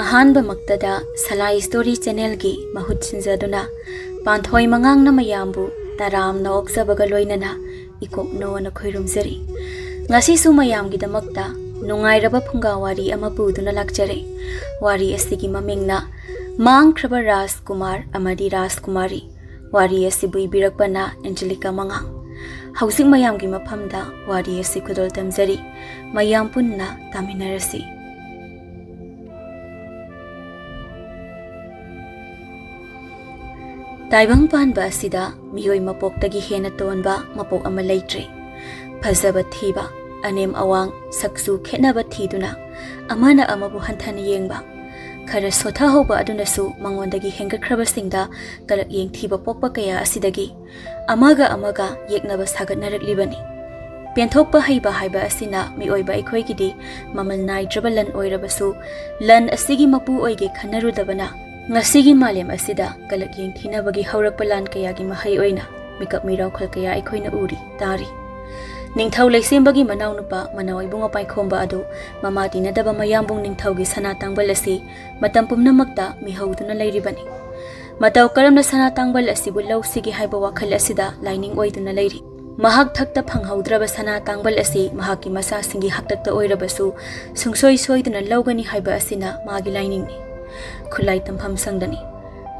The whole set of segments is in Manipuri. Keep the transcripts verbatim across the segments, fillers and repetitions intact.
ꯑꯍꯥꯟꯕꯃꯛꯇꯗ ꯁꯂꯥꯏ ꯁ꯭ꯇꯣꯔꯤ ꯆꯦꯅꯦꯜꯒꯤ ꯃꯍꯨꯠ ꯁꯤꯟꯖꯗꯨꯅ ꯄꯥꯟꯊꯣꯏ ꯃꯉꯥꯡꯅ ꯃꯌꯥꯝꯕꯨ ꯇꯔꯥꯝꯅ ꯑꯣꯛꯆꯕꯒ ꯂꯣꯏꯅꯅ ꯏꯀꯣꯛꯅꯣꯅ ꯈꯣꯏꯔꯨꯝꯖꯔꯤ꯫ ꯉꯁꯤꯁꯨ ꯃꯌꯥꯝꯒꯤꯗꯃꯛꯇ ꯅꯨꯡꯉꯥꯏꯔꯕ ꯐꯨꯡꯒꯥ ꯋꯥꯔꯤ ꯑꯃ ꯄꯨꯗꯨꯅ ꯂꯥꯛꯆꯔꯦ꯫ ꯋꯥꯔꯤ ꯑꯁꯤꯒꯤ ꯃꯃꯤꯡꯅ ꯃꯥꯡꯈ꯭ꯔꯕ ꯔꯥꯖꯀꯨꯃꯥꯔ ꯑꯃꯗꯤ ꯔꯥꯖꯀꯨꯃꯥꯔꯤ꯫ ꯋꯥꯔꯤ ꯑꯁꯤꯕꯨ ꯏꯕꯤꯔꯛꯄꯅ ꯑꯦꯟꯖꯦꯂꯤꯀꯥ ꯃꯉꯥꯡ꯫ ꯍꯧꯖꯤꯛ ꯃꯌꯥꯝꯒꯤ ꯃꯐꯝꯗ ꯋꯥꯔꯤ ꯑꯁꯤ ꯈꯨꯗꯣꯜ ꯇꯝꯖꯔꯤ꯫ ꯃꯌꯥꯝ ꯄꯨꯟꯅ ꯇꯥꯃꯤꯟꯅꯔꯁꯤ꯫ ꯇꯥꯏꯕꯪ ꯄꯥꯟꯕ ꯑꯁꯤꯗ ꯃꯤꯑꯣꯏ ꯃꯄꯣꯛꯇꯒꯤ ꯍꯦꯟꯅ ꯇꯣꯟꯕ ꯃꯄꯣꯛ ꯑꯃ ꯂꯩꯇ꯭ꯔꯦ꯫ ꯐꯖꯕ ꯊꯤꯕ, ꯑꯅꯦꯝ ꯑꯋꯥꯡ, ꯁꯛꯆꯨ ꯈꯦꯠꯅꯕ ꯊꯤꯗꯨꯅ ꯑꯃꯅ ꯑꯃꯕꯨ ꯍꯟꯊꯅ ꯌꯦꯡꯕ, ꯈꯔ ꯁꯣꯊꯍꯧꯕ ꯑꯗꯨꯅꯁꯨ ꯃꯉꯣꯟꯗꯒꯤ ꯍꯦꯟꯒꯠꯈ꯭ꯔꯕꯁꯤꯡꯗ ꯀꯂꯛ ꯌꯦꯡꯊꯤꯕ ꯄꯣꯛꯄ ꯀꯌꯥ ꯑꯁꯤꯗꯒꯤ ꯑꯃꯒ ꯑꯃꯒ ꯌꯦꯛꯅꯕ ꯁꯥꯒꯠꯅꯔꯛꯂꯤꯕꯅꯤ꯫ ꯄꯦꯟꯊꯣꯛꯄ ꯍꯩꯕ ꯍꯥꯏꯕ ꯑꯁꯤꯅ ꯃꯤꯑꯣꯏꯕ ꯑꯩꯈꯣꯏꯒꯤꯗꯤ ꯃꯃꯜ ꯅꯥꯏꯗ꯭ꯔꯕ ꯂꯟ ꯑꯣꯏꯔꯕꯁꯨ, ꯂꯟ ꯑꯁꯤꯒꯤ ꯃꯄꯨ ꯑꯣꯏꯒꯦ ꯈꯟꯅꯔꯨꯗꯕꯅ ꯉꯁꯤꯒꯤ ꯃꯥꯂꯦꯝ ꯑꯁꯤꯗ ꯀꯂꯛ ꯌꯦꯡꯊꯤꯅꯕꯒꯤ ꯍꯧꯔꯛꯄ ꯂꯥꯟ ꯀꯌꯥꯒꯤ ꯃꯍꯩ ꯑꯣꯏꯅ ꯃꯤꯀꯞ ꯃꯤꯔꯥꯎꯈꯜ ꯀꯌꯥ ꯑꯩꯈꯣꯏꯅ ꯎꯔꯤ, ꯇꯥꯔꯤ꯫ ꯅꯤꯡꯊꯧ ꯂꯩꯁꯦꯝꯕꯒꯤ ꯃꯅꯥꯎꯅꯨꯄꯥ ꯃꯅꯥꯎ ꯏꯕꯨꯡꯉꯣ ꯄꯥꯏꯈꯣꯝꯕ ꯑꯗꯨ ꯃꯃꯥ ꯇꯤꯟꯅꯗꯕ ꯃꯌꯥꯝꯕꯨꯡ ꯅꯤꯡꯊꯧꯒꯤ ꯁꯅꯥ ꯇꯥꯡꯕꯜ ꯑꯁꯤ ꯃꯇꯝ ꯄꯨꯝꯅꯃꯛꯇ ꯃꯤꯍꯧꯗꯨꯅ ꯂꯩꯔꯤꯕꯅꯤ꯫ ꯃꯇꯧ ꯀꯔꯝꯅ ꯁꯅꯥ ꯇꯥꯡꯕꯜ ꯑꯁꯤꯕꯨ ꯂꯧꯁꯤꯒꯦ ꯍꯥꯏꯕ ꯋꯥꯈꯜ ꯑꯁꯤꯗ ꯂꯥꯏꯅꯤꯡ ꯑꯣꯏꯗꯨꯅ ꯂꯩꯔꯤ꯫ ꯃꯍꯥꯛ ꯊꯛꯇ ꯐꯪꯍꯧꯗ꯭ꯔꯕ ꯁꯅꯥ ꯇꯥꯡꯕꯜ ꯑꯁꯤ ꯃꯍꯥꯛꯀꯤ ꯃꯆꯥꯁꯤꯡꯒꯤ ꯍꯥꯛꯇꯛꯇ ꯑꯣꯏꯔꯕꯁꯨ ꯁꯨꯡꯁꯣꯏ ꯁꯣꯏꯗꯅ ꯂꯧꯒꯅꯤ ꯍꯥꯏꯕ ꯑꯁꯤꯅ ꯃꯥꯒꯤ ꯂꯥꯏꯅꯤꯡꯅꯤ꯫ ꯈꯨꯠꯂꯥꯏ ꯇꯝꯐꯝ ꯁꯪꯗꯅꯤ꯫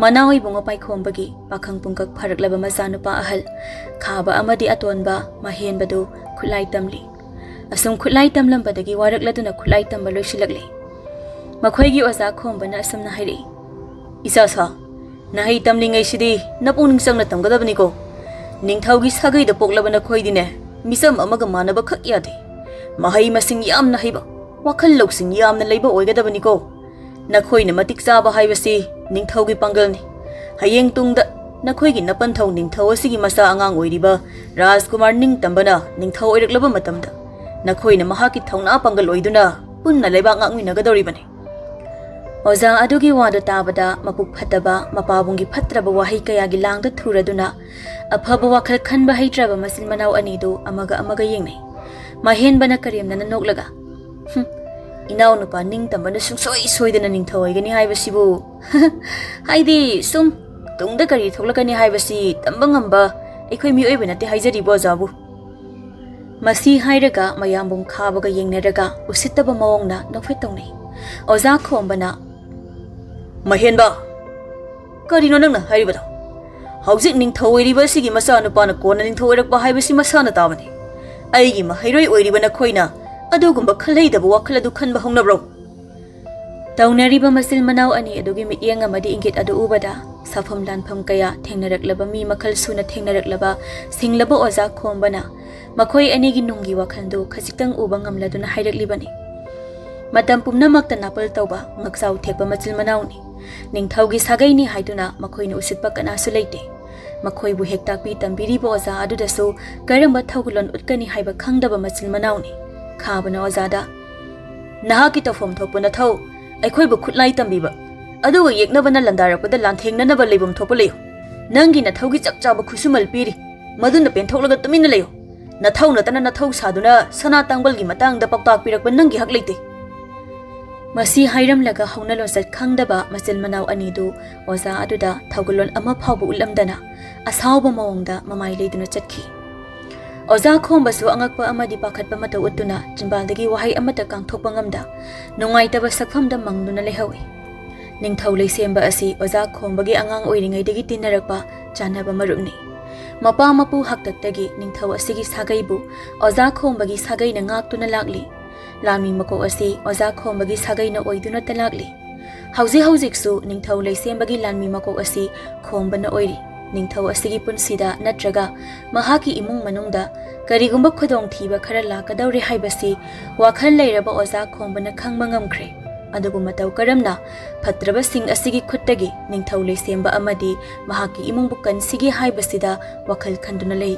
ꯃꯅꯥꯎ ꯏꯕꯨꯡꯉꯣ ꯄꯥꯏꯈꯣꯝꯕꯒꯤ ꯄꯥꯈꯪ ꯄꯨꯡꯀꯛ ꯐꯥꯔꯛꯂꯕ ꯃꯆꯥꯅꯨꯄꯥ ꯑꯍꯜ ꯈꯥꯕ ꯑꯃꯗꯤ ꯑꯇꯣꯟꯕ ꯃꯍꯦꯟꯕꯗꯨ ꯈꯨꯠꯂꯥꯏ ꯇꯝꯂꯤ꯫ ꯑꯁꯨꯝ ꯈꯨꯠꯂꯥꯏ ꯇꯝꯂꯝꯕꯗꯒꯤ ꯋꯥꯔꯛꯂꯗꯨꯅ ꯈꯨꯠꯂꯥꯏ ꯇꯝꯕ ꯂꯣꯏꯁꯤꯜꯂꯛꯂꯤ꯫ ꯃꯈꯣꯏꯒꯤ ꯑꯣꯖꯥ ꯈꯣꯝꯕꯅ ꯑꯁꯨꯝꯅ ꯍꯥꯏꯔꯛꯏ, "ꯏꯆꯥ ꯁꯥ, ꯅꯍꯩ ꯇꯝꯂꯤꯉꯩꯁꯤꯗꯤ ꯅꯄꯨꯛꯅꯤꯡ ꯆꯪꯅ ꯇꯝꯒꯗꯕꯅꯤꯀꯣ꯫ ꯅꯤꯡꯊꯧꯒꯤ ꯁꯥꯒꯩꯗ ꯄꯣꯛꯂꯕ ꯅꯈꯣꯏꯗꯤꯅꯦ, ꯃꯤꯆꯝ ꯑꯃꯒ ꯃꯥꯟꯅꯕ ꯈꯛ ꯌꯥꯗꯦ꯫ ꯃꯍꯩ ꯃꯁꯤꯡ ꯌꯥꯝꯅ ꯍꯩꯕ, ꯋꯥꯈꯜ ꯂꯧꯁꯤꯡ ꯌꯥꯝꯅ ꯂꯩꯕ ꯑꯣꯏꯒꯗꯕꯅꯤꯀꯣ꯫ ꯅꯈꯣꯏꯅ ꯃꯇꯤꯛ ꯆꯥꯕ ꯍꯥꯏꯕꯁꯤ ꯅꯤꯡꯊꯧꯒꯤ ꯄꯥꯡꯒꯜꯅꯤ꯫ ꯍꯌꯦꯡ ꯇꯨꯡꯗ ꯅꯈꯣꯏꯒꯤ ꯅꯄꯟꯊꯧ ꯅꯤꯡꯊꯧ ꯑꯁꯤꯒꯤ ꯃꯆꯥ ꯑꯉꯥꯡ ꯑꯣꯏꯔꯤꯕ ꯔꯥꯖꯀꯨꯃꯥꯔ ꯅꯤꯡꯇꯝꯕꯅ ꯅꯤꯡꯊꯧ ꯑꯣꯏꯔꯛꯂꯕ ꯃꯇꯝꯗ ꯅꯈꯣꯏꯅ ꯃꯍꯥꯛꯀꯤ ꯊꯧꯅꯥ ꯄꯥꯡꯒꯜ ꯑꯣꯏꯗꯨꯅ ꯄꯨꯟꯅ ꯂꯩꯕꯥꯛ ꯉꯥꯛꯃꯤꯟꯅꯒꯗꯧꯔꯤꯕꯅꯤ꯫" ꯑꯣꯖꯥ ꯑꯗꯨꯒꯤ ꯋꯥꯗꯨ ꯇꯥꯕꯗ ꯃꯄꯨꯛ ꯐꯠꯇꯕ ꯃꯄꯥꯕꯨꯡꯒꯤ ꯐꯠꯇ꯭ꯔꯕ ꯋꯥꯍꯩ ꯀꯌꯥꯒꯤ ꯂꯥꯡꯗ ꯊꯨꯔꯗꯨꯅ ꯑꯐꯕ ꯋꯥꯈꯜ ꯈꯟꯕ ꯍꯩꯇ꯭ꯔꯕ ꯃꯆꯤꯟ ꯃꯅꯥꯎ ꯑꯅꯤꯗꯨ ꯑꯃꯒ ꯑꯃꯒ ꯌꯦꯡꯅꯩ꯫ ꯃꯍꯦꯟꯕꯅ ꯀꯔꯦꯝꯅꯅ ꯅꯣꯛꯂꯒ, "ꯍꯨꯝ, ꯏꯅꯥꯎꯅꯨꯄꯥ ꯅꯤꯡꯇꯝꯕꯅ ꯁꯨꯡꯁꯣꯏ ꯁꯣꯏꯗꯅ ꯅꯤꯡꯊꯧ ꯑꯣꯏꯒꯅꯤ ꯍꯥꯏꯕꯁꯤꯕꯨ꯫ ꯍꯥꯏꯗꯤ ꯁꯨꯝ ꯇꯨꯡꯗ ꯀꯔꯤ ꯊꯣꯛꯂꯛꯀꯅꯤ ꯍꯥꯏꯕꯁꯤ ꯇꯝꯕ ꯉꯝꯕ ꯑꯩꯈꯣꯏ ꯃꯤꯑꯣꯏꯕ ꯅꯠꯇꯦ ꯍꯥꯏꯖꯔꯤꯕꯣ ꯑꯣꯖꯥꯕꯨ꯫ ꯃꯁꯤ ꯍꯥꯏꯔꯒ ꯃꯌꯥꯝꯕꯨꯡ ꯈꯥꯕꯒ ꯌꯦꯡꯅꯔꯒ ꯎꯁꯤꯠꯇꯕ ꯃꯑꯣꯡꯅ ꯅꯣꯛꯐꯦꯠ ꯇꯧꯅꯩ꯫ ꯑꯣꯖꯥ ꯈꯣꯝꯕꯅ, "ꯃꯍꯦꯟꯕ, ꯀꯔꯤꯅꯣ ꯅꯪꯅ ꯍꯥꯏꯔꯤꯕꯗꯣ? ꯍꯧꯖꯤꯛ ꯅꯤꯡꯊꯧ ꯑꯣꯏꯔꯤꯕ ꯑꯁꯤꯒꯤ ꯃꯆꯥꯅꯨꯄꯥꯅ ꯀꯣꯟꯅ ꯅꯤꯡꯊꯧ ꯑꯣꯏꯔꯛꯄ ꯍꯥꯏꯕꯁꯤ ꯃꯁꯥꯅ ꯇꯥꯕꯅꯤ꯫ ꯑꯩꯒꯤ ꯃꯍꯩꯔꯣꯏ ꯑꯣꯏꯔꯤꯕ ꯅꯈꯣꯏꯅ ꯑꯗꯨꯒꯨꯝꯕ ꯈꯜꯍꯩꯗꯕ ꯋꯥꯈꯜ ꯑꯗꯨ ꯈꯟꯕ ꯍꯧꯅꯕ꯭ꯔꯣ?" ꯇꯧꯅꯔꯤꯕ ꯃꯆꯤꯟ ꯃꯅꯥꯎ ꯑꯅꯤ ꯑꯗꯨꯒꯤ ꯃꯤꯠꯌꯦꯡ ꯑꯃꯗꯤ ꯏꯪꯒꯤꯠ ꯑꯗꯨ ꯎꯕꯗ, ꯁꯥꯐꯝ ꯂꯥꯟꯐꯝ ꯀꯌꯥ ꯊꯦꯡꯅꯔꯛꯂꯕ, ꯃꯤ ꯃꯈꯜ ꯁꯨꯅ ꯊꯦꯡꯅꯔꯛꯂꯕ ꯁꯤꯡꯂꯕ ꯑꯣꯖꯥ ꯈꯣꯝꯕꯅ ꯃꯈꯣꯏ ꯑꯅꯤꯒꯤ ꯅꯨꯡꯒꯤ ꯋꯥꯈꯜꯗꯨ ꯈꯖꯤꯛꯇꯪ ꯎꯕ ꯉꯝꯂꯗꯨꯅ ꯍꯥꯏꯔꯛꯂꯤꯕꯅꯤ꯫ ꯃꯇꯝ ꯄꯨꯝꯅꯃꯛꯇ ꯅꯥꯄꯜ ꯇꯧꯕ, ꯉꯛꯆꯥꯎ ꯊꯦꯛꯄ ꯃꯆꯤꯟ ꯃꯅꯥꯎꯅꯤ꯫ ꯅꯤꯡꯊꯧꯒꯤ ꯁꯥꯒꯩꯅꯤ ꯍꯥꯏꯗꯨꯅ ꯃꯈꯣꯏꯅ ꯎꯁꯤꯠꯄ ꯀꯅꯥꯁꯨ ꯂꯩꯇꯦ꯫ ꯃꯈꯣꯏꯕꯨ ꯍꯦꯛ ꯇꯥꯛꯄꯤ ꯇꯝꯕꯤꯔꯤꯕ ꯑꯣꯖꯥ ꯑꯗꯨꯗꯁꯨ ꯀꯔꯝꯕ ꯊꯧꯒꯜꯂꯣꯟ ꯎꯠꯀꯅꯤ ꯍꯥꯏꯕ ꯈꯪꯗꯕ ꯃꯆꯤꯟ ꯃꯅꯥꯎꯅꯤ꯫ ꯈꯥꯕꯅ ꯑꯣꯖꯥꯗ, "ꯅꯍꯥꯛꯀꯤ ꯇꯧꯐꯝ ꯊꯣꯛꯄ ꯅꯊꯧ, ꯑꯩꯈꯣꯏꯕꯨ ꯈꯨꯠꯂꯥꯏ ꯇꯝꯕꯤꯕ, ꯑꯗꯨꯒ ꯌꯦꯛꯅꯕꯅ ꯂꯥꯟꯗꯥꯔꯛꯄꯗ ꯂꯥꯟꯊꯦꯡꯅꯅꯕ ꯂꯩꯐꯝ ꯊꯣꯛꯄ ꯂꯩꯌꯨ꯫ ꯅꯪꯒꯤ ꯅꯊꯧꯒꯤ ꯆꯞ ꯆꯥꯕ ꯈꯨꯠꯁꯨꯃꯜ ꯄꯤꯔꯤ, ꯃꯗꯨꯅ ꯄꯦꯟꯊꯣꯛꯂꯒ ꯇꯨꯃꯤꯟꯅ ꯂꯩꯌꯨ꯫ ꯅꯊꯧ ꯅꯠꯇꯅ ꯅꯊꯧ ꯁꯥꯗꯨꯅ ꯁꯅꯥ ꯇꯥꯡꯕꯜꯒꯤ ꯃꯇꯥꯡꯗ ꯄꯥꯎꯇꯥꯛ ꯄꯤꯔꯛꯄ ꯅꯪꯒꯤ ꯍꯛ ꯂꯩꯇꯦ꯫" ꯃꯁꯤ ꯍꯥꯏꯔꯝꯂꯒ ꯍꯧꯅ ꯂꯣꯟꯆꯠ ꯈꯪꯗꯕ ꯃꯆꯤꯟ ꯃꯅꯥꯎ ꯑꯅꯤꯗꯨ ꯑꯣꯖꯥ ꯑꯗꯨꯗ ꯊꯧꯒꯜꯂꯣꯟ ꯑꯃ ꯐꯥꯎꯕ ꯎꯠꯂꯝꯗꯅ ꯑꯁꯥꯎꯕ ꯃꯑꯣꯡꯗ ꯃꯃꯥꯏ ꯂꯩꯗꯨꯅ ꯆꯠꯈꯤ꯫ ꯑꯣꯖꯥ ꯈꯣꯝꯕꯁꯨ ꯑꯉꯛꯄ ꯑꯃꯗꯤ ꯄꯥꯈꯠꯄ ꯃꯇꯧ ꯎꯠꯇꯨꯅ ꯆꯤꯝꯕꯥꯜꯗꯒꯤ ꯋꯥꯍꯩ ꯑꯃꯠꯇ ꯀꯥꯡꯊꯣꯛꯄ ꯉꯝꯗ ꯅꯨꯡꯉꯥꯏꯇꯕ ꯁꯛꯐꯝꯗ ꯃꯪꯗꯨꯅ ꯂꯩꯍꯧꯏ꯫ ꯅꯤꯡꯊꯧ ꯂꯩꯁꯦꯝꯕ ꯑꯁꯤ ꯑꯣꯖꯥ ꯈꯣꯝꯕꯒꯤ ꯑꯉꯥꯡ ꯑꯣꯏꯔꯤꯉꯩꯗꯒꯤ ꯇꯤꯟꯅꯔꯛꯄ ꯆꯥꯟꯅꯕ ꯃꯔꯨꯞꯅꯤ꯫ ꯃꯄꯥ ꯃꯄꯨ ꯍꯥꯛꯇꯛꯇꯒꯤ ꯅꯤꯡꯊꯧ ꯑꯁꯤꯒꯤ ꯁꯥꯒꯩꯕꯨ ꯑꯣꯖꯥ ꯈꯣꯝꯕꯒꯤ ꯁꯥꯒꯩꯅ ꯉꯥꯛꯇꯨꯅ ꯂꯥꯛꯂꯤ꯫ ꯂꯥꯟꯃꯤ ꯃꯀꯣꯛ ꯑꯁꯤ ꯑꯣꯖꯥ ꯈꯣꯝꯕꯒꯤ ꯁꯥꯒꯩꯅ ꯑꯣꯏꯗꯨꯅꯇ ꯂꯥꯛꯂꯤ꯫ ꯍꯧꯖꯤꯛ ꯍꯧꯖꯤꯛꯁꯨ ꯅꯤꯡꯊꯧ ꯂꯩꯁꯦꯝꯕꯒꯤ ꯂꯥꯟꯃꯤ ꯃꯀꯣꯛ ꯑꯁꯤ ꯈꯣꯝꯕꯅ ꯑꯣꯏꯔꯤ꯫ ꯅꯤꯡꯊꯧ ꯑꯁꯤꯒꯤ ꯄꯨꯟꯁꯤꯗ ꯅꯠꯇ꯭ꯔꯒ ꯃꯍꯥꯛꯀꯤ ꯏꯃꯨꯡ ꯃꯅꯨꯡꯗ ꯀꯔꯤꯒꯨꯝꯕ ꯈꯨꯗꯣꯡꯊꯤꯕ ꯈꯔ ꯂꯥꯛꯀꯗꯧꯔꯦ ꯍꯥꯏꯕꯁꯤ ꯋꯥꯈꯜ ꯂꯩꯔꯕ ꯑꯣꯖꯥ ꯈꯣꯝꯕꯅ ꯈꯪꯕ ꯉꯝꯈ꯭ꯔꯦ꯫ ꯑꯗꯨꯕꯨ ꯃꯇꯧ ꯀꯔꯝꯅ ꯐꯠꯇ꯭ꯔꯕꯁꯤꯡ ꯑꯁꯤꯒꯤ ꯈꯨꯠꯇꯒꯤ ꯅꯤꯡꯊꯧ ꯂꯩꯁꯦꯝꯕ ꯑꯃꯗꯤ ꯃꯍꯥꯛꯀꯤ ꯏꯃꯨꯡꯕꯨ ꯀꯟꯁꯤꯒꯦ ꯍꯥꯏꯕꯁꯤꯗ ꯋꯥꯈꯜ ꯈꯟꯗꯨꯅ ꯂꯩ꯫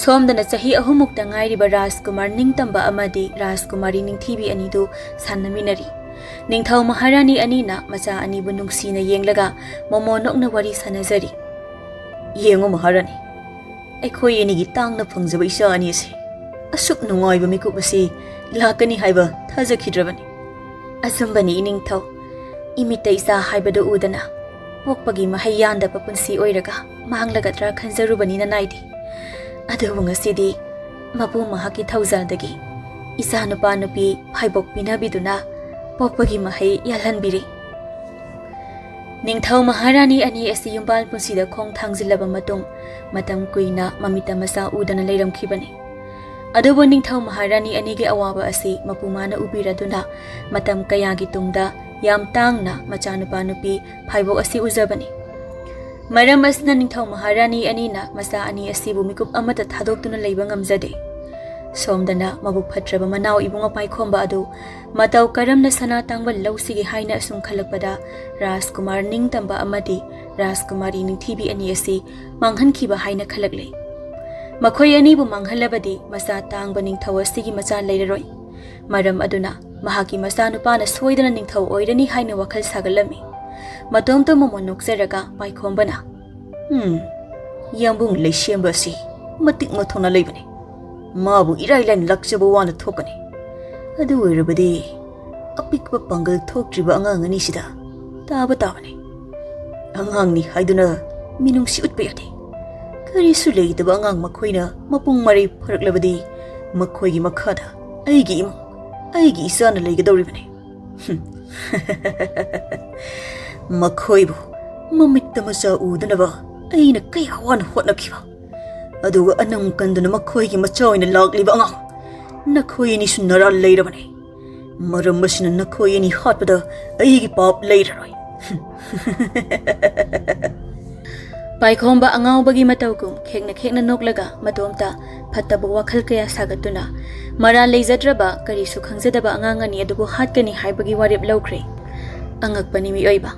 ꯁꯣꯝꯗꯅ ꯆꯍꯤ ꯑꯍꯨꯝꯃꯨꯛꯇ ꯉꯥꯏꯔꯤꯕ ꯔꯥꯖꯀꯨꯃꯥꯔ ꯅꯤꯡꯇꯝꯕ ꯑꯃꯗꯤ ꯔꯥꯖꯀꯨꯃꯥꯔꯤ ꯅꯤꯡꯊꯤꯕꯤ ꯑꯅꯤꯗꯨ ꯁꯥꯟꯅꯃꯤꯟꯅꯔꯤ꯫ ꯅꯤꯡꯊꯧ ꯃꯍꯥꯔꯥꯅꯤ ꯑꯅꯤꯅ ꯃꯆꯥ ꯑꯅꯤꯕꯨ ꯅꯨꯡꯁꯤꯅ ꯌꯦꯡꯂꯒ ꯃꯃꯣꯟ ꯅꯣꯛꯅ ꯋꯥꯔꯤ ꯁꯥꯟꯅꯖꯔꯤ꯫ "ꯌꯦꯡꯉꯨ ꯃꯍꯥꯔꯥꯅꯤ, ꯑꯩꯈꯣꯏ ꯑꯅꯤꯒꯤ ꯇꯥꯡꯅ ꯐꯪꯖꯕ ꯏꯆꯥ ꯑꯅꯤ ꯑꯁꯤ꯫ ꯑꯁꯨꯛ ꯅꯨꯡꯉꯥꯏꯕ ꯃꯤꯀꯨꯞ ꯑꯁꯤ ꯂꯥꯛꯀꯅꯤ ꯍꯥꯏꯕ ꯊꯥꯖꯈꯤꯗ꯭ꯔꯕꯅꯤ꯫ ꯑꯆꯨꯝꯕꯅꯤ ꯏꯅꯤꯡꯊꯧ, ꯏꯃꯤꯠꯇ ꯏꯆꯥ ꯍꯥꯏꯕꯗꯨ ꯎꯗꯅ ꯄꯣꯛꯄꯒꯤ ꯃꯍꯩ ꯌꯥꯟꯗꯕ ꯄꯨꯟꯁꯤ ꯑꯣꯏꯔꯒ ꯃꯥꯡꯂꯒꯗ꯭ꯔꯥ ꯈꯟꯖꯔꯨꯕꯅꯤꯅ ꯅꯥꯏꯗꯦ꯫ ꯑꯗꯨꯕꯨ ꯉꯁꯤꯗꯤ ꯃꯄꯨ ꯃꯍꯥꯛꯀꯤ ꯊꯧꯖꯥꯜꯗꯒꯤ ꯏꯆꯥ ꯅꯨꯄꯥ ꯅꯨꯄꯤ ꯐꯥꯏꯕꯣꯛ ꯄꯤꯅꯕꯤꯗꯨꯅ ꯄꯣꯛꯄꯒꯤ ꯃꯍꯩ ꯌꯥꯜꯍꯟꯕꯤꯔꯦ꯫ ꯅꯤꯡꯊꯧ ꯃꯍꯥꯔꯥꯅꯤ ꯑꯅꯤ ꯑꯁꯤ ꯌꯨꯝꯕꯥꯜ ꯄꯨꯟꯁꯤꯗ ꯈꯣꯡ ꯊꯥꯡꯖꯤꯜꯂꯕ ꯃꯇꯨꯡ ꯃꯇꯝ ꯀꯨꯏꯅ ꯃꯃꯤꯠꯇ ꯃꯆꯥ ꯎꯗꯅ ꯂꯩꯔꯝꯈꯤꯕꯅꯤ꯫ ꯑꯗꯨꯕꯨ ꯅꯤꯡꯊꯧ ꯃꯍꯥꯔꯥꯅꯤ ꯑꯅꯤꯒꯤ ꯑꯋꯥꯕ ꯑꯁꯤ ꯃꯄꯨ ꯃꯥꯅ ꯎꯕꯤꯔꯗꯨꯅ ꯃꯇꯝ ꯀꯌꯥꯒꯤ ꯇꯨꯡꯗ ꯌꯥꯝ ꯇꯥꯡꯅ ꯃꯆꯥꯅꯨꯄꯥ ꯅꯨꯄꯤ ꯐꯥꯏꯕꯣꯛ ꯑꯁꯤ ꯎꯖꯕꯅꯤ꯫ ꯃꯔꯝ ꯑꯁꯤꯅ ꯅꯤꯡꯊꯧ ꯃꯍꯥꯔꯥꯅꯤ ꯑꯅꯤꯅ ꯃꯆꯥ ꯑꯅꯤ ꯑꯁꯤꯕꯨ ꯃꯤꯀꯨꯞ ꯑꯃꯠꯇ ꯊꯥꯗꯣꯛꯇꯨꯅ ꯂꯩꯕ ꯉꯝꯖꯗꯦ꯫ ꯁꯣꯝꯗꯅ ꯃꯕꯨꯛ ꯐꯠꯇ꯭ꯔꯕ ꯃꯅꯥꯎ ꯏꯕꯨꯡ ꯑꯄꯥꯏꯈꯣꯝꯕ ꯑꯗꯨ ꯃꯇꯧ ꯀꯔꯝꯅ ꯁꯅꯥ ꯇꯥꯡꯕ ꯂꯧꯁꯤꯒꯦ ꯍꯥꯏꯅ ꯑꯁꯨꯝ ꯈꯜꯂꯛꯄꯗ ꯔꯥꯖꯀꯨꯃꯥꯔ ꯅꯤꯡꯇꯝꯕ ꯑꯃꯗꯤ ꯔꯥꯖꯀꯨꯃꯥꯔꯤ ꯅꯤꯡꯊꯤꯕꯤ ꯑꯅꯤ ꯑꯁꯤ ꯃꯥꯡꯍꯟꯈꯤꯕ ꯍꯥꯏꯅ ꯈꯜꯂꯛꯂꯦ꯫ ꯃꯈꯣꯏ ꯑꯅꯤꯕꯨ ꯃꯥꯡꯍꯜꯂꯕꯗꯤ ꯃꯆꯥ ꯇꯥꯡꯕ ꯅꯤꯡꯊꯧ ꯑꯁꯤꯒꯤ ꯃꯆꯥ ꯂꯩꯔꯔꯣꯏ꯫ ꯃꯔꯝ ꯑꯗꯨꯅ ꯃꯍꯥꯛꯀꯤ ꯃꯆꯥꯅꯨꯄꯥꯅ ꯁꯣꯏꯗꯅ ꯅꯤꯡꯊꯧ ꯑꯣꯏꯔꯅꯤ ꯍꯥꯏꯅ ꯋꯥꯈꯜ ꯁꯥꯒꯠꯂꯝꯃꯤ꯫ ꯃꯇꯣꯝꯇ ꯃꯃꯣꯟ ꯅꯣꯛꯆꯔꯒ ꯄꯥꯏꯈꯣꯝꯕꯅ, "ꯎꯝ, ꯌꯥꯝꯕꯨꯡ ꯂꯩꯁꯦꯝꯕ ꯑꯁꯤ ꯃꯇꯤꯛ ꯃꯊꯧꯅꯥ ꯂꯩꯕꯅꯤ꯫ ꯃꯥꯕꯨ ꯏꯔꯥꯏ ꯂꯥꯏꯅ ꯂꯥꯛꯆꯕ ꯋꯥꯅ ꯊꯣꯛꯀꯅꯤ꯫ ꯑꯗꯨ ꯑꯣꯏꯔꯕꯗꯤ ꯑꯄꯤꯛꯄ ꯄꯥꯡꯒꯜ ꯊꯣꯛꯇ꯭ꯔꯤꯕ ꯑꯉꯥꯡ ꯑꯅꯤꯁꯤꯗ ꯇꯥꯕ ꯇꯥꯕꯅꯤ꯫ ꯑꯉꯥꯡꯅꯤ ꯍꯥꯏꯗꯨꯅ ꯃꯤꯅꯨꯡꯁꯤ ꯎꯠꯄ ꯌꯥꯗꯦ꯫ ꯀꯔꯤꯁꯨ ꯂꯩꯇꯕ ꯑꯉꯥꯡ ꯃꯈꯣꯏꯅ ꯃꯄꯨꯡ ꯃꯔꯩ ꯐꯥꯔꯛꯂꯕꯗꯤ ꯃꯈꯣꯏꯒꯤ ꯃꯈꯥꯗ ꯑꯩꯒꯤ ꯏꯃꯨꯡ, ꯑꯩꯒꯤ ꯏꯆꯥꯅ ꯂꯩꯒꯗꯧꯔꯤꯕꯅꯤ꯫ ꯍꯨꯝ꯫ ꯃꯈꯣꯏꯕꯨ ꯃꯃꯤꯠꯇ ꯃꯆꯥ ꯎꯗꯅꯕ ꯑꯩꯅ ꯀꯌꯥ ꯋꯥꯅ ꯍꯣꯠꯅꯈꯤꯕ꯫ ꯑꯗꯨꯒ ꯑꯅꯝ ꯀꯟꯗꯨꯅ ꯃꯈꯣꯏꯒꯤ ꯃꯆꯥ ꯑꯣꯏꯅ ꯂꯥꯛꯂꯤꯕ ꯑꯉꯥꯡ ꯅꯈꯣꯏ ꯑꯅꯤꯁꯨ ꯅꯔꯥ ꯂꯩꯔꯕꯅꯤ꯫ ꯃꯔꯝ ꯑꯁꯤꯅ ꯅꯈꯣꯏ ꯑꯅꯤ ꯍꯥꯠꯄꯗ ꯑꯩꯒꯤ ꯄꯥꯞ ꯂꯩꯔꯔꯣꯏ꯫" ꯄꯥꯏꯈꯣꯝꯕ ꯑꯉꯥꯎꯕꯒꯤ ꯃꯇꯧꯒꯨꯝ ꯈꯦꯛꯅ ꯈꯦꯛꯅ ꯅꯣꯛꯂꯒ ꯃꯇꯣꯝꯇ ꯐꯠꯇꯕ ꯋꯥꯈꯜ ꯀꯌꯥ ꯁꯥꯒꯠꯇꯨꯅ ꯃꯔꯥꯜ ꯂꯩꯖꯗ꯭ꯔꯕ ꯀꯔꯤꯁꯨ ꯈꯪꯖꯗꯕ ꯑꯉꯥꯡ ꯑꯅꯤ ꯑꯗꯨꯕꯨ ꯍꯥꯠꯀꯅꯤ ꯍꯥꯏꯕꯒꯤ ꯋꯥꯔꯦꯞ ꯂꯧꯈ꯭ꯔꯦ꯫ ꯑꯉꯛꯄꯅꯤ ꯃꯤꯑꯣꯏꯕ꯫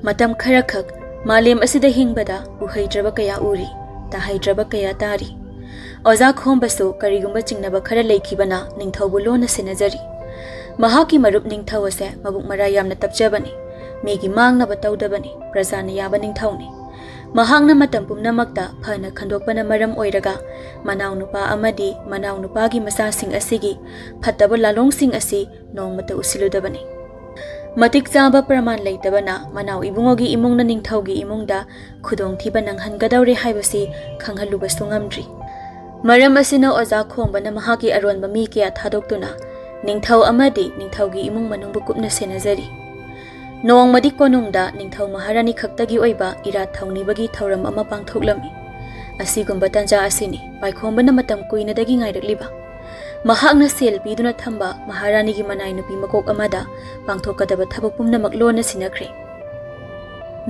ꯃꯇꯝ ꯈꯔꯈꯛ ꯃꯥꯂꯦꯝ ꯑꯁꯤꯗ ꯍꯤꯡꯕꯗ ꯎꯍꯩꯗ꯭ꯔꯕ ꯀꯌꯥ ꯎꯔꯤ, ꯇꯥꯍꯩꯗ꯭ꯔꯕ ꯀꯌꯥ ꯇꯥꯔꯤ꯫ ꯑꯣꯖꯥ ꯈꯣꯝꯕꯁꯨ ꯀꯔꯤꯒꯨꯝꯕ ꯆꯤꯡꯅꯕ ꯈꯔ ꯂꯩꯈꯤꯕꯅ ꯅꯤꯡꯊꯧꯕꯨ ꯂꯣꯟꯅ ꯁꯦꯟꯅꯖꯔꯤ꯫ ꯃꯍꯥꯛꯀꯤ ꯃꯔꯨꯞ ꯅꯤꯡꯊꯧ ꯑꯁꯦ ꯃꯕꯨꯛ ꯃꯔꯥ ꯌꯥꯝꯅ ꯇꯞꯆꯕꯅꯤ꯫ ꯃꯤꯒꯤ ꯃꯥꯡꯅꯕ ꯇꯧꯗꯕꯅꯤ, ꯄ꯭ꯔꯖꯥꯅ ꯌꯥꯕ ꯅꯤꯡꯊꯧꯅꯤ꯫ ꯃꯍꯥꯛꯅ ꯃꯇꯝ ꯄꯨꯝꯅꯃꯛꯇ ꯐꯅ ꯈꯟꯗꯣꯛꯄꯅ ꯃꯔꯝ ꯑꯣꯏꯔꯒ, ꯃꯅꯥꯎꯅꯨꯄꯥ ꯑꯃꯗꯤ ꯃꯅꯥꯎꯅꯨꯄꯥꯒꯤ ꯃꯆꯥꯁꯤꯡ ꯑꯁꯤꯒꯤ ꯐꯠꯇꯕ ꯂꯥꯂꯣꯡꯁꯤꯡ ꯑꯁꯤ ꯅꯣꯡꯃꯇ ꯎꯁꯤꯜꯂꯨꯗꯕꯅꯤ꯫ ꯃꯇꯤꯛ ꯆꯥꯕ ꯄ꯭ꯔꯃꯥꯟ ꯂꯩꯇꯕꯅ ꯃꯅꯥꯎ ꯏꯕꯨꯡꯉꯣꯒꯤ ꯏꯃꯨꯡꯅ ꯅꯤꯡꯊꯧꯒꯤ ꯏꯃꯨꯡꯗ ꯈꯨꯗꯣꯡꯊꯤꯕ ꯅꯪꯍꯟꯒꯗꯧꯔꯦ ꯍꯥꯏꯕꯁꯤ ꯈꯪꯍꯜꯂꯨꯕꯁꯨ ꯉꯝꯗ꯭ꯔꯤ꯫ ꯃꯔꯝ ꯑꯁꯤꯅ ꯑꯣꯖꯥ ꯈꯣꯝꯕꯅ ꯃꯍꯥꯛꯀꯤ ꯑꯔꯣꯟꯕ ꯃꯤ ꯀꯌꯥ ꯊꯥꯗꯣꯛꯇꯨꯅ ꯅꯤꯡꯊꯧ ꯑꯃꯗꯤ ꯅꯤꯡꯊꯧꯒꯤ ꯏꯃꯨꯡ ꯃꯅꯨꯡꯕꯨ ꯀꯨꯞꯅ ꯁꯦꯟꯅꯖꯔꯤ꯫ ꯅꯣꯡꯃꯗꯤ ꯀꯣꯅꯨꯡꯗ ꯅꯤꯡꯊꯧ ꯃꯍꯥꯔꯥꯅꯤ ꯈꯛꯇꯒꯤ ꯑꯣꯏꯕ ꯏꯔꯥꯠ ꯊꯧꯅꯤꯕꯒꯤ ꯊꯧꯔꯝ ꯑꯃ ꯄꯥꯡꯊꯣꯛꯂꯝꯃꯤ꯫ ꯑꯁꯤꯒꯨꯝꯕ ꯇꯥꯟꯖꯥ ꯑꯁꯤꯅꯤ ꯄꯥꯏꯈꯣꯝꯕꯅ ꯃꯇꯝ ꯀꯨꯏꯅꯗꯒꯤ ꯉꯥꯏꯔꯛꯂꯤꯕ꯫ ꯃꯍꯥꯛꯅ ꯁꯦꯜ ꯄꯤꯗꯨꯅ ꯊꯝꯕ ꯃꯍꯥꯔꯥꯅꯤꯒꯤ ꯃꯅꯥꯏ ꯅꯨꯄꯤ ꯃꯀꯣꯛ ꯑꯃꯗ ꯄꯥꯡꯊꯣꯛꯀꯗꯕ ꯊꯕꯛ ꯄꯨꯝꯅꯃꯛ ꯂꯣꯟꯅ ꯁꯤꯟꯅꯈ꯭ꯔꯦ꯫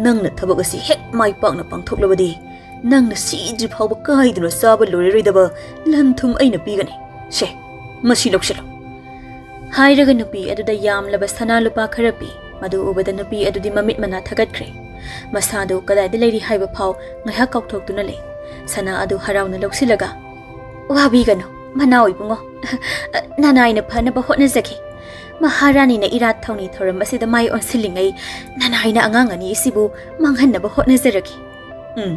"ꯅꯪꯅ ꯊꯕꯛ ꯑꯁꯤ ꯍꯦꯛ ꯃꯥꯏ ꯄꯥꯛꯅ ꯄꯥꯡꯊꯣꯛꯂꯕꯗꯤ, ꯅꯪꯅ ꯁꯤꯗ꯭ꯔꯤ ꯐꯥꯎꯕ ꯀꯥꯏꯗꯨꯅ ꯆꯥꯕ ꯂꯣꯏꯔꯔꯣꯏꯗꯕ ꯂꯟ ꯊꯨꯝ ꯑꯩꯅ ꯄꯤꯒꯅꯤ꯫ ꯁꯦ, ꯃꯁꯤ ꯂꯧꯁꯤꯜꯂꯨ," ꯍꯥꯏꯔꯒ ꯅꯨꯄꯤ ꯑꯗꯨꯗ ꯌꯥꯝꯂꯕ ꯁꯅꯥ ꯂꯨꯄꯥ ꯈꯔ ꯄꯤ꯫ ꯃꯗꯨ ꯎꯕꯗ ꯅꯨꯄꯤ ꯑꯗꯨꯗꯤ ꯃꯃꯤꯠ ꯃꯅꯥ ꯊꯛꯀꯠꯈ꯭ꯔꯦ꯫ ꯃꯁꯥꯗꯨ ꯀꯗꯥꯏꯗ ꯂꯩꯔꯤ ꯍꯥꯏꯕ ꯐꯥꯎ ꯉꯥꯏꯍꯥꯛ ꯀꯥꯎꯊꯣꯛꯇꯨꯅ ꯂꯩ꯫ ꯁꯅꯥ ꯑꯗꯨ ꯍꯔꯥꯎꯅ ꯂꯧꯁꯤꯜꯂꯒ, "ꯋꯥꯕꯤꯒꯅꯨ, ꯃꯅꯥꯎ ꯏꯕꯨꯡꯉꯣ꯫ ꯅꯅꯥꯏꯅ ꯐꯅꯕ ꯍꯣꯠꯅꯖꯒꯦ꯫ ꯃꯍꯥꯔꯥꯅꯤꯅ ꯏꯔꯥꯠ ꯊꯧꯅꯤ ꯊꯧꯔꯝ ꯑꯁꯤꯗ ꯃꯥꯏ ꯑꯣꯟꯁꯤꯜꯂꯤꯉꯩ ꯅꯅꯥꯏꯅ ꯑꯉꯥꯡ ꯑꯅꯤ ꯑꯁꯤꯕꯨ ꯃꯥꯡꯍꯟꯅꯕ ꯍꯣꯠꯅꯖꯔꯒꯦ꯫" "ꯎꯝ,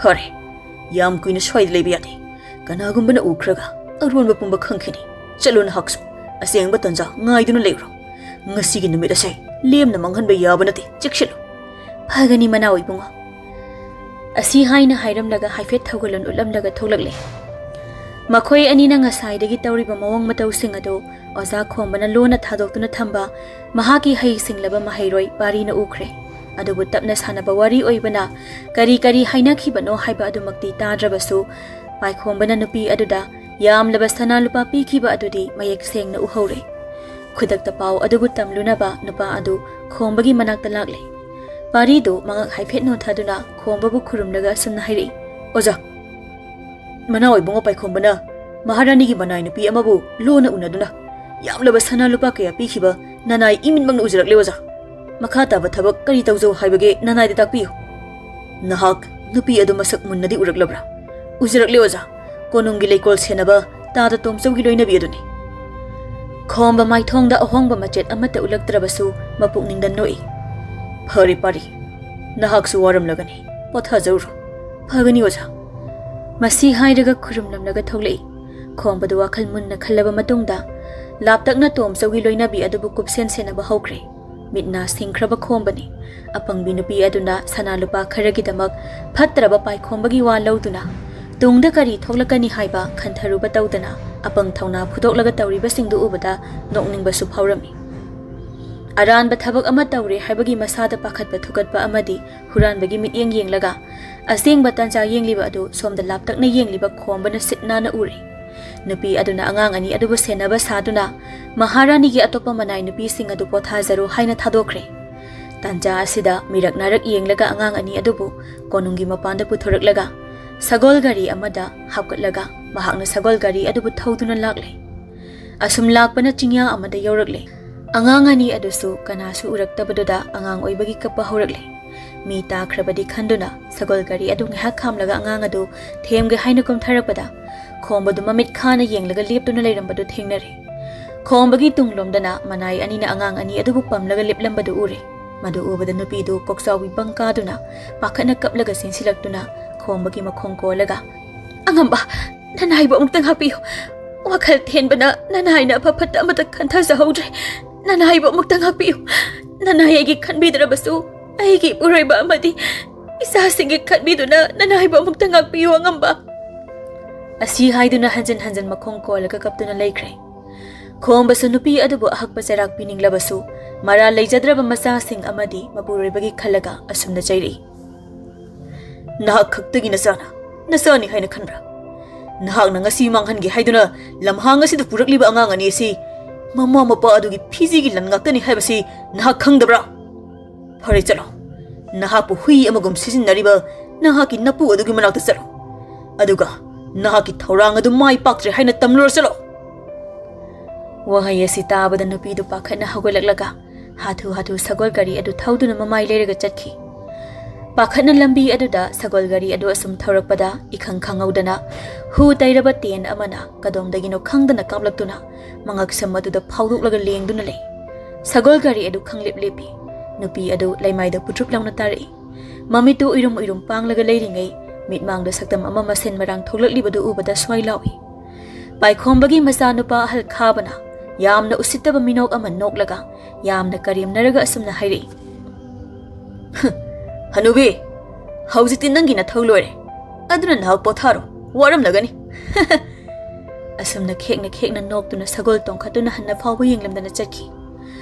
ꯐꯔꯦ꯫ ꯌꯥꯝ ꯀꯨꯏꯅ ꯁ꯭ꯋꯥꯏꯗ ꯂꯩꯕ ꯌꯥꯗꯦ꯫ ꯀꯅꯥꯒꯨꯝꯕꯅ ꯎꯈ꯭ꯔꯒ ꯑꯔꯣꯟꯕ ꯄꯨꯝꯕ ꯈꯪꯈꯤꯅꯤ꯫ ꯆꯠꯂꯣ ꯅꯍꯥꯛꯁꯨ꯫ ꯑꯁꯦꯡꯕ ꯇꯟꯖꯥ ꯉꯥꯏꯗꯨꯅ ꯂꯩꯔꯣ꯫ ꯉꯁꯤꯒꯤ ꯅꯨꯃꯤꯠ ꯑꯁꯦ ꯂꯦꯝꯅ ꯃꯥꯡꯍꯟꯕ ꯌꯥꯕ ꯅꯠꯇꯦ꯫ ꯆꯦꯛꯁꯤꯜꯂꯨ꯫" "ꯐꯒꯅꯤ ꯃꯅꯥꯎ ꯏꯕꯨꯡꯉꯣ꯫" ꯑꯁꯤ ꯍꯥꯏꯅ ꯍꯥꯏꯔꯝꯂꯒ ꯍꯥꯏꯐꯦꯠ ꯊꯧꯒꯜꯂꯣꯟ ꯎꯠꯂꯝꯂꯒ ꯊꯣꯛꯂꯛꯂꯦ꯫ ꯃꯈꯣꯏ ꯑꯅꯤꯅ ꯉꯁꯥꯏꯗꯒꯤ ꯇꯧꯔꯤꯕ ꯃꯑꯣꯡ ꯃꯇꯧꯁꯤꯡ ꯑꯗꯨ ꯑꯣꯖꯥ ꯈꯣꯝꯕꯅ ꯂꯣꯟꯅ ꯊꯥꯗꯣꯛꯇꯨꯅ ꯊꯝꯕ ꯃꯍꯥꯛꯀꯤ ꯍꯩꯁꯤꯡꯂꯕ ꯃꯍꯩꯔꯣꯏ ꯄꯥꯔꯤꯅ ꯎꯈ꯭ꯔꯦ꯫ ꯑꯗꯨꯕꯨ ꯇꯞꯅ ꯁꯥꯟꯅꯕ ꯋꯥꯔꯤ ꯑꯣꯏꯕꯅ ꯀꯔꯤ ꯀꯔꯤ ꯍꯥꯏꯅꯈꯤꯕꯅꯣ ꯍꯥꯏꯕ ꯑꯗꯨꯃꯛꯇꯤ ꯇꯥꯗ꯭ꯔꯕꯁꯨ, ꯄꯥꯏꯈꯣꯝꯕꯅ ꯅꯨꯄꯤ ꯑꯗꯨꯗ ꯌꯥꯝꯂꯕ ꯁꯅꯥ ꯂꯨꯄꯥ ꯄꯤꯈꯤꯕ ꯑꯗꯨꯗꯤ ꯃꯌꯦꯛ ꯁꯦꯡꯅ ꯎꯍꯧꯔꯦ꯫ ꯈꯨꯗꯛꯇ ꯄꯥꯎ ꯑꯗꯨꯕꯨ ꯇꯝꯂꯨꯅꯕ ꯅꯨꯄꯥ ꯑꯗꯨ ꯈꯣꯝꯕꯒꯤ ꯃꯅꯥꯛꯇ ꯂꯥꯛꯂꯦ꯫ ꯄꯥꯔꯤꯗꯨ ꯃꯉꯛ ꯍꯥꯏꯐꯦꯠ ꯅꯣꯟꯊꯗꯨꯅ ꯈꯣꯝꯕꯕꯨ ꯈꯨꯔꯨꯝꯂꯒ ꯑꯁꯨꯝꯅ ꯍꯥꯏꯔꯛꯏ, "ꯑꯣꯖꯥ, ꯃꯅꯥꯎ ꯏꯕꯨꯡꯉꯣ ꯄꯥꯏꯈꯣꯝꯕꯅ ꯃꯍꯥꯔꯥꯅꯤꯒꯤ ꯃꯅꯥꯏ ꯅꯨꯄꯤ ꯑꯃꯕꯨ ꯂꯣꯟꯅ ꯎꯅꯗꯨꯅ ꯌꯥꯝꯂꯕ ꯁꯅꯥ ꯂꯨꯄꯥ ꯀꯌꯥ ꯄꯤꯈꯤꯕ ꯅꯅꯥꯏ ꯏꯃꯤꯠꯃꯛꯅ ꯎꯖꯔꯛꯂꯦ ꯑꯣꯖꯥ꯫ ꯃꯈꯥ ꯇꯥꯕ ꯊꯕꯛ ꯀꯔꯤ ꯇꯧꯖꯧ ꯍꯥꯏꯕꯒꯦ ꯅꯅꯥꯏꯗ ꯇꯥꯛꯄꯤꯌꯨ꯫" "ꯅꯍꯥꯛ ꯅꯨꯄꯤ ꯑꯗꯨ ꯃꯁꯛ ꯃꯨꯟꯅꯗꯤ ꯎꯔꯛꯂꯕ꯭ꯔꯥ?" "ꯎꯖꯔꯛꯂꯦ ꯑꯣꯖꯥ꯫ ꯀꯣꯅꯨꯡꯒꯤ ꯂꯩꯀꯣꯜ ꯁꯦꯟꯅꯕ ꯇꯥꯗ ꯇꯣꯝꯆꯧꯒꯤ ꯂꯣꯏꯅꯕꯤ ꯑꯗꯨꯅꯤ꯫" ꯈꯣꯝꯕ ꯃꯥꯏꯊꯣꯡꯗ ꯑꯍꯣꯡꯕ ꯃꯆꯦꯠ ꯑꯃꯠꯇ ꯎꯠꯂꯛꯇ꯭ꯔꯕꯁꯨ ꯃꯄꯨꯛꯅꯤꯡꯗ ꯅꯣꯛꯏ꯫ "ꯐꯔꯦ ꯄꯥꯔꯤ, ꯅꯍꯥꯛꯁꯨ ꯋꯥꯔꯝꯂꯒꯅꯤ꯫ ꯄꯣꯊꯥꯖꯧꯔꯣ꯫ ꯐꯒꯅꯤ, ꯑꯣꯖꯥ꯫ ꯃꯁꯤ ꯍꯥꯏꯔꯒ ꯈꯨꯔꯨꯝꯂꯝꯂꯒ ꯊꯣꯛꯂꯛꯏ꯫ ꯈꯣꯝꯕꯗꯨ ꯋꯥꯈꯜ ꯃꯨꯟꯅ ꯈꯜꯂꯕ ꯃꯇꯨꯡꯗ ꯂꯥꯞꯇꯛꯅ ꯇꯣꯝꯆꯧꯒꯤ ꯂꯣꯏꯅꯕꯤ ꯑꯗꯨꯕꯨ ꯀꯨꯞꯁꯦꯟ ꯁꯦꯟꯅꯕ ꯍꯧꯈ꯭ꯔꯦ꯫ ꯃꯤꯠ ꯅꯥ ꯁꯤꯡꯈ꯭ꯔꯕ ꯈꯣꯝꯕꯅꯤ꯫ ꯑꯄꯪꯕꯤ ꯅꯨꯄꯤ ꯑꯗꯨꯅ ꯁꯅꯥ ꯂꯨꯄꯥ ꯈꯔꯒꯤꯗꯃꯛ ꯐꯠꯇ꯭ꯔꯕ ꯄꯥꯏꯈꯣꯝꯕꯒꯤ ꯋꯥ ꯂꯧꯗꯨꯅ ꯇꯨꯡꯗ ꯀꯔꯤ ꯊꯣꯛꯂꯛꯀꯅꯤ ꯍꯥꯏꯕ ꯈꯟꯊꯔꯨꯕ ꯇꯧꯗꯅ ꯑꯄꯪ ꯊꯧꯅꯥ ꯐꯨꯗꯣꯛꯂꯒ ꯇꯧꯔꯤꯕꯁꯤꯡꯗꯨ ꯎꯕꯗ ꯅꯣꯛꯅꯤꯡꯕꯁꯨ ꯐꯥꯎꯔꯝꯃꯤ꯫ ꯑꯔꯥꯟꯕ ꯊꯕꯛ ꯑꯃ ꯇꯧꯔꯦ ꯍꯥꯏꯕꯒꯤ ꯃꯁꯥꯗ ꯄꯥꯈꯠꯄ ꯊꯨꯀꯠꯄ ꯑꯃꯗꯤ ꯍꯨꯔꯥꯟꯕꯒꯤ ꯃꯤꯠꯌꯦꯡ ꯌꯦꯡꯂꯒ ꯑꯁꯦꯡꯕ ꯇꯟꯖꯥ ꯌꯦꯡꯂꯤꯕ ꯑꯗꯨ ꯁꯣꯝꯗ ꯂꯥꯞꯇꯛꯅ ꯌꯦꯡꯂꯤꯕ ꯈꯣꯝꯕꯅ ꯁꯤꯠ ꯅꯥꯟꯅ ꯎꯔꯦ꯫ ꯅꯨꯄꯤ ꯑꯗꯨꯅ ꯑꯉꯥꯡ ꯑꯅꯤ ꯑꯗꯨꯕꯨ ꯁꯦꯟꯅꯕ ꯁꯥꯗꯨꯅ ꯃꯍꯥꯔꯥꯅꯤꯒꯤ ꯑꯇꯣꯞꯄ ꯃꯅꯥꯏ ꯅꯨꯄꯤꯁꯤꯡ ꯑꯗꯨ ꯄꯣꯊꯥꯖꯔꯣ ꯍꯥꯏꯅ ꯊꯥꯗꯣꯛꯈ꯭ꯔꯦ꯫ ꯇꯥꯟꯖꯥ ꯑꯁꯤꯗ ꯃꯤꯔꯛ ꯅꯥꯔꯛ ꯌꯦꯡꯂꯒ ꯑꯉꯥꯡ ꯑꯅꯤ ꯑꯗꯨꯕꯨ ꯀꯣꯅꯨꯡꯒꯤ ꯃꯄꯥꯟꯗ ꯄꯨꯊꯣꯔꯛꯂꯒ ꯁꯒꯣꯜ ꯒꯥꯔꯤ ꯑꯃꯗ ꯍꯥꯞꯀꯠꯂꯒ ꯃꯍꯥꯛꯅ ꯁꯒꯣꯜ ꯒꯥꯔꯤ ꯑꯗꯨꯕꯨ ꯊꯧꯗꯨꯅ ꯂꯥꯛꯂꯦ꯫ ꯑꯁꯨꯝ ꯂꯥꯛꯄꯅ ꯆꯤꯡꯌꯥ ꯑꯃꯗ ꯌꯧꯔꯛꯂꯦ꯫ ꯑꯉꯥꯡ ꯑꯅꯤ ꯑꯗꯨꯁꯨ ꯀꯅꯥꯁꯨ ꯎꯔꯛꯇꯕꯗꯨꯗ ꯑꯉꯥꯡ ꯑꯣꯏꯕꯒꯤ ꯀꯞꯄ ꯍꯧꯔꯛꯂꯦ꯫ ꯃꯤ ꯇꯥꯈ꯭ꯔꯕꯗꯤ ꯈꯟꯗꯨꯅ ꯁꯒꯣꯜ ꯒꯥꯔꯤ ꯑꯗꯨ ꯉꯥꯏꯍꯥꯛ ꯈꯥꯝꯂꯒ ꯑꯉꯥꯡ ꯑꯗꯨ ꯊꯦꯝꯒꯦ ꯍꯥꯏꯅ ꯀꯨꯝꯊꯔꯛꯄꯗ ꯈꯣꯝꯕꯗꯨ ꯃꯃꯤꯠ ꯈꯥꯅ ꯌꯦꯡꯂꯒ ꯂꯦꯞꯇꯨꯅ ꯂꯩꯔꯝꯕꯗꯨ ꯊꯦꯡꯅꯔꯦ꯫ ꯈꯣꯝꯕꯒꯤ ꯇꯨꯡꯂꯣꯝꯗꯅ ꯃꯅꯥꯏ ꯑꯅꯤꯅ ꯑꯉꯥꯡ ꯑꯅꯤ ꯑꯗꯨꯕꯨ ꯄꯝꯂꯒ ꯂꯦꯞꯂꯝꯕꯗꯨ ꯎꯔꯦ꯫ ꯃꯗꯨ ꯎꯕꯗ ꯅꯨꯄꯤꯗꯨ ꯀꯣꯛꯆꯥꯎꯕꯤ ꯕꯪꯀꯥꯗꯨꯅ ꯄꯥꯈꯠꯅ ꯀꯞꯂꯒ ꯆꯦꯟꯁꯤꯜꯂꯛꯇꯨꯅ ꯈꯣꯝꯕꯒꯤ ꯃꯈꯣꯡ ꯀꯣꯜꯂꯒ, "ꯑꯉꯝꯕ, ꯅꯅꯥꯏꯕꯨ ꯑꯃꯨꯛꯇ ꯉꯥꯛꯄꯤꯌꯨ꯫ ꯋꯥꯈꯜ ꯊꯦꯟꯕꯅ ꯅꯅꯥꯏꯅ ꯑꯐ ꯐꯠꯇ ꯑꯃꯠꯇ ꯈꯟꯊꯖꯍꯧꯗ꯭ꯔꯦ꯫ ꯅꯅꯥꯏꯕꯨ ꯑꯃꯨꯛꯇ ꯉꯥꯛꯄꯤꯌꯨ꯫ ꯅꯅꯥꯏ ꯑꯩꯒꯤ ꯈꯟꯕꯤꯗ꯭ꯔꯕꯁꯨ ꯑꯩꯒꯤ ꯏꯄꯨꯔꯣꯏꯕ ꯑꯃꯗꯤ ꯏꯆꯥꯁꯤꯡꯒꯤ ꯈꯟꯕꯤꯗꯨꯅ ꯅꯅꯥꯏꯕꯨ ꯑꯃꯨꯛꯇ ꯉꯥꯛꯄꯤꯌꯨ, ꯑꯉꯝꯕ"꯫ ꯑꯁꯤ ꯍꯥꯏꯗꯨꯅ ꯍꯟꯖꯤꯟ ꯍꯟꯖꯤꯟ ꯃꯈꯣꯡ ꯀꯣꯜꯂꯒ ꯀꯞꯇꯨꯅ ꯂꯩꯈ꯭ꯔꯦ꯫ ꯈꯣꯝꯕꯁꯨ ꯅꯨꯄꯤ ꯑꯗꯨꯕꯨ ꯑꯍꯛꯄ ꯆꯩꯔꯥꯛ ꯄꯤꯅꯤꯡꯂꯕꯁꯨ ꯃꯔꯥꯜ ꯂꯩꯖꯗ꯭ꯔꯕ ꯃꯆꯥꯁꯤꯡ ꯑꯃꯗꯤ ꯃꯄꯨꯔꯣꯏꯕꯒꯤ ꯈꯜꯂꯒ ꯑꯁꯨꯝꯅ ꯆꯩꯔꯛꯏ꯫ "ꯅꯍꯥꯛ ꯈꯛꯇꯒꯤ ꯅꯆꯥꯅ ꯅꯆꯥꯅꯤ ꯍꯥꯏꯅ ꯈꯟꯕ꯭ꯔꯥ? ꯅꯍꯥꯛꯅ ꯉꯁꯤ ꯃꯥꯡꯍꯟꯒꯦ ꯍꯥꯏꯗꯨꯅ ꯂꯝꯍꯥꯡ ꯑꯁꯤꯗ ꯄꯨꯔꯛꯂꯤꯕ ꯑꯉꯥꯡ ꯑꯅꯤ ꯑꯁꯤ ꯃꯃꯥ ꯃꯄꯥ ꯑꯗꯨꯒꯤ ꯐꯤꯖꯤꯒꯤ ꯂꯟ ꯉꯥꯛꯇꯅꯤ ꯍꯥꯏꯕꯁꯤ ꯅꯍꯥꯛ ꯈꯪꯗꯕ꯭ꯔꯥ? ꯐꯔꯦ, ꯆꯠꯂꯣ꯫ ꯅꯍꯥꯛꯄꯨ ꯍꯨꯏ ꯑꯃꯒꯨꯝ ꯁꯤꯖꯤꯟꯅꯔꯤꯕ ꯅꯍꯥꯛꯀꯤ ꯅꯄꯨ ꯑꯗꯨꯒꯤ ꯃꯅꯥꯛꯇ ꯆꯠꯂꯣ꯫ ꯑꯗꯨꯒ ꯅꯍꯥꯛꯀꯤ ꯊꯧꯔꯥꯡ ꯑꯗꯨ ꯃꯥꯏ ꯄꯥꯛꯇ꯭ꯔꯦ ꯍꯥꯏꯅ ꯇꯝꯂꯨꯔ ꯆꯠꯂꯣ"꯫ ꯋꯥꯍꯩ ꯑꯁꯤ ꯇꯥꯕꯗ ꯅꯨꯄꯤꯗꯨ ꯄꯥꯈꯠꯅ ꯍꯧꯒꯠꯂꯛꯂꯒ ꯍꯥꯊꯨ ꯍꯥꯊꯨ ꯁꯒꯣꯜ ꯒꯥꯔꯤ ꯑꯗꯨ ꯊꯧꯗꯨꯅ ꯃꯃꯥꯏ ꯂꯩꯔꯒ ꯆꯠꯈꯤ꯫ ꯄꯥꯈꯠꯅ ꯂꯝꯕꯤ ꯑꯗꯨꯗ ꯁꯒꯣꯜ ꯒꯥꯔꯤ ꯑꯗꯨ ꯑꯁꯨꯝ ꯊꯧꯔꯛꯄꯗ ꯏꯈꯪ ꯈꯪꯍꯧꯗꯅ ꯍꯨ ꯇꯩꯔꯕ ꯇꯦꯟ ꯑꯃꯅ ꯀꯗꯣꯝꯗꯒꯤꯅꯣ ꯈꯪꯗꯅ ꯀꯥꯞꯂꯛꯇꯨꯅ ꯃꯉꯛꯁꯝ ꯑꯗꯨꯗ ꯐꯥꯎꯗꯣꯛꯂꯒ ꯂꯦꯡꯗꯨꯅ ꯂꯩ꯫ ꯁꯒꯣꯜ ꯒꯥꯔꯤ ꯑꯗꯨ ꯈꯪꯂꯦꯞ ꯂꯦꯞꯄꯤ꯫ ꯅꯨꯄꯤ ꯑꯗꯨ ꯂꯩꯃꯥꯏꯗ ꯄꯨꯠꯇ꯭ꯔꯨꯞ ꯂꯥꯎꯅ ꯇꯥꯔꯛꯏ꯫ ꯃꯃꯤꯠꯇꯨ ꯎꯏꯔꯨꯝ ꯎꯏꯔꯨꯝ ꯄꯥꯡꯂꯒ ꯂꯩꯔꯤꯉꯩ, ꯃꯤꯠꯃꯥꯡꯗ ꯁꯛꯇꯝ ꯑꯃ ꯃꯁꯦꯟ ꯃꯔꯥꯡ ꯊꯣꯛꯂꯛꯂꯤꯕꯗꯨ ꯎꯕꯗ ꯁ꯭ꯋꯥꯏ ꯂꯥꯎꯏ꯫ ꯄꯥꯏꯈꯣꯝꯕꯒꯤ ꯃꯆꯥꯅꯨꯄꯥ ꯑꯍꯜ ꯈꯥꯕꯅ ꯌꯥꯝꯅ ꯎꯁꯤꯠꯇꯕ ꯃꯤꯅꯣꯛ ꯑꯃ ꯅꯣꯛꯂꯒ ꯌꯥꯝꯅ ꯀꯔꯦꯝꯅꯔꯒ ꯑꯁꯨꯝꯅ ꯍꯥꯏꯔꯛꯏ, "ꯍꯅꯨꯕꯤ, ꯍꯧꯖꯤꯛꯇꯤ ꯅꯪꯒꯤ ꯅꯊꯧ ꯂꯣꯏꯔꯦ, ꯑꯗꯨꯅ ꯅꯍꯥꯛ ꯄꯣꯊꯥꯔꯣ, ꯋꯥꯔꯝꯂꯒꯅꯤ꯫" ꯑꯁꯨꯝꯅ ꯈꯦꯛꯅ ꯈꯦꯛꯅ ꯅꯣꯛꯇꯨꯅ ꯁꯒꯣꯜ ꯇꯣꯡꯈꯠꯇꯨꯅ ꯍꯟꯅ ꯐꯥꯎꯕ ꯌꯦꯡꯂꯝꯗꯅ ꯆꯠꯈꯤ꯫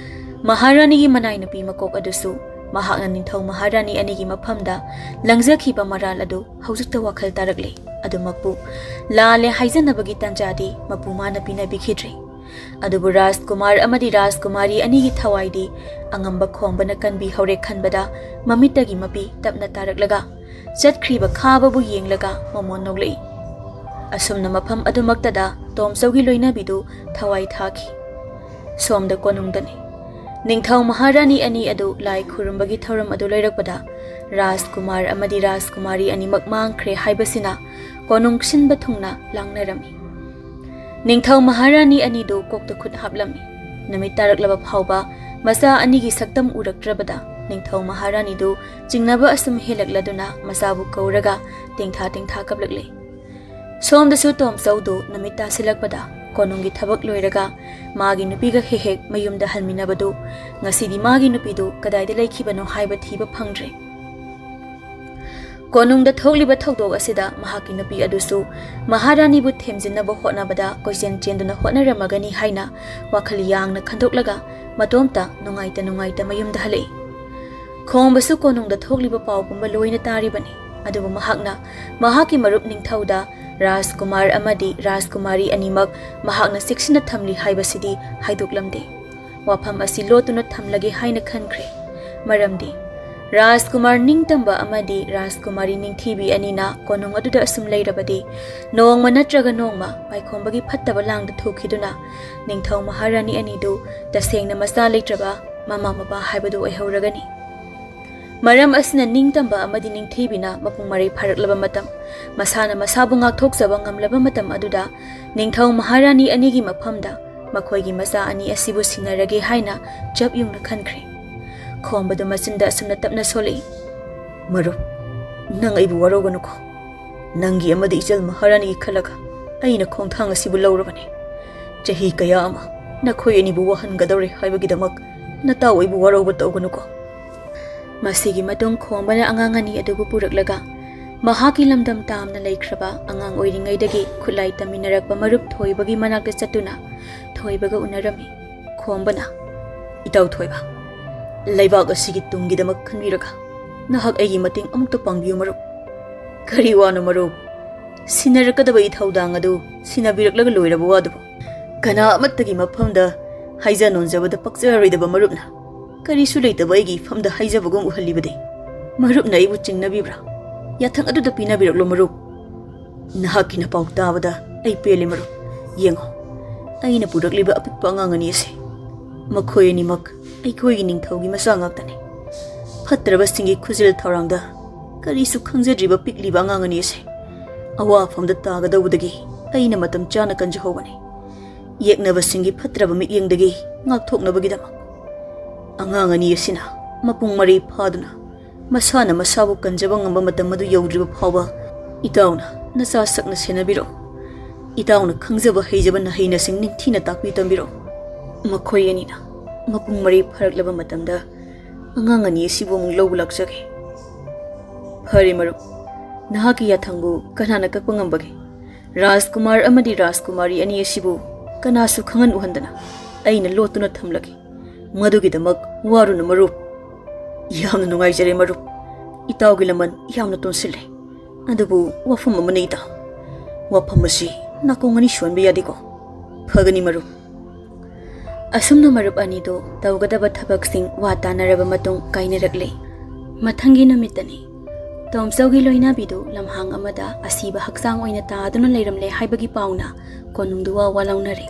ꯃꯍꯥꯔꯥꯅꯤꯒꯤ ꯃꯅꯥꯏ ꯅꯨꯄꯤ ꯃꯀꯣꯛ ꯑꯗꯨꯁꯨ ꯃꯍꯥꯛꯅ ꯅꯤꯡꯊꯧ ꯃꯍꯥꯔꯥꯅꯤ ꯑꯅꯤꯒꯤ ꯃꯐꯝꯗ ꯂꯪꯖꯈꯤꯕ ꯃꯔꯥꯜ ꯑꯗꯨ ꯍꯧꯖꯤꯛꯇ ꯋꯥꯈꯜ ꯇꯥꯔꯛꯂꯦ꯫ ꯑꯗꯨꯃꯛꯄꯨ ꯂꯥꯜꯂꯦ ꯍꯥꯏꯖꯅꯕꯒꯤ ꯇꯥꯟꯖꯥꯗꯤ ꯃꯄꯨ ꯃꯥꯅ ꯄꯤꯅꯕꯤꯈꯤꯗ꯭ꯔꯦ꯫ ꯑꯗꯨꯕꯨ ꯔꯥꯖꯀꯨꯃꯥꯔ ꯑꯃꯗꯤ ꯔꯥꯖꯀꯨꯃꯥꯔꯤ ꯑꯅꯤꯒꯤ ꯊꯋꯥꯏꯗꯤ ꯑꯉꯝꯕ ꯈꯣꯝꯕꯅ ꯀꯟꯕꯤꯍꯧꯔꯦ ꯈꯟꯕꯗ ꯃꯃꯤꯠꯇꯒꯤ ꯃꯄꯤ ꯇꯞꯅ ꯇꯥꯔꯛꯂꯒ ꯆꯠꯈ꯭ꯔꯤꯕ ꯈꯥꯕꯕꯨ ꯌꯦꯡꯂꯒ ꯃꯃꯣꯟ ꯅꯣꯛꯂꯛꯏ꯫ ꯑꯁꯨꯝꯅ ꯃꯐꯝ ꯑꯗꯨꯃꯛꯇꯗ ꯇꯣꯝꯆꯧꯒꯤ ꯂꯣꯏꯅꯕꯤꯗꯨ ꯊꯋꯥꯏ ꯊꯥꯈꯤ꯫ ꯁꯣꯝꯗ ꯀꯣꯅꯨꯡꯗꯅꯤ꯫ ꯅꯤꯡꯊꯧ ꯃꯍꯥꯔꯥꯅꯤ ꯑꯅꯤ ꯑꯗꯨ ꯂꯥꯏ ꯈꯨꯔꯨꯝꯕꯒꯤ ꯊꯧꯔꯝ ꯑꯗꯨ ꯂꯣꯏꯔꯛꯄꯗ ꯔꯥꯖꯀꯨꯃꯥꯔ ꯑꯃꯗꯤ ꯔꯥꯖꯀꯨꯃꯥꯔꯤ ꯑꯅꯤꯃꯛ ꯃꯥꯡꯈ꯭ꯔꯦ ꯍꯥꯏꯕꯁꯤꯅ ꯀꯣꯅꯨꯡ ꯁꯤꯟꯕ ꯊꯨꯡꯅ ꯂꯥꯡꯅꯔꯝꯃꯤ꯫ ꯅꯤꯡꯊꯧ ꯃꯍꯥꯔꯥꯅꯤ ꯑꯅꯤꯗꯨ ꯀꯣꯛꯇ ꯈꯨꯠ ꯍꯥꯞꯂꯝꯃꯤ꯫ ꯅꯨꯃꯤꯠ ꯇꯥꯔꯛꯂꯕ ꯐꯥꯎꯕ ꯃꯆꯥ ꯑꯅꯤꯒꯤ ꯁꯛꯇꯝ ꯎꯔꯛꯇ꯭ꯔꯕꯗ ꯅꯤꯡꯊꯧ ꯃꯍꯥꯔꯥꯅꯤꯗꯨ ꯆꯤꯡꯅꯕ ꯑꯁꯨꯝ ꯍꯦꯜꯂꯛꯂꯗꯨꯅ ꯃꯆꯥꯕꯨ ꯀꯧꯔꯒ ꯇꯦꯡꯊꯥ ꯇꯦꯡꯊꯥ ꯀꯞꯂꯛꯂꯦ꯫ ꯁꯣꯝꯗꯁꯨ ꯇꯣꯝꯆꯧꯗꯨ ꯅꯨꯃꯤꯠ ꯇꯥꯁꯤꯜꯂꯛꯄꯗ ꯀꯣꯅꯨꯡꯒꯤ ꯊꯕꯛ ꯂꯣꯏꯔꯒ ꯃꯥꯒꯤ ꯅꯨꯄꯤꯒ ꯍꯦꯛ ꯍꯦꯛ ꯃꯌꯨꯝꯗ ꯍꯟꯃꯤꯟꯅꯕꯗꯨ ꯉꯁꯤꯗꯤ ꯃꯥꯒꯤ ꯅꯨꯄꯤꯗꯨ ꯀꯗꯥꯏꯗ ꯂꯩꯈꯤꯕꯅꯣ ꯍꯥꯏꯕ ꯊꯤꯕ ꯐꯪꯗ꯭ꯔꯦ꯫ ꯀꯣꯅꯨꯡꯗ ꯊꯣꯛꯂꯤꯕ ꯊꯧꯗꯣꯛ ꯑꯁꯤꯗ ꯃꯍꯥꯛꯀꯤ ꯅꯨꯄꯤ ꯑꯗꯨꯁꯨ ꯃꯍꯥꯔꯥꯅꯤꯕꯨ ꯊꯦꯝꯖꯤꯟꯅꯕ ꯍꯣꯠꯅꯕꯗ ꯀꯣꯏꯆꯦꯟ ꯆꯦꯟꯗꯨꯅ ꯍꯣꯠꯅꯔꯝꯃꯒꯅꯤ ꯍꯥꯏꯅ ꯋꯥꯈꯜ ꯌꯥꯡꯅ ꯈꯟꯗꯣꯛꯂꯒ ꯃꯇꯣꯝꯇ ꯅꯨꯡꯉꯥꯏꯇ ꯅꯨꯡꯉꯥꯏꯇ ꯃꯌꯨꯝꯗ ꯍꯜꯂꯛꯏ꯫ ꯈꯣꯝꯕꯁꯨ ꯀꯣꯅꯨꯡꯗ ꯊꯣꯛꯂꯤꯕ ꯄꯥꯎ ꯄꯨꯝꯕ ꯂꯣꯏꯅ ꯇꯥꯔꯤꯕꯅꯤ꯫ ꯑꯗꯨꯕꯨ ꯃꯍꯥꯛꯅ ꯃꯍꯥꯛꯀꯤ ꯃꯔꯨꯞ ꯅꯤꯡꯊꯧꯗ ꯔꯥꯖꯀꯨꯃꯥꯔ ꯑꯃꯗꯤ ꯔꯥꯖꯀꯨꯃꯥꯔꯤ ꯑꯅꯤꯃꯛ ꯃꯍꯥꯛꯅ ꯆꯦꯛꯁꯤꯟꯅ ꯊꯝꯂꯤ ꯍꯥꯏꯕꯁꯤꯗꯤ ꯍꯥꯏꯗꯣꯛꯂꯝꯗꯦ꯫ ꯋꯥꯐꯝ ꯑꯁꯤ ꯂꯣꯠꯇꯨꯅ ꯊꯝꯂꯒꯦ ꯍꯥꯏꯅ ꯈꯟꯈ꯭ꯔꯦ꯫ ꯃꯔꯝꯗꯤ ꯔꯥꯖꯀꯨꯃꯥꯔ ꯅꯤꯡꯇꯝꯕ ꯑꯃꯗꯤ ꯔꯥꯖꯀꯨꯃꯥꯔꯤ ꯅꯤꯡꯊꯤꯕꯤ ꯑꯅꯤꯅ ꯀꯣꯅꯨꯡ ꯑꯗꯨꯗ ꯑꯁꯨꯝ ꯂꯩꯔꯕꯗꯤ ꯅꯣꯡꯃ ꯅꯠꯇ꯭ꯔꯒ ꯅꯣꯡꯃ ꯄꯥꯏꯈꯣꯝꯕꯒꯤ ꯐꯠꯇꯕ ꯂꯥꯡꯗ ꯊꯣꯛꯈꯤꯗꯨꯅ ꯅꯤꯡꯊꯧ ꯃꯍꯥꯔꯥꯅꯤ ꯑꯅꯤꯗꯨ ꯇꯁꯦꯡꯅ ꯃꯆꯥ ꯂꯩꯇ꯭ꯔꯕ ꯃꯃꯥ ꯃꯄꯥ ꯍꯥꯏꯕꯗꯨ ꯑꯣꯏꯍꯧꯔꯒꯅꯤ꯫ ꯃꯔꯝ ꯑꯁꯤꯅ ꯅꯤꯡꯇꯝꯕ ꯑꯃꯗꯤ ꯅꯤꯡꯊꯤꯕꯤꯅ ꯃꯄꯨꯡ ꯃꯔꯩ ꯐꯥꯔꯛꯂꯕ ꯃꯇꯝ, ꯃꯁꯥꯅ ꯃꯁꯥꯕꯨ ꯉꯥꯛꯊꯣꯛꯆꯕ ꯉꯝꯂꯕ ꯃꯇꯝ ꯑꯗꯨꯗ ꯅꯤꯡꯊꯧ ꯃꯍꯥꯔꯥꯅꯤ ꯑꯅꯤꯒꯤ ꯃꯐꯝꯗ ꯃꯈꯣꯏꯒꯤ ꯃꯆꯥ ꯑꯅꯤ ꯑꯁꯤꯕꯨ ꯁꯤꯟꯅꯔꯒꯦ ꯍꯥꯏꯅ ꯆꯞ ꯌꯨꯡꯅ ꯈꯟꯈ꯭ꯔꯦ꯫ ꯈꯣꯝꯕꯗꯨ ꯃꯆꯤꯟꯗ ꯑꯁꯨꯝꯅ ꯇꯞꯅ ꯁꯣꯜꯂꯛꯏ, "ꯃꯔꯨꯞ, ꯅꯪ ꯑꯩꯕꯨ ꯋꯥꯔꯧꯒꯅꯨꯀꯣ꯫ ꯅꯪꯒꯤ ꯑꯃꯗꯤ ꯏꯆꯜ ꯃꯍꯥꯔꯥꯅꯤꯒꯤ ꯈꯜꯂꯒ ꯑꯩꯅ ꯈꯣꯡꯊꯥꯡ ꯑꯁꯤꯕꯨ ꯂꯧꯔꯕꯅꯤ꯫ ꯆꯍꯤ ꯀꯌꯥ ꯑꯃ ꯅꯈꯣꯏ ꯑꯅꯤꯕꯨ ꯋꯥꯍꯟꯒꯗꯧꯔꯦ ꯍꯥꯏꯕꯒꯤꯗꯃꯛ ꯅꯇꯥꯎ ꯑꯩꯕꯨ ꯋꯥꯔꯧꯕ ꯇꯧꯒꯅꯨꯀꯣ꯫" ꯃꯁꯤꯒꯤ ꯃꯇꯨꯡ ꯈꯣꯝꯕꯅ ꯑꯉꯥꯡ ꯑꯅꯤ ꯑꯗꯨꯕꯨ ꯄꯨꯔꯛꯂꯒ ꯃꯍꯥꯛꯀꯤ ꯂꯝꯗꯝ ꯇꯥꯝꯅ ꯂꯩꯈ꯭ꯔꯕ ꯑꯉꯥꯡ ꯑꯣꯏꯔꯤꯉꯩꯗꯒꯤ ꯈꯨꯠꯂꯥꯏ ꯇꯝꯃꯤꯟꯅꯔꯛꯄ ꯃꯔꯨꯞ ꯊꯣꯏꯕꯒꯤ ꯃꯅꯥꯛꯇ ꯆꯠꯇꯨꯅ ꯊꯣꯏꯕꯒ ꯎꯅꯔꯝꯃꯤ꯫ ꯈꯣꯝꯕꯅ, "ꯏꯇꯥꯎ ꯊꯣꯏꯕ, ꯂꯩꯕꯥꯛ ꯑꯁꯤꯒꯤ ꯇꯨꯡꯒꯤꯗꯃꯛ ꯈꯟꯕꯤꯔꯒ ꯅꯍꯥꯛ ꯑꯩꯒꯤ ꯃꯇꯦꯡ ꯑꯃꯨꯛꯇ ꯄꯥꯡꯕꯤꯌꯨ ꯃꯔꯨꯞ꯫" "ꯀꯔꯤ ꯋꯥꯅꯣ ꯃꯔꯨꯞ? ꯁꯤꯟꯅꯔꯛꯀꯗꯕ ꯏꯊꯧꯗꯥꯡ ꯑꯗꯨ ꯁꯤꯟꯅꯕꯤꯔꯛꯂꯒ ꯂꯣꯏꯔꯕ ꯋꯥꯗꯨꯕꯨ? ꯀꯅꯥ ꯑꯃꯠꯇꯒꯤ ꯃꯐꯝꯗ ꯍꯥꯏꯖ ꯅꯣꯟꯖꯕꯗ ꯄꯛꯆꯔꯣꯏꯗꯕ ꯃꯔꯨꯞꯅ ꯀꯔꯤꯁꯨ ꯂꯩꯇꯕ ꯑꯩꯒꯤ ꯏꯐꯝꯗ ꯍꯥꯏꯖꯕꯒꯨꯝ ꯎꯍꯜꯂꯤꯕꯗꯤ? ꯃꯔꯨꯞꯅ ꯑꯩꯕꯨ ꯆꯤꯡꯅꯕꯤꯕ꯭ꯔꯥ? ꯌꯥꯊꯪ ꯑꯗꯨꯗ ꯄꯤꯅꯕꯤꯔꯛꯂꯣ ꯃꯔꯨꯞ꯫" "ꯅꯍꯥꯛꯀꯤ ꯅꯄꯥꯎ ꯇꯥꯕꯗ ꯑꯩ ꯄꯦꯜꯂꯦ ꯃꯔꯨꯞ꯫ ꯌꯦꯡꯉꯣ, ꯑꯩꯅ ꯄꯨꯔꯛꯂꯤꯕ ꯑꯄꯤꯛꯄ ꯑꯉꯥꯡ ꯑꯅꯤ ꯑꯁꯦ, ꯃꯈꯣꯏ ꯑꯅꯤꯃꯛ ꯑꯩꯈꯣꯏꯒꯤ ꯅꯤꯡꯊꯧꯒꯤ ꯃꯆꯥ ꯉꯥꯛꯇꯅꯤ꯫ ꯐꯠꯇ꯭ꯔꯕꯁꯤꯡꯒꯤ ꯈꯨꯖꯤꯜ ꯊꯧꯔꯥꯡꯗ ꯀꯔꯤꯁꯨ ꯈꯪꯖꯗ꯭ꯔꯤꯕ ꯄꯤꯛꯂꯤꯕ ꯑꯉꯥꯡ ꯑꯅꯤ ꯑꯁꯦ ꯑꯋꯥꯐꯝꯗ ꯇꯥꯒꯗꯧꯕꯗꯒꯤ ꯑꯩꯅ ꯃꯇꯝ ꯆꯥꯅ ꯀꯟꯖꯍꯧꯕꯅꯤ, ꯌꯦꯛꯅꯕꯁꯤꯡꯒꯤ ꯐꯠꯇ꯭ꯔꯕ ꯃꯤꯠꯌꯦꯡꯗꯒꯤ ꯉꯥꯛꯊꯣꯛꯅꯕꯒꯤꯗꯃꯛ꯫ ꯑꯉꯥꯡ ꯑꯅꯤ ꯑꯁꯤꯅ ꯃꯄꯨꯡ ꯃꯔꯩ ꯐꯥꯗꯨꯅ ꯃꯁꯥꯅ ꯃꯁꯥꯕꯨ ꯀꯟꯖꯕ ꯉꯝꯕ ꯃꯇꯝ ꯑꯗꯨ ꯌꯧꯗ꯭ꯔꯤꯕ ꯐꯥꯎꯕ ꯏꯇꯥꯎꯅ ꯅꯆꯥ ꯁꯛꯅ ꯁꯦꯟꯅꯕꯤꯔꯛꯎ꯫ ꯏꯇꯥꯎꯅ ꯈꯪꯖꯕ ꯍꯩꯖꯕ ꯅꯍꯩꯅꯁꯤꯡ ꯅꯤꯡꯊꯤꯅ ꯇꯥꯛꯄꯤ ꯇꯝꯕꯤꯔꯛꯎ꯫ ꯃꯈꯣꯏ ꯑꯅꯤꯅ ꯃꯄꯨꯡ ꯃꯔꯩ ꯐꯥꯔꯛꯂꯕ ꯃꯇꯝꯗ ꯑꯉꯥꯡ ꯑꯅꯤ ꯑꯁꯤꯕꯨ ꯑꯃꯨꯛ ꯂꯧꯕ ꯂꯥꯛꯆꯒꯦ꯫" "ꯐꯔꯦ ꯃꯔꯨꯞ, ꯅꯍꯥꯛꯀꯤ ꯌꯥꯊꯪꯕꯨ ꯀꯅꯥꯅ ꯀꯛꯄ ꯉꯝꯕꯒꯦ? ꯔꯥꯖꯀꯨꯃꯥꯔ ꯑꯃꯗꯤ ꯔꯥꯖꯀꯨꯃꯥꯔꯤ ꯑꯅꯤ ꯑꯁꯤꯕꯨ ꯀꯅꯥꯁꯨ ꯈꯪꯍꯟ ꯎꯍꯟꯗꯅ ꯑꯩꯅ ꯂꯣꯠꯇꯨꯅ ꯊꯝꯂꯒꯦ꯫ ꯃꯗꯨꯒꯤꯗꯃꯛ ꯋꯥꯔꯨꯅꯨ ꯃꯔꯨꯞ꯫" "ꯌꯥꯝꯅ ꯅꯨꯡꯉꯥꯏꯖꯔꯦ ꯃꯔꯨꯞ꯫ ꯏꯇꯥꯎꯒꯤ ꯂꯃꯟ ꯌꯥꯝꯅ ꯇꯣꯟꯁꯤꯜꯂꯦ꯫ ꯑꯗꯨꯕꯨ ꯋꯥꯐꯝ ꯑꯃꯅ ꯏꯇꯥꯎ, ꯋꯥꯐꯝ ꯑꯁꯤ ꯅꯥꯀꯣꯡ ꯑꯅꯤ ꯁꯣꯟꯕ ꯌꯥꯗꯦꯀꯣ?" "ꯐꯒꯅꯤ ꯃꯔꯨꯞ꯫" ꯑꯁꯨꯝꯅ ꯃꯔꯨꯞ ꯑꯅꯤꯗꯨ ꯇꯧꯒꯗꯕ ꯊꯕꯛꯁꯤꯡ ꯋꯥ ꯇꯥꯅꯔꯕ ꯃꯇꯨꯡ ꯀꯥꯏꯅꯔꯛꯂꯦ꯫ ꯃꯊꯪꯒꯤ ꯅꯨꯃꯤꯠꯇꯅꯤ꯫ ꯇꯣꯝꯆꯧꯒꯤ ꯂꯣꯏꯅꯕꯤꯗꯨ ꯂꯝꯍꯥꯡ ꯑꯃꯗ ꯑꯁꯤꯕ ꯍꯛꯆꯥꯡ ꯑꯣꯏꯅ ꯇꯥꯗꯨꯅ ꯂꯩꯔꯝꯂꯦ ꯍꯥꯏꯕꯒꯤ ꯄꯥꯎꯅ ꯀꯣꯅꯨꯡꯗꯨ ꯋꯥ ꯋꯥ ꯂꯥꯎꯅꯔꯦ꯫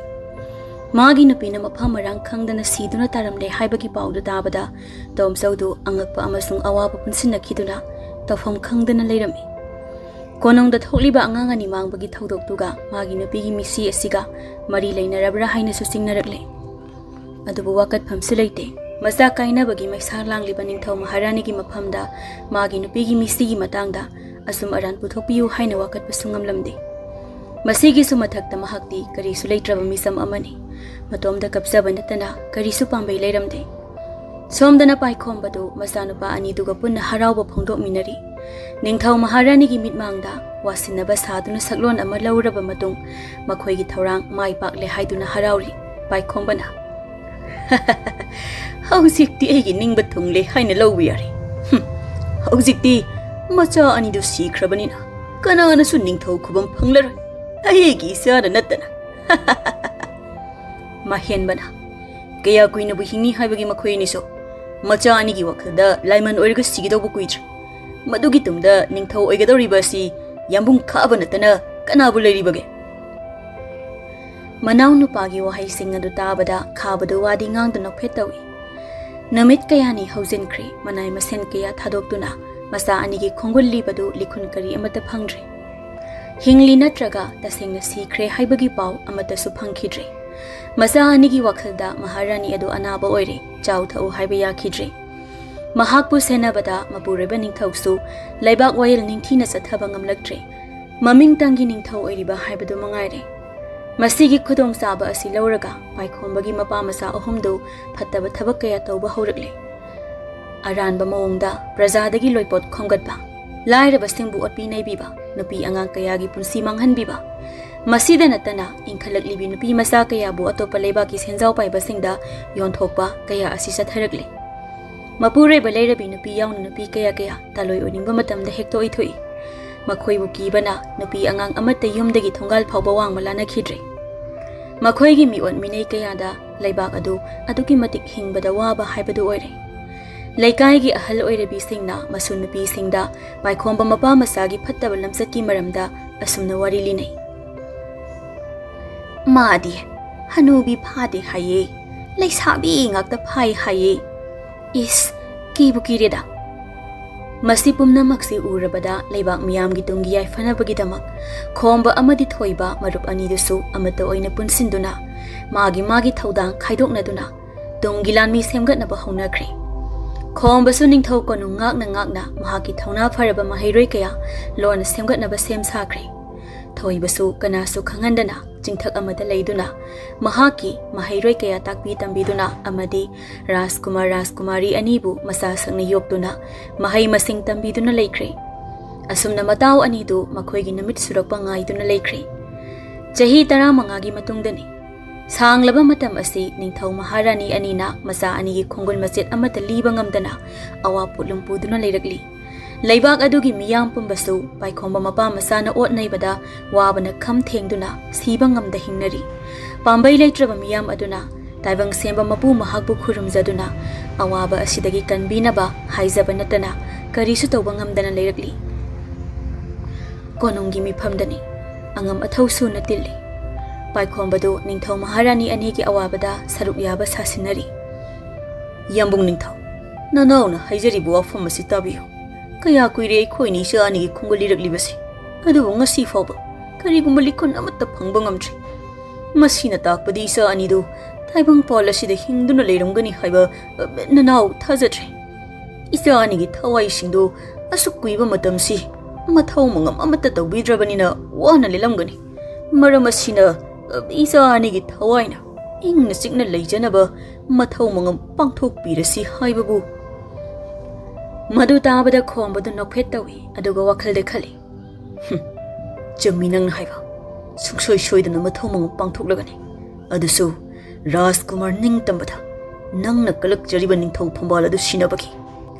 ꯃꯥꯒꯤ ꯅꯨꯄꯤꯅ ꯃꯐꯝ ꯃꯔꯥꯡ ꯈꯪꯗꯅ ꯁꯤꯗꯨꯅ ꯇꯥꯔꯝꯂꯦ ꯍꯥꯏꯕꯒꯤ ꯄꯥꯎꯗꯨ ꯇꯥꯕꯗ ꯇꯣꯝꯆꯧꯗꯨ ꯑꯉꯛꯄ ꯑꯃꯁꯨꯡ ꯑꯋꯥꯕ ꯄꯨꯟꯁꯤꯟꯅꯈꯤꯗꯨꯅ ꯇꯧꯐꯝ ꯈꯪꯗꯅ ꯂꯩꯔꯝꯃꯤ꯫ ꯀꯣꯅꯨꯡꯗ ꯊꯣꯛꯂꯤꯕ ꯑꯉꯥꯡ ꯑꯅꯤ ꯃꯥꯡꯕꯒꯤ ꯊꯧꯗꯣꯛꯇꯨꯒ ꯃꯥꯒꯤ ꯅꯨꯄꯤꯒꯤ ꯃꯤꯠꯁꯤ ꯑꯁꯤꯒ ꯃꯔꯤ ꯂꯩꯅꯔꯕ꯭ꯔꯥ ꯍꯥꯏꯅꯁꯨ ꯆꯤꯡꯅꯔꯛꯂꯦ꯫ ꯑꯗꯨꯕꯨ ꯋꯥꯀꯠꯐꯝꯁꯨ ꯂꯩꯇꯦ꯫ ꯃꯆꯥ ꯀꯥꯏꯅꯕꯒꯤ ꯃꯩꯁꯥ ꯂꯥꯡꯂꯤꯕ ꯅꯤꯡꯊꯧ ꯃꯍꯥꯔꯥꯅꯤꯒꯤ ꯃꯐꯝꯗ ꯃꯥꯒꯤ ꯅꯨꯄꯤꯒꯤ ꯃꯤꯁꯤꯒꯤ ꯃꯇꯥꯡꯗ ꯑꯆꯨꯝ ꯑꯔꯥꯟ ꯄꯨꯊꯣꯛꯄꯤꯌꯨ ꯍꯥꯏꯅ ꯋꯥꯀꯠꯄꯁꯨ ꯉꯝꯂꯝꯗꯦ꯫ ꯃꯁꯤꯒꯤꯁꯨ ꯃꯊꯛꯇ ꯃꯍꯥꯛꯇꯤ ꯀꯔꯤꯁꯨ ꯂꯩꯇ꯭ꯔꯕ ꯃꯤꯁꯝ ꯑꯃꯅꯤ꯫ ꯃꯇꯣꯝꯗ ꯀꯞꯆꯕ ꯅꯠꯇꯅ ꯀꯔꯤꯁꯨ ꯄꯥꯝꯕꯩ ꯂꯩꯔꯝꯗꯦ꯫ ꯁꯣꯝꯗꯅ ꯄꯥꯏꯈꯣꯝꯕꯗꯨ ꯃꯆꯥꯅꯨꯄꯥ ꯑꯅꯤꯗꯨꯒ ꯄꯨꯟꯅ ꯍꯔꯥꯎꯕ ꯐꯣꯡꯗꯣꯛꯃꯤꯟꯅꯔꯤ꯫ ꯅꯤꯡꯊꯧ ꯃꯍꯥꯔꯥꯅꯤꯒꯤ ꯃꯤꯠꯃꯥꯡꯗ ꯋꯥꯁꯤꯟꯅꯕ ꯁꯥꯗꯨꯅ ꯁꯛꯂꯣꯟ ꯑꯃ ꯂꯧꯔꯕ ꯃꯇꯨꯡ ꯃꯈꯣꯏꯒꯤ ꯊꯧꯔꯥꯡ ꯃꯥꯏ ꯄꯥꯛꯂꯦ ꯍꯥꯏꯗꯨꯅ ꯍꯔꯥꯎꯔꯤ꯫ ꯄꯥꯏꯈꯣꯝꯕꯅ, "ꯍꯧꯖꯤꯛꯇꯤ ꯑꯩꯒꯤ ꯅꯤꯡꯕ ꯊꯨꯡꯂꯦ ꯍꯥꯏꯅ ꯂꯧꯕ ꯌꯥꯔꯦ꯫ ꯍꯨꯝ, ꯍꯧꯖꯤꯛꯇꯤ ꯃꯆꯥ ꯑꯅꯤꯗꯨ ꯁꯤꯈ꯭ꯔꯕꯅꯤꯅ ꯀꯅꯥꯅꯁꯨ ꯅꯤꯡꯊꯧ ꯈꯨꯕꯝ ꯐꯪꯂꯔꯣꯏ, ꯑꯩꯒꯤ ꯏꯆꯥꯅ ꯅꯠꯇꯅ꯫" ꯃꯍꯦꯟꯕꯅ, "ꯀꯌꯥ ꯀꯨꯏꯅꯕꯨ ꯍꯤꯡꯅꯤ ꯍꯥꯏꯕꯒꯦ ꯃꯈꯣꯏ ꯑꯅꯤꯁꯨ? ꯃꯆꯥ ꯑꯅꯤꯒꯤ ꯋꯥꯈꯜꯗ ꯂꯥꯏꯃꯟ ꯑꯣꯏꯔꯒ ꯁꯤꯒꯗꯧꯕ ꯀꯨꯏꯗ꯭ꯔꯦ꯫ ꯃꯗꯨꯒꯤ ꯇꯨꯡꯗ ꯅꯤꯡꯊꯧ ꯑꯣꯏꯒꯗꯧꯔꯤꯕ ꯑꯁꯤ ꯌꯥꯝꯕꯨꯡ ꯈꯥꯕ ꯅꯠꯇꯅ ꯀꯅꯥꯕꯨ ꯂꯩꯔꯤꯕꯒꯦ?" ꯃꯅꯥꯎ ꯅꯨꯄꯥꯒꯤ ꯋꯥꯍꯩꯁꯤꯡ ꯑꯗꯨ ꯇꯥꯕꯗ ꯈꯥꯕꯗꯨ ꯋꯥꯗꯤ ꯉꯥꯡꯗ ꯅꯣꯛꯐꯦꯠ ꯇꯧꯏ꯫ ꯅꯨꯃꯤꯠ ꯀꯌꯥꯅꯤ ꯍꯧꯖꯤꯟꯈ꯭ꯔꯦ, ꯃꯅꯥꯏ ꯃꯁꯤꯟ ꯀꯌꯥ ꯊꯥꯗꯣꯛꯇꯨꯅ ꯃꯆꯥ ꯑꯅꯤꯒꯤ ꯈꯣꯡꯒꯨꯜ ꯂꯤꯕꯗꯨ ꯂꯤꯈꯨꯟ ꯀꯔꯤ ꯑꯃꯠꯇ ꯐꯪꯗ꯭ꯔꯦ꯫ ꯍꯤꯡꯂꯤ ꯅꯠꯇ꯭ꯔꯒ ꯇꯁꯦꯡꯅ ꯁꯤꯈ꯭ꯔꯦ ꯍꯥꯏꯕꯒꯤ ꯄꯥꯎ ꯑꯃꯠꯇꯁꯨ ꯐꯪꯈꯤꯗ꯭ꯔꯦ꯫ ꯃꯆꯥ ꯑꯅꯤꯒꯤ ꯋꯥꯈꯜꯗ ꯃꯍꯥꯔꯥꯅꯤ ꯑꯗꯨ ꯑꯅꯥꯕ ꯑꯣꯏꯔꯦ, ꯆꯥꯎ ꯊꯛꯎ ꯍꯥꯏꯕ ꯌꯥꯈꯤꯗ꯭ꯔꯦ꯫ ꯃꯍꯥꯛꯄꯨ ꯁꯦꯟꯅꯕꯗ ꯃꯄꯨꯔꯣꯏꯕ ꯅꯤꯡꯊꯧꯁꯨ ꯂꯩꯕꯥꯛ ꯋꯥꯌꯦꯜ ꯅꯤꯡꯊꯤꯅ ꯆꯠꯊꯕ ꯉꯝꯂꯛꯇ꯭ꯔꯦ꯫ ꯃꯃꯤꯡꯇꯪꯒꯤ ꯅꯤꯡꯊꯧ ꯑꯣꯏꯔꯤꯕ ꯍꯥꯏꯕꯗꯨ ꯃꯉꯥꯏꯔꯦ꯫ ꯃꯁꯤꯒꯤ ꯈꯨꯗꯣꯡꯆꯥꯕ ꯑꯁꯤ ꯂꯧꯔꯒ ꯄꯥꯏꯈꯣꯝꯕꯒꯤ ꯃꯄꯥ ꯃꯆꯥ ꯑꯍꯨꯝꯗꯨ ꯐꯠꯇꯕ ꯊꯕꯛ ꯀꯌꯥ ꯇꯧꯕ ꯍꯧꯔꯛꯂꯦ꯫ ꯑꯔꯥꯟꯕ ꯃꯑꯣꯡꯗ ꯄ꯭ꯔꯖꯥꯗꯒꯤ ꯂꯣꯏꯄꯣꯠ ꯈꯣꯝꯒꯠꯄ, ꯂꯥꯏꯔꯕꯁꯤꯡꯕꯨ ꯑꯣꯠꯄꯤ ꯅꯩꯕꯤꯕ, ꯅꯨꯄꯤ ꯑꯉꯥꯡ ꯀꯌꯥꯒꯤ ꯄꯨꯟꯁꯤ ꯃꯥꯡꯍꯟꯕꯤꯕ, ꯃꯁꯤꯗ ꯅꯠꯇꯅ ꯏꯟꯈꯠꯂꯛꯂꯤꯕꯤ ꯅꯨꯄꯤ ꯃꯆꯥ ꯀꯌꯥꯕꯨ ꯑꯇꯣꯞꯄ ꯂꯩꯕꯥꯛꯀꯤ ꯁꯦꯟꯖꯥꯎ ꯄꯥꯏꯕꯁꯤꯡꯗ ꯌꯣꯟꯊꯣꯛꯄ ꯀꯌꯥ ꯑꯁꯤ ꯆꯠꯊꯔꯛꯂꯤ꯫ ꯃꯄꯨꯔꯣꯏꯕ ꯂꯩꯔꯕꯤ ꯅꯨꯄꯤ ꯌꯥꯎꯅ ꯅꯨꯄꯤ ꯀꯌꯥ ꯀꯌꯥ ꯇꯥꯂꯣꯏ ꯑꯣꯏꯅꯤꯡꯕ ꯃꯇꯝꯗ ꯍꯦꯛꯇ ꯑꯣꯏꯊꯣꯛꯏ꯫ ꯃꯈꯣꯏꯕꯨ ꯀꯤꯕꯅ ꯅꯨꯄꯤ ꯑꯉꯥꯡ ꯑꯃꯠꯇ ꯌꯨꯝꯗꯒꯤ ꯊꯣꯡꯒꯥꯜ ꯐꯥꯎꯕ ꯋꯥꯡꯃ ꯂꯥꯟꯅꯈꯤꯗ꯭ꯔꯦ꯫ ꯃꯈꯣꯏꯒꯤ ꯃꯤꯑꯣꯠ ꯃꯤꯅꯩ ꯀꯌꯥꯗ ꯂꯩꯕꯥꯛ ꯑꯗꯨ ꯑꯗꯨꯛꯀꯤ ꯃꯇꯤꯛ ꯍꯤꯡꯕꯗ ꯋꯥꯕ ꯍꯥꯏꯕꯗꯨ ꯑꯣꯏꯔꯦ꯫ ꯂꯩꯀꯥꯏꯒꯤ ꯑꯍꯜ ꯑꯣꯏꯔꯕꯤꯁꯤꯡꯅ ꯃꯁꯨ ꯅꯨꯄꯤꯁꯤꯡꯗ ꯄꯥꯏꯈꯣꯝꯕ ꯃꯄꯥ ꯃꯆꯥꯒꯤ ꯐꯠꯇꯕ ꯂꯝꯆꯠꯀꯤ ꯃꯔꯝꯗ ꯑꯁꯨꯝꯅ ꯋꯥꯔꯤ ꯂꯤꯅꯩ꯫ "ꯃꯥꯗꯤ ꯍꯅꯨꯕꯤ ꯐꯥꯗꯦ ꯍꯥꯏꯌꯦ, ꯂꯩꯁꯥꯕꯤ ꯉꯥꯛꯇ ꯐꯥꯏ ꯍꯥꯏꯌꯦ꯫ ꯏꯁ, ꯀꯤꯕꯨ ꯀꯤꯔꯦꯗ!" ꯃꯁꯤ ꯄꯨꯝꯅꯃꯛꯁꯤ ꯎꯔꯕꯗ ꯂꯩꯕꯥꯛ ꯃꯤꯌꯥꯝꯒꯤ ꯇꯨꯡꯒꯤ ꯌꯥꯏꯐꯅꯕꯒꯤꯗꯃꯛ ꯈꯣꯝꯕ ꯑꯃꯗꯤ ꯊꯣꯏꯕ ꯃꯔꯨꯞ ꯑꯅꯤꯗꯨꯁꯨ ꯑꯃꯠꯇ ꯑꯣꯏꯅ ꯄꯨꯟꯁꯤꯟꯗꯨꯅ ꯃꯥꯒꯤ ꯃꯥꯒꯤ ꯊꯧꯗꯥꯡ ꯈꯥꯏꯗꯣꯛꯅꯗꯨꯅ ꯇꯨꯡꯒꯤ ꯂꯥꯟꯃꯤ ꯁꯦꯝꯒꯠꯅꯕ ꯍꯧꯅꯈ꯭ꯔꯦ꯫ ꯈꯣꯝꯕꯁꯨ ꯅꯤꯡꯊꯧ ꯀꯣꯅꯨꯡ ꯉꯥꯛꯅ ꯉꯥꯛꯅ ꯃꯍꯥꯛꯀꯤ ꯊꯧꯅꯥ ꯐꯔꯕ ꯃꯍꯩꯔꯣꯏ ꯀꯌꯥ ꯂꯣꯟꯅ ꯁꯦꯝꯒꯠꯅꯕ ꯁꯦꯝ ꯁꯥꯈ꯭ꯔꯦ꯫ ꯊꯣꯏꯕꯁꯨ ꯀꯅꯥꯁꯨ ꯈꯪꯍꯟꯗꯅ ꯆꯤꯡꯊꯛ ꯑꯃꯗ ꯂꯩꯗꯨꯅ ꯃꯍꯥꯛꯀꯤ ꯃꯍꯩꯔꯣꯏ ꯀꯌꯥ ꯇꯥꯛꯄꯤ ꯇꯝꯕꯤꯗꯨꯅ ꯑꯃꯗꯤ ꯔꯥꯖꯀꯨꯃꯥꯔ ꯔꯥꯖꯀꯨꯃꯥꯔꯤ ꯑꯅꯤꯕꯨ ꯃꯆꯥ ꯁꯛꯅ ꯌꯣꯛꯇꯨꯅ ꯃꯍꯩ ꯃꯁꯤꯡ ꯇꯝꯕꯤꯗꯨꯅ ꯂꯩꯈ꯭ꯔꯦ꯫ ꯑꯁꯨꯝꯅ ꯃꯇꯥꯎ ꯑꯅꯤꯗꯨ ꯃꯈꯣꯏꯒꯤ ꯅꯨꯃꯤꯠ ꯁꯨꯔꯛꯄ ꯉꯥꯏꯗꯨꯅ ꯂꯩꯈ꯭ꯔꯦ꯫ ꯆꯍꯤ ꯇꯔꯥꯃꯉꯥꯒꯤ ꯃꯇꯨꯡꯗꯅꯤ꯫ ꯁꯥꯡꯂꯕ ꯃꯇꯝ ꯑꯁꯤ ꯅꯤꯡꯊꯧ ꯃꯍꯥꯔꯥꯅꯤ ꯑꯅꯤꯅ ꯃꯆꯥ ꯑꯅꯤꯒꯤ ꯈꯣꯡꯒꯨꯜ ꯃꯆꯦꯠ ꯑꯃꯠꯇ ꯂꯤꯕ ꯉꯝꯗꯅ ꯑꯋꯥ ꯄꯣꯠꯂꯨꯝ ꯄꯨꯗꯨꯅ ꯂꯩꯔꯛꯂꯤ꯫ ꯂꯩꯕꯥꯛ ꯑꯗꯨꯒꯤ ꯃꯤꯌꯥꯝ ꯄꯨꯝꯕꯁꯨ ꯄꯥꯏꯈꯣꯝꯕ ꯃꯄꯥ ꯃꯆꯥꯅ ꯑꯣꯠ ꯅꯩꯕꯗ ꯋꯥꯕꯅ ꯈꯝ ꯊꯦꯡꯗꯨꯅ ꯁꯤꯕ ꯉꯝꯗ ꯍꯤꯡꯅꯔꯤ꯫ ꯄꯥꯝꯕꯩ ꯂꯩꯇ꯭ꯔꯕ ꯃꯤꯌꯥꯝ ꯑꯗꯨꯅ ꯇꯥꯏꯕꯪ ꯁꯦꯝꯕ ꯃꯄꯨ ꯃꯍꯥꯛꯄꯨ ꯈꯨꯔꯨꯝꯖꯗꯨꯅ ꯑꯋꯥꯕ ꯑꯁꯤꯗꯒꯤ ꯀꯟꯕꯤꯅꯕ ꯍꯥꯏꯖꯕ ꯅꯠꯇꯅ ꯀꯔꯤꯁꯨ ꯇꯧꯕ ꯉꯝꯗꯅ ꯂꯩꯔꯛꯂꯤ꯫ ꯀꯣꯅꯨꯡꯒꯤ ꯃꯤꯐꯝꯗꯅꯤ꯫ ꯑꯉꯝ ꯑꯊꯧ ꯁꯨꯅ ꯇꯤꯜꯂꯤ꯫ ꯄꯥꯏꯈꯣꯝꯕꯗꯨ ꯅꯤꯡꯊꯧ ꯃꯍꯥꯔꯥꯅꯤ ꯑꯅꯤꯒꯤ ꯑꯋꯥꯕꯗ ꯁꯔꯨꯛ ꯌꯥꯕ ꯁꯥꯁꯤꯟꯅꯔꯤ꯫ ꯌꯥꯝꯕꯨꯡ ꯅꯤꯡꯊꯧ, ꯅꯅꯥꯎꯅ ꯍꯥꯏꯖꯔꯤꯕ ꯋꯥꯐꯝ ꯑꯁꯤ ꯇꯥꯕꯤꯌꯨ꯫ ꯀꯌꯥ ꯀꯨꯏꯔꯦ ꯑꯩꯈꯣꯏꯅ ꯏꯆꯥ ꯑꯅꯤꯒꯤ ꯈꯣꯡꯒꯨꯜ ꯂꯤꯔꯛꯂꯤꯕꯁꯤ, ꯑꯗꯨꯕꯨ ꯉꯁꯤ ꯐꯥꯎꯕ ꯀꯔꯤꯒꯨꯝꯕ ꯂꯤꯈꯨꯟ ꯑꯃꯠꯇ ꯐꯪꯕ ꯉꯝꯗ꯭ꯔꯤ꯫ ꯃꯁꯤꯅ ꯇꯥꯛꯄꯗꯤ ꯏꯆꯥ ꯑꯅꯤꯗꯨ ꯇꯥꯏꯕꯪꯄꯥꯜ ꯑꯁꯤꯗ ꯍꯤꯡꯗꯨꯅ ꯂꯩꯔꯝꯒꯅꯤ ꯍꯥꯏꯕ, ꯑ, ꯅꯅꯥꯎ ꯊꯥꯖꯗ꯭ꯔꯦ꯫ ꯏꯆꯥ ꯑꯅꯤꯒꯤ ꯊꯋꯥꯏꯁꯤꯡꯗꯨ ꯑꯁꯨꯛ ꯀꯨꯏꯕ ꯃꯇꯝꯁꯤ ꯃꯊꯧ ꯃꯉꯝ ꯑꯃꯠꯇ ꯇꯧꯕꯤꯗ꯭ꯔꯕꯅꯤꯅ ꯋꯥꯅ ꯂꯦꯜꯂꯝꯒꯅꯤ꯫ ꯃꯔꯝ ꯑꯁꯤꯅ, ꯑ, ꯏꯆꯥ ꯑꯅꯤꯒꯤ ꯊꯋꯥꯏꯅ ꯏꯪꯅ ꯆꯤꯛꯅ ꯂꯩꯖꯅꯕ ꯃꯊꯧ ꯃꯉꯝ ꯄꯥꯡꯊꯣꯛꯄꯤꯔꯁꯤ ꯍꯥꯏꯕꯕꯨ꯫ ꯃꯗꯨ ꯇꯥꯕꯗ ꯈꯣꯝꯕꯗꯨ ꯅꯣꯛꯐꯦꯠ ꯇꯧꯏ, ꯑꯗꯨꯒ ꯋꯥꯈꯜꯗ ꯈꯜꯂꯤ, "ꯍꯨꯝ, ꯆꯨꯝꯃꯤ ꯅꯪꯅ ꯍꯥꯏꯕ꯫ ꯁꯨꯡꯁꯣꯏ ꯁꯣꯏꯗꯅ ꯃꯊꯧ ꯃꯉꯝ ꯄꯥꯡꯊꯣꯛꯂꯒꯅꯤ꯫ ꯑꯗꯨꯁꯨ ꯔꯥꯖꯀꯨꯃꯥꯔ ꯅꯤꯡꯇꯝꯕꯗ ꯅꯪꯅ ꯀꯂꯛꯆꯔꯤꯕ ꯅꯤꯡꯊꯧ ꯐꯝꯕꯥꯜ ꯑꯗꯨ ꯁꯤꯅꯕꯒꯤ꯫"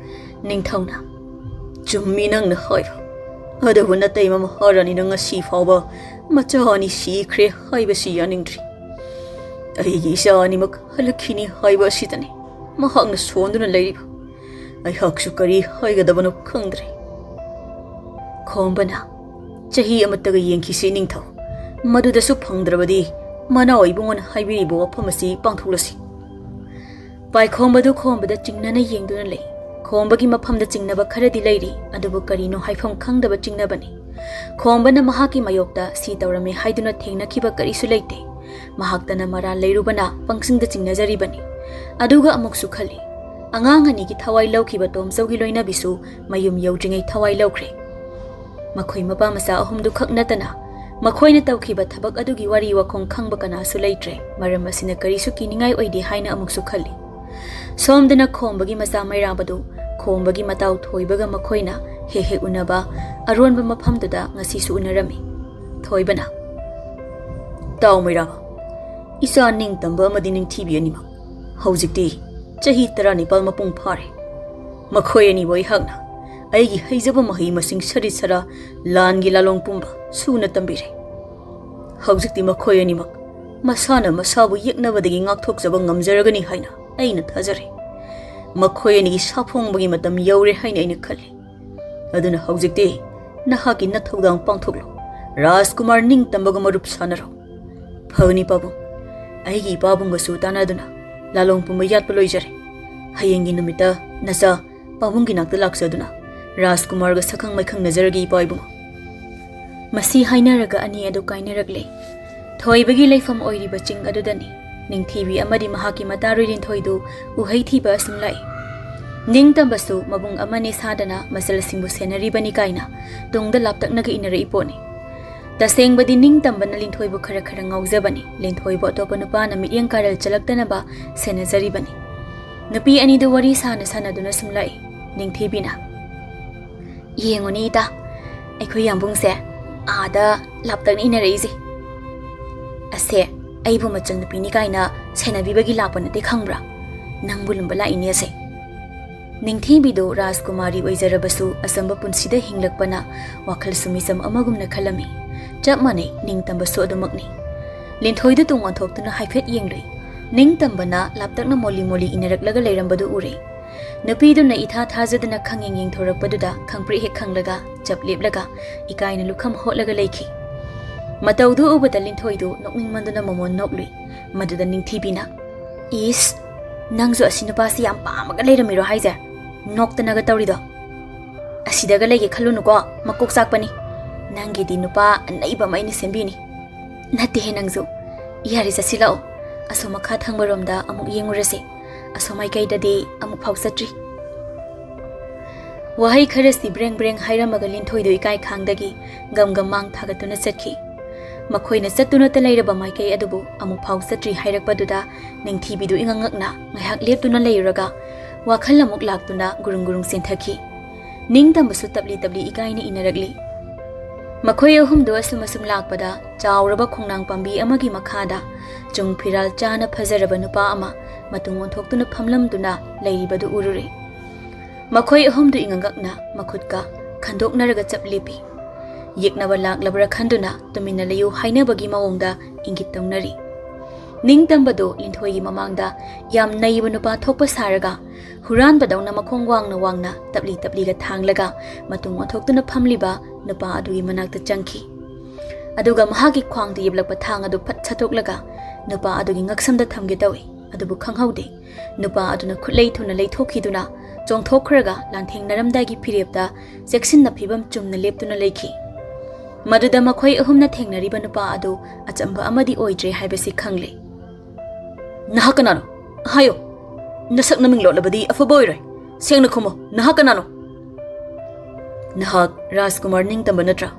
ꯅꯤꯡꯊꯧꯅ, "ꯆꯨꯝꯃꯤ ꯅꯪꯅ ꯍꯥꯏꯕ꯫ ꯑꯗꯨꯕꯨ ꯅꯇꯩꯃ ꯃꯍꯥꯔꯥꯅꯤꯅ ꯉꯁꯤ ꯐꯥꯎꯕ ꯃꯆꯥ ꯑꯅꯤ ꯁꯤꯈ꯭ꯔꯦ ꯍꯥꯏꯕꯁꯤ ꯌꯥꯅꯤꯡꯗ꯭ꯔꯤ꯫ ꯑꯩꯒꯤ ꯏꯆꯥ ꯑꯅꯤꯃꯛ ꯍꯜꯂꯛꯈꯤꯅꯤ ꯍꯥꯏꯕ ꯑꯁꯤꯗꯅꯤ ꯃꯍꯥꯛꯅ ꯁꯣꯟꯗꯨꯅ ꯂꯩꯔꯤꯕ꯫ ꯑꯩꯍꯥꯛꯁꯨ ꯀꯔꯤ ꯍꯥꯏꯒꯗꯕꯅꯣ ꯈꯪꯗ꯭ꯔꯦ꯫" ꯈꯣꯝꯕꯅ, "ꯆꯍꯤ ꯑꯃꯠꯇꯒ ꯌꯦꯡꯈꯤꯁꯤ ꯅꯤꯡꯊꯧ꯫ ꯃꯗꯨꯗꯁꯨ ꯐꯪꯗ꯭ꯔꯕꯗꯤ ꯃꯅꯥꯎ ꯏꯕꯨꯡꯉꯣꯅ ꯍꯥꯏꯕꯤꯔꯤꯕ ꯋꯥꯐꯝ ꯑꯁꯤ ꯄꯥꯡꯊꯣꯛꯂꯁꯤ꯫" ꯄꯥꯏꯈꯣꯝꯕꯗꯨ ꯈꯣꯝꯕꯗ ꯆꯤꯡꯅꯅ ꯌꯦꯡꯗꯨꯅ ꯂꯩ꯫ ꯈꯣꯝꯕꯒꯤ ꯃꯐꯝꯗ ꯆꯤꯡꯅꯕ ꯈꯔꯗꯤ ꯂꯩꯔꯤ, ꯑꯗꯨꯕꯨ ꯀꯔꯤꯅꯣ ꯍꯥꯏꯐꯝ ꯈꯪꯗꯕ ꯆꯤꯡꯅꯕꯅꯤ꯫ ꯈꯣꯝꯕꯅ ꯃꯍꯥꯛꯀꯤ ꯃꯥꯌꯣꯛꯇ ꯁꯤ ꯇꯧꯔꯝꯃꯤ ꯍꯥꯏꯗꯨꯅ ꯊꯦꯡꯅꯈꯤꯕ ꯀꯔꯤꯁꯨ ꯂꯩꯇꯦ꯫ ꯃꯍꯥꯛꯇꯅ ꯃꯔꯥꯜ ꯂꯩꯔꯨꯕꯅ ꯄꯪꯆꯤꯡꯗ ꯆꯤꯡꯅꯖꯔꯤꯕꯅꯤ꯫ ꯑꯗꯨꯒ ꯑꯃꯨꯛꯁꯨ ꯈꯜꯂꯤ, ꯑꯉꯥꯡ ꯑꯅꯤꯒꯤ ꯊꯋꯥꯏ ꯂꯧꯈꯤꯕ ꯇꯣꯝꯆꯧꯒꯤ ꯂꯣꯏꯅꯕꯤꯁꯨ ꯃꯌꯨꯝ ꯌꯧꯗ꯭ꯔꯤꯉꯩ ꯊꯋꯥꯏ ꯂꯧꯈ꯭ꯔꯦ꯫ ꯃꯈꯣꯏ ꯃꯄꯥ ꯃꯆꯥ ꯑꯍꯨꯝꯗꯨ ꯈꯛ ꯅꯠꯇꯅ ꯃꯈꯣꯏꯅ ꯇꯧꯈꯤꯕ ꯊꯕꯛ ꯑꯗꯨꯒꯤ ꯋꯥꯔꯤ ꯋꯥꯈꯣꯡ ꯈꯪꯕ ꯀꯅꯥꯁꯨ ꯂꯩꯇ꯭ꯔꯦ꯫ ꯃꯔꯝ ꯑꯁꯤꯅ ꯀꯔꯤꯁꯨ ꯀꯤꯅꯤꯡꯉꯥꯏ ꯑꯣꯏꯗꯦ ꯍꯥꯏꯅ ꯑꯃꯨꯛꯁꯨ ꯈꯜꯂꯤ꯫ ꯁꯣꯝꯗꯅ ꯈꯣꯝꯕꯒꯤ ꯃꯆꯥ ꯃꯩꯔꯥꯕꯗꯨ ꯈꯣꯝꯕꯒꯤ ꯃꯇꯥꯎ ꯊꯣꯏꯕꯒ ꯃꯈꯣꯏꯅ ꯍꯦꯛ ꯍꯦꯛ ꯎꯅꯕ ꯑꯔꯣꯟꯕ ꯃꯐꯝꯗꯨꯗ ꯉꯁꯤꯁꯨ ꯎꯅꯔꯝꯃꯤ꯫ ꯊꯣꯏꯕꯅ, "ꯇꯥꯎ ꯃꯩꯔꯥꯕ, ꯏꯆꯥ ꯅꯤꯡꯇꯝꯕ ꯑꯃꯗꯤ ꯅꯤꯡꯊꯤꯕꯤ ꯑꯅꯤꯃꯛ ꯍꯧꯖꯤꯛꯇꯤ ꯆꯍꯤ ꯇꯔꯥꯅꯤꯄꯥꯜ ꯃꯄꯨꯡ ꯐꯥꯔꯦ꯫ ꯃꯈꯣꯏ ꯑꯅꯤꯕꯨ ꯑꯩꯍꯥꯛꯅ ꯑꯩꯒꯤ ꯍꯩꯖꯕ ꯃꯍꯩ ꯃꯁꯤꯡ ꯁꯔꯤꯠ ꯁꯔꯥ ꯂꯥꯟꯒꯤ ꯂꯥꯂꯣꯡ ꯄꯨꯝꯕ ꯁꯨꯅ ꯇꯝꯕꯤꯔꯦ꯫ ꯍꯧꯖꯤꯛꯇꯤ ꯃꯈꯣꯏ ꯑꯅꯤꯃꯛ ꯃꯁꯥꯅ ꯃꯁꯥꯕꯨ ꯌꯦꯛꯅꯕꯗꯒꯤ ꯉꯥꯛꯊꯣꯛꯆꯕ ꯉꯝꯖꯔꯒꯅꯤ ꯍꯥꯏꯅ ꯑꯩꯅ ꯊꯥꯖꯔꯦ꯫ ꯃꯈꯣꯏ ꯑꯅꯤꯒꯤ ꯁꯥꯐꯣꯡꯕꯒꯤ ꯃꯇꯝ ꯌꯧꯔꯦ ꯍꯥꯏꯅ ꯑꯩꯅ ꯈꯜꯂꯤ꯫ ꯑꯗꯨꯅ ꯍꯧꯖꯤꯛꯇꯤ ꯅꯍꯥꯛꯀꯤ ꯅꯊꯧꯗꯥꯡ ꯄꯥꯡꯊꯣꯛꯂꯣ꯫ ꯔꯥꯖꯀꯨꯃꯥꯔ ꯅꯤꯡꯇꯝꯕꯒ ꯃꯔꯨꯞ ꯁꯥꯟꯅꯔꯣ꯫ ꯐꯒꯅꯤ ꯄꯥꯕꯨꯡ꯫ ꯑꯩꯒꯤ ꯏꯄꯥꯕꯨꯡꯒꯁꯨ ꯇꯥꯟꯅꯗꯨꯅ ꯂꯥꯂꯣꯡ ꯄꯨꯝꯕ ꯌꯥꯠꯄ ꯂꯣꯏꯖꯔꯦ꯫ ꯍꯌꯦꯡꯒꯤ ꯅꯨꯃꯤꯠꯇ ꯅꯆꯥ ꯄꯥꯕꯨꯡꯒꯤ ꯅꯥꯛꯇ ꯂꯥꯛꯆꯗꯨꯅ ꯔꯥꯖꯀꯨꯃꯥꯔꯒ ꯁꯛꯈꯪ ꯃꯥꯏꯈꯪꯅꯖꯔꯒꯦ, ꯏꯄꯥ ꯏꯕꯨꯡꯉꯣ꯫" ꯃꯁꯤ ꯍꯥꯏꯅꯔꯒ ꯑꯅꯤ ꯑꯗꯨ ꯀꯥꯏꯅꯔꯛꯂꯦ꯫ ꯊꯣꯏꯕꯒꯤ ꯂꯩꯐꯝ ꯑꯣꯏꯔꯤꯕ ꯆꯤꯡ ꯑꯗꯨꯗꯅꯤ ꯅꯤꯡꯊꯤꯕꯤ ꯑꯃꯗꯤ ꯃꯍꯥꯛꯀꯤ ꯃꯇꯥꯔꯨꯏ ꯂꯤꯟꯊꯣꯏꯗꯨ ꯎꯍꯩ ꯊꯤꯕ ꯑꯁꯨꯝ ꯂꯥꯛꯏ꯫ ꯅꯤꯡꯇꯝꯕꯁꯨ ꯃꯕꯨꯡ ꯑꯃꯅꯤ ꯁꯥꯗꯅ ꯃꯆꯜꯁꯤꯡꯕꯨ ꯁꯦꯟꯅꯔꯤꯕꯅꯤ ꯀꯥꯏꯅ ꯇꯨꯡꯗ ꯂꯥꯞꯇꯛꯅꯒ ꯏꯟꯅꯔꯛꯏ ꯄꯣꯠꯅꯤ꯫ ꯇꯁꯦꯡꯕꯗꯤ ꯅꯤꯡꯇꯝꯕꯅ ꯂꯤꯟꯊꯣꯏꯕꯨ ꯈꯔ ꯈꯔ ꯉꯥꯎꯖꯕꯅꯤ꯫ ꯂꯤꯟꯊꯣꯏꯕꯨ ꯑꯇꯣꯞꯄ ꯅꯨꯄꯥꯅ ꯃꯤꯠꯌꯦꯡ ꯀꯥꯔꯜ ꯆꯠꯂꯛꯇꯅꯕ ꯁꯦꯟꯅꯖꯔꯤꯕꯅꯤ꯫ ꯅꯨꯄꯤ ꯑꯅꯤꯗꯨ ꯋꯥꯔꯤ ꯁꯥꯅ ꯁꯥꯅꯗꯨꯅ ꯁꯨꯝ ꯂꯥꯛꯏ꯫ ꯅꯤꯡꯊꯤꯕꯤꯅ, "ꯌꯦꯡꯉꯨꯅꯦ ꯏꯇꯥ, ꯑꯩꯈꯣꯏ ꯌꯥꯝꯕꯨꯡꯁꯦ ꯑꯥꯗ ꯂꯥꯞꯇꯛꯅ ꯏꯟꯅꯔꯛꯏꯁꯦ꯫ ꯑꯁꯦ ꯑꯩꯕꯨ ꯃꯆꯟꯅꯨꯄꯤꯅꯤ ꯀꯥꯏꯅ ꯁꯦꯟꯅꯕꯤꯕꯒꯤ ꯂꯥꯛꯄ ꯅꯠꯇꯦ ꯈꯪꯕ꯭ꯔꯥ? ꯅꯪꯕꯨ ꯂꯨꯝꯕ ꯂꯥꯛꯏꯅꯦ ꯑꯁꯦ꯫" ꯅꯤꯡꯊꯤꯕꯤꯗꯨ ꯔꯥꯖꯀꯨꯃꯥꯔꯤ ꯑꯣꯏꯖꯔꯕꯁꯨ ꯑꯆꯝꯕ ꯄꯨꯟꯁꯤꯗ ꯍꯤꯡꯂꯛꯄꯅ ꯋꯥꯈꯜꯁꯨ ꯃꯤꯆꯝ ꯑꯃꯒꯨꯝꯅ ꯈꯜꯂꯝꯃꯤ꯫ ꯆꯞ ꯃꯥꯟꯅꯩ, ꯅꯤꯡꯇꯝꯕꯁꯨ ꯑꯗꯨꯃꯛꯅꯤ꯫ ꯂꯤꯟꯊꯣꯏꯗꯨ ꯇꯨꯡ ꯑꯣꯟꯊꯣꯛꯇꯨꯅ ꯍꯥꯏꯐꯦꯠ ꯌꯦꯡꯂꯨꯏ꯫ ꯅꯤꯡꯇꯝꯕꯅ ꯂꯥꯞꯇꯛꯅ ꯃꯣꯂꯤ ꯃꯣꯂꯤ ꯏꯟꯅꯔꯛꯂꯒ ꯂꯩꯔꯝꯕꯗꯨ ꯎꯔꯦ꯫ ꯅꯨꯄꯤꯗꯨꯅ ꯏꯊꯥ ꯊꯥꯖꯗꯅ ꯈꯪꯌꯦꯡ ꯌꯦꯡꯊꯣꯔꯛꯄꯗꯨꯗ ꯈꯪꯄ꯭ꯔꯦꯛ ꯍꯦꯛ ꯈꯪꯂꯒ ꯆꯞ ꯂꯦꯞꯂꯒ ꯏꯀꯥꯏꯅ ꯂꯨꯈꯝ ꯍꯣꯠꯂꯒ ꯂꯩꯈꯤ꯫ ꯃꯇꯧꯗꯨ ꯎꯕꯗ ꯂꯤꯟꯊꯣꯏꯗꯨ ꯅꯣꯛꯅꯤꯡꯃꯟꯗꯨꯅ ꯃꯃꯣꯟ ꯅꯣꯛꯂꯨꯏ꯫ ꯃꯗꯨꯗ ꯅꯤꯡꯊꯤꯕꯤꯅ, "ꯏꯁ, ꯅꯪꯁꯨ ꯑꯁꯤ ꯅꯨꯄꯥꯁꯤ ꯌꯥꯝ ꯄꯥꯝꯃꯒ ꯂꯩꯔꯝꯃꯤꯔꯣ ꯍꯥꯏꯁꯦ? ꯅꯣꯛꯇꯅꯒ ꯇꯧꯔꯤꯗꯣ? ꯑꯁꯤꯗꯒ ꯂꯩꯒꯦ ꯈꯜꯂꯨꯅꯨꯀꯣ, ꯃꯀꯣꯛ ꯆꯥꯛꯄꯅꯤ꯫ ꯅꯪꯒꯤꯗꯤ ꯅꯨꯄꯥ ꯑꯅꯩꯕ ꯑꯃ ꯑꯩꯅ ꯁꯦꯝꯕꯤꯅꯤ꯫" "ꯅꯠꯇꯦꯍꯦ ꯅꯪꯁꯨ꯫ ꯌꯥꯔꯦ, ꯆꯠꯁꯤꯜꯂꯛꯑꯣ꯫ ꯑꯁꯣꯝ ꯃꯈꯥ ꯊꯪꯕꯔꯣꯝꯗ ꯑꯃꯨꯛ ꯌꯦꯡꯉꯨꯔꯁꯤ꯫ ꯑꯁꯣꯝ ꯃꯥꯏꯀꯩꯗꯗꯤ ꯑꯃꯨꯛ ꯐꯥꯎ ꯆꯠꯇ꯭ꯔꯤ꯫ ꯋꯥꯍꯩ ꯈꯔꯁꯤ ꯕ꯭ꯔꯦꯡ ꯕ꯭ꯔꯦꯡ ꯍꯥꯏꯔꯝꯃꯒ ꯂꯤꯟꯊꯣꯏꯗꯨ ꯏꯀꯥꯏ ꯈꯥꯡꯗꯒꯤ ꯒꯝ ꯒꯝ ꯃꯥꯡ ꯊꯥꯒꯠꯇꯨꯅ ꯆꯠꯈꯤ꯫ ꯃꯈꯣꯏꯅ ꯆꯠꯇꯨꯅꯇ ꯂꯩꯔꯕ ꯃꯥꯏꯀꯩ ꯑꯗꯨꯕꯨ ꯑꯃꯨꯛ ꯐꯥꯎ ꯆꯠꯇ꯭ꯔꯤ ꯍꯥꯏꯔꯛꯄꯗꯨꯗ ꯅꯤꯡꯊꯤꯕꯤꯗꯨ ꯏꯉꯛ ꯉꯛꯅ ꯉꯥꯏꯍꯥꯛ ꯂꯦꯞꯇꯨꯅ ꯂꯩꯔꯨꯔꯒ ꯋꯥꯈꯜ ꯑꯃꯨꯛ ꯂꯥꯛꯇꯨꯅ ꯒꯨꯔꯨꯡ ꯒꯨꯔꯨꯡ ꯆꯦꯟꯊꯈꯤ꯫ ꯅꯤꯡꯇꯝꯕꯁꯨ ꯇꯞꯂꯤ ꯇꯞꯂꯤ ꯏꯀꯥꯏꯅ ꯏꯟꯅꯔꯛꯂꯤ꯫ ꯃꯈꯣꯏ ꯑꯍꯨꯝꯗꯨ ꯑꯁꯨꯝ ꯑꯁꯨꯝ ꯂꯥꯛꯄꯗ ꯆꯥꯎꯔꯕ ꯈꯣꯡꯅꯥꯡ ꯄꯥꯝꯕꯤ ꯑꯃꯒꯤ ꯃꯈꯥꯗ ꯆꯨꯡ ꯐꯤꯔꯥꯜ ꯆꯥꯅ ꯐꯖꯔꯕ ꯅꯨꯄꯥ ꯑꯃ ꯃꯇꯨꯡ ꯑꯣꯟꯊꯣꯛꯇꯨꯅ ꯐꯝꯂꯝꯗꯨꯅ ꯂꯩꯔꯤꯕꯗꯨ ꯎꯔꯨꯔꯦ꯫ ꯃꯈꯣꯏ ꯑꯍꯨꯝꯗꯨ ꯏꯉꯛ ꯉꯛꯅ ꯃꯈꯨꯠꯀ ꯈꯟꯗꯣꯛꯅꯔꯒ ꯆꯞ ꯂꯦꯞꯄꯤ꯫ ꯌꯦꯛꯅꯕ ꯂꯥꯛꯂꯕ꯭ꯔꯥ ꯈꯟꯗꯨꯅ ꯇꯨꯃꯤꯟꯅ ꯂꯩꯌꯨ ꯍꯥꯏꯅꯕꯒꯤ ꯃꯑꯣꯡꯗ ꯏꯪꯒꯤꯠ ꯇꯧꯅꯔꯤ꯫ ꯅꯤꯡꯇꯝꯕꯗꯨ ꯂꯤꯟꯊꯣꯏꯒꯤ ꯃꯃꯥꯡꯗ ꯌꯥꯝ ꯅꯩꯕ ꯅꯨꯄꯥ ꯊꯣꯛꯄ ꯁꯥꯔꯒ ꯍꯨꯔꯥꯟꯕꯗꯧꯅ ꯃꯈꯣꯡ ꯋꯥꯡꯅ ꯋꯥꯡꯅ ꯇꯞꯂꯤ ꯇꯞꯂꯤꯒ ꯊꯥꯡꯂꯒ ꯃꯇꯨꯡ ꯑꯣꯟꯊꯣꯛꯇꯨꯅ ꯐꯝꯂꯤꯕ ꯅꯨꯄꯥ ꯑꯗꯨꯒꯤ ꯃꯅꯥꯛꯇ ꯆꯪꯈꯤ꯫ ꯑꯗꯨꯒ ꯃꯍꯥꯛꯀꯤ ꯈ꯭ꯋꯥꯡꯗ ꯌꯦꯞꯂꯛꯄ ꯊꯥꯡ ꯑꯗꯨ ꯐꯠ ꯁꯠꯇꯣꯛꯂꯒ ꯅꯨꯄꯥ ꯑꯗꯨꯒꯤ ꯉꯛꯁꯝꯗ ꯊꯝꯒꯦ ꯇꯧꯏ꯫ ꯑꯗꯨꯕꯨ ꯈꯪꯍꯧꯗꯦ꯫ ꯅꯨꯄꯥ ꯑꯗꯨꯅ ꯈꯨꯠꯂꯩ ꯊꯨꯅ ꯂꯩꯊꯣꯛꯈꯤꯗꯨꯅ ꯆꯣꯡꯊꯣꯛꯈ꯭ꯔꯒ ꯂꯥꯟꯊꯦꯡꯅꯔꯝꯗꯥꯏꯒꯤ ꯐꯤꯔꯦꯞꯇ ꯆꯦꯛꯁꯤꯟꯅ ꯐꯤꯕꯝ ꯆꯨꯝꯅ ꯂꯦꯞꯇꯨꯅ ꯂꯩꯈꯤ꯫ ꯃꯗꯨꯗ ꯃꯈꯣꯏ ꯑꯍꯨꯝꯅ ꯊꯦꯡꯅꯔꯤꯕ ꯅꯨꯄꯥ ꯑꯗꯨ ꯑꯆꯝꯕ ꯑꯃꯗꯤ ꯑꯣꯏꯗ꯭ꯔꯦ ꯍꯥꯏꯕꯁꯤ ꯈꯪꯂꯦ꯫ "ꯅꯍꯥꯛ ꯀꯅꯥꯅꯣ? ꯍꯥꯏꯌꯨ꯫ ꯅꯁꯛ ꯅꯃꯤꯡ ꯂꯣꯠꯂꯕꯗꯤ ꯑꯐꯕ ꯑꯣꯏꯔꯣꯏ꯫ ꯁꯦꯡꯅ ꯈꯨꯝꯃꯣ, ꯅꯍꯥꯛ ꯀꯅꯥꯅꯣ?" "ꯅꯍꯥꯛ ꯔꯥꯖꯀꯨꯃꯥꯔ ꯅꯤꯡꯇꯝꯕ ꯅꯠꯇ꯭ꯔꯥ?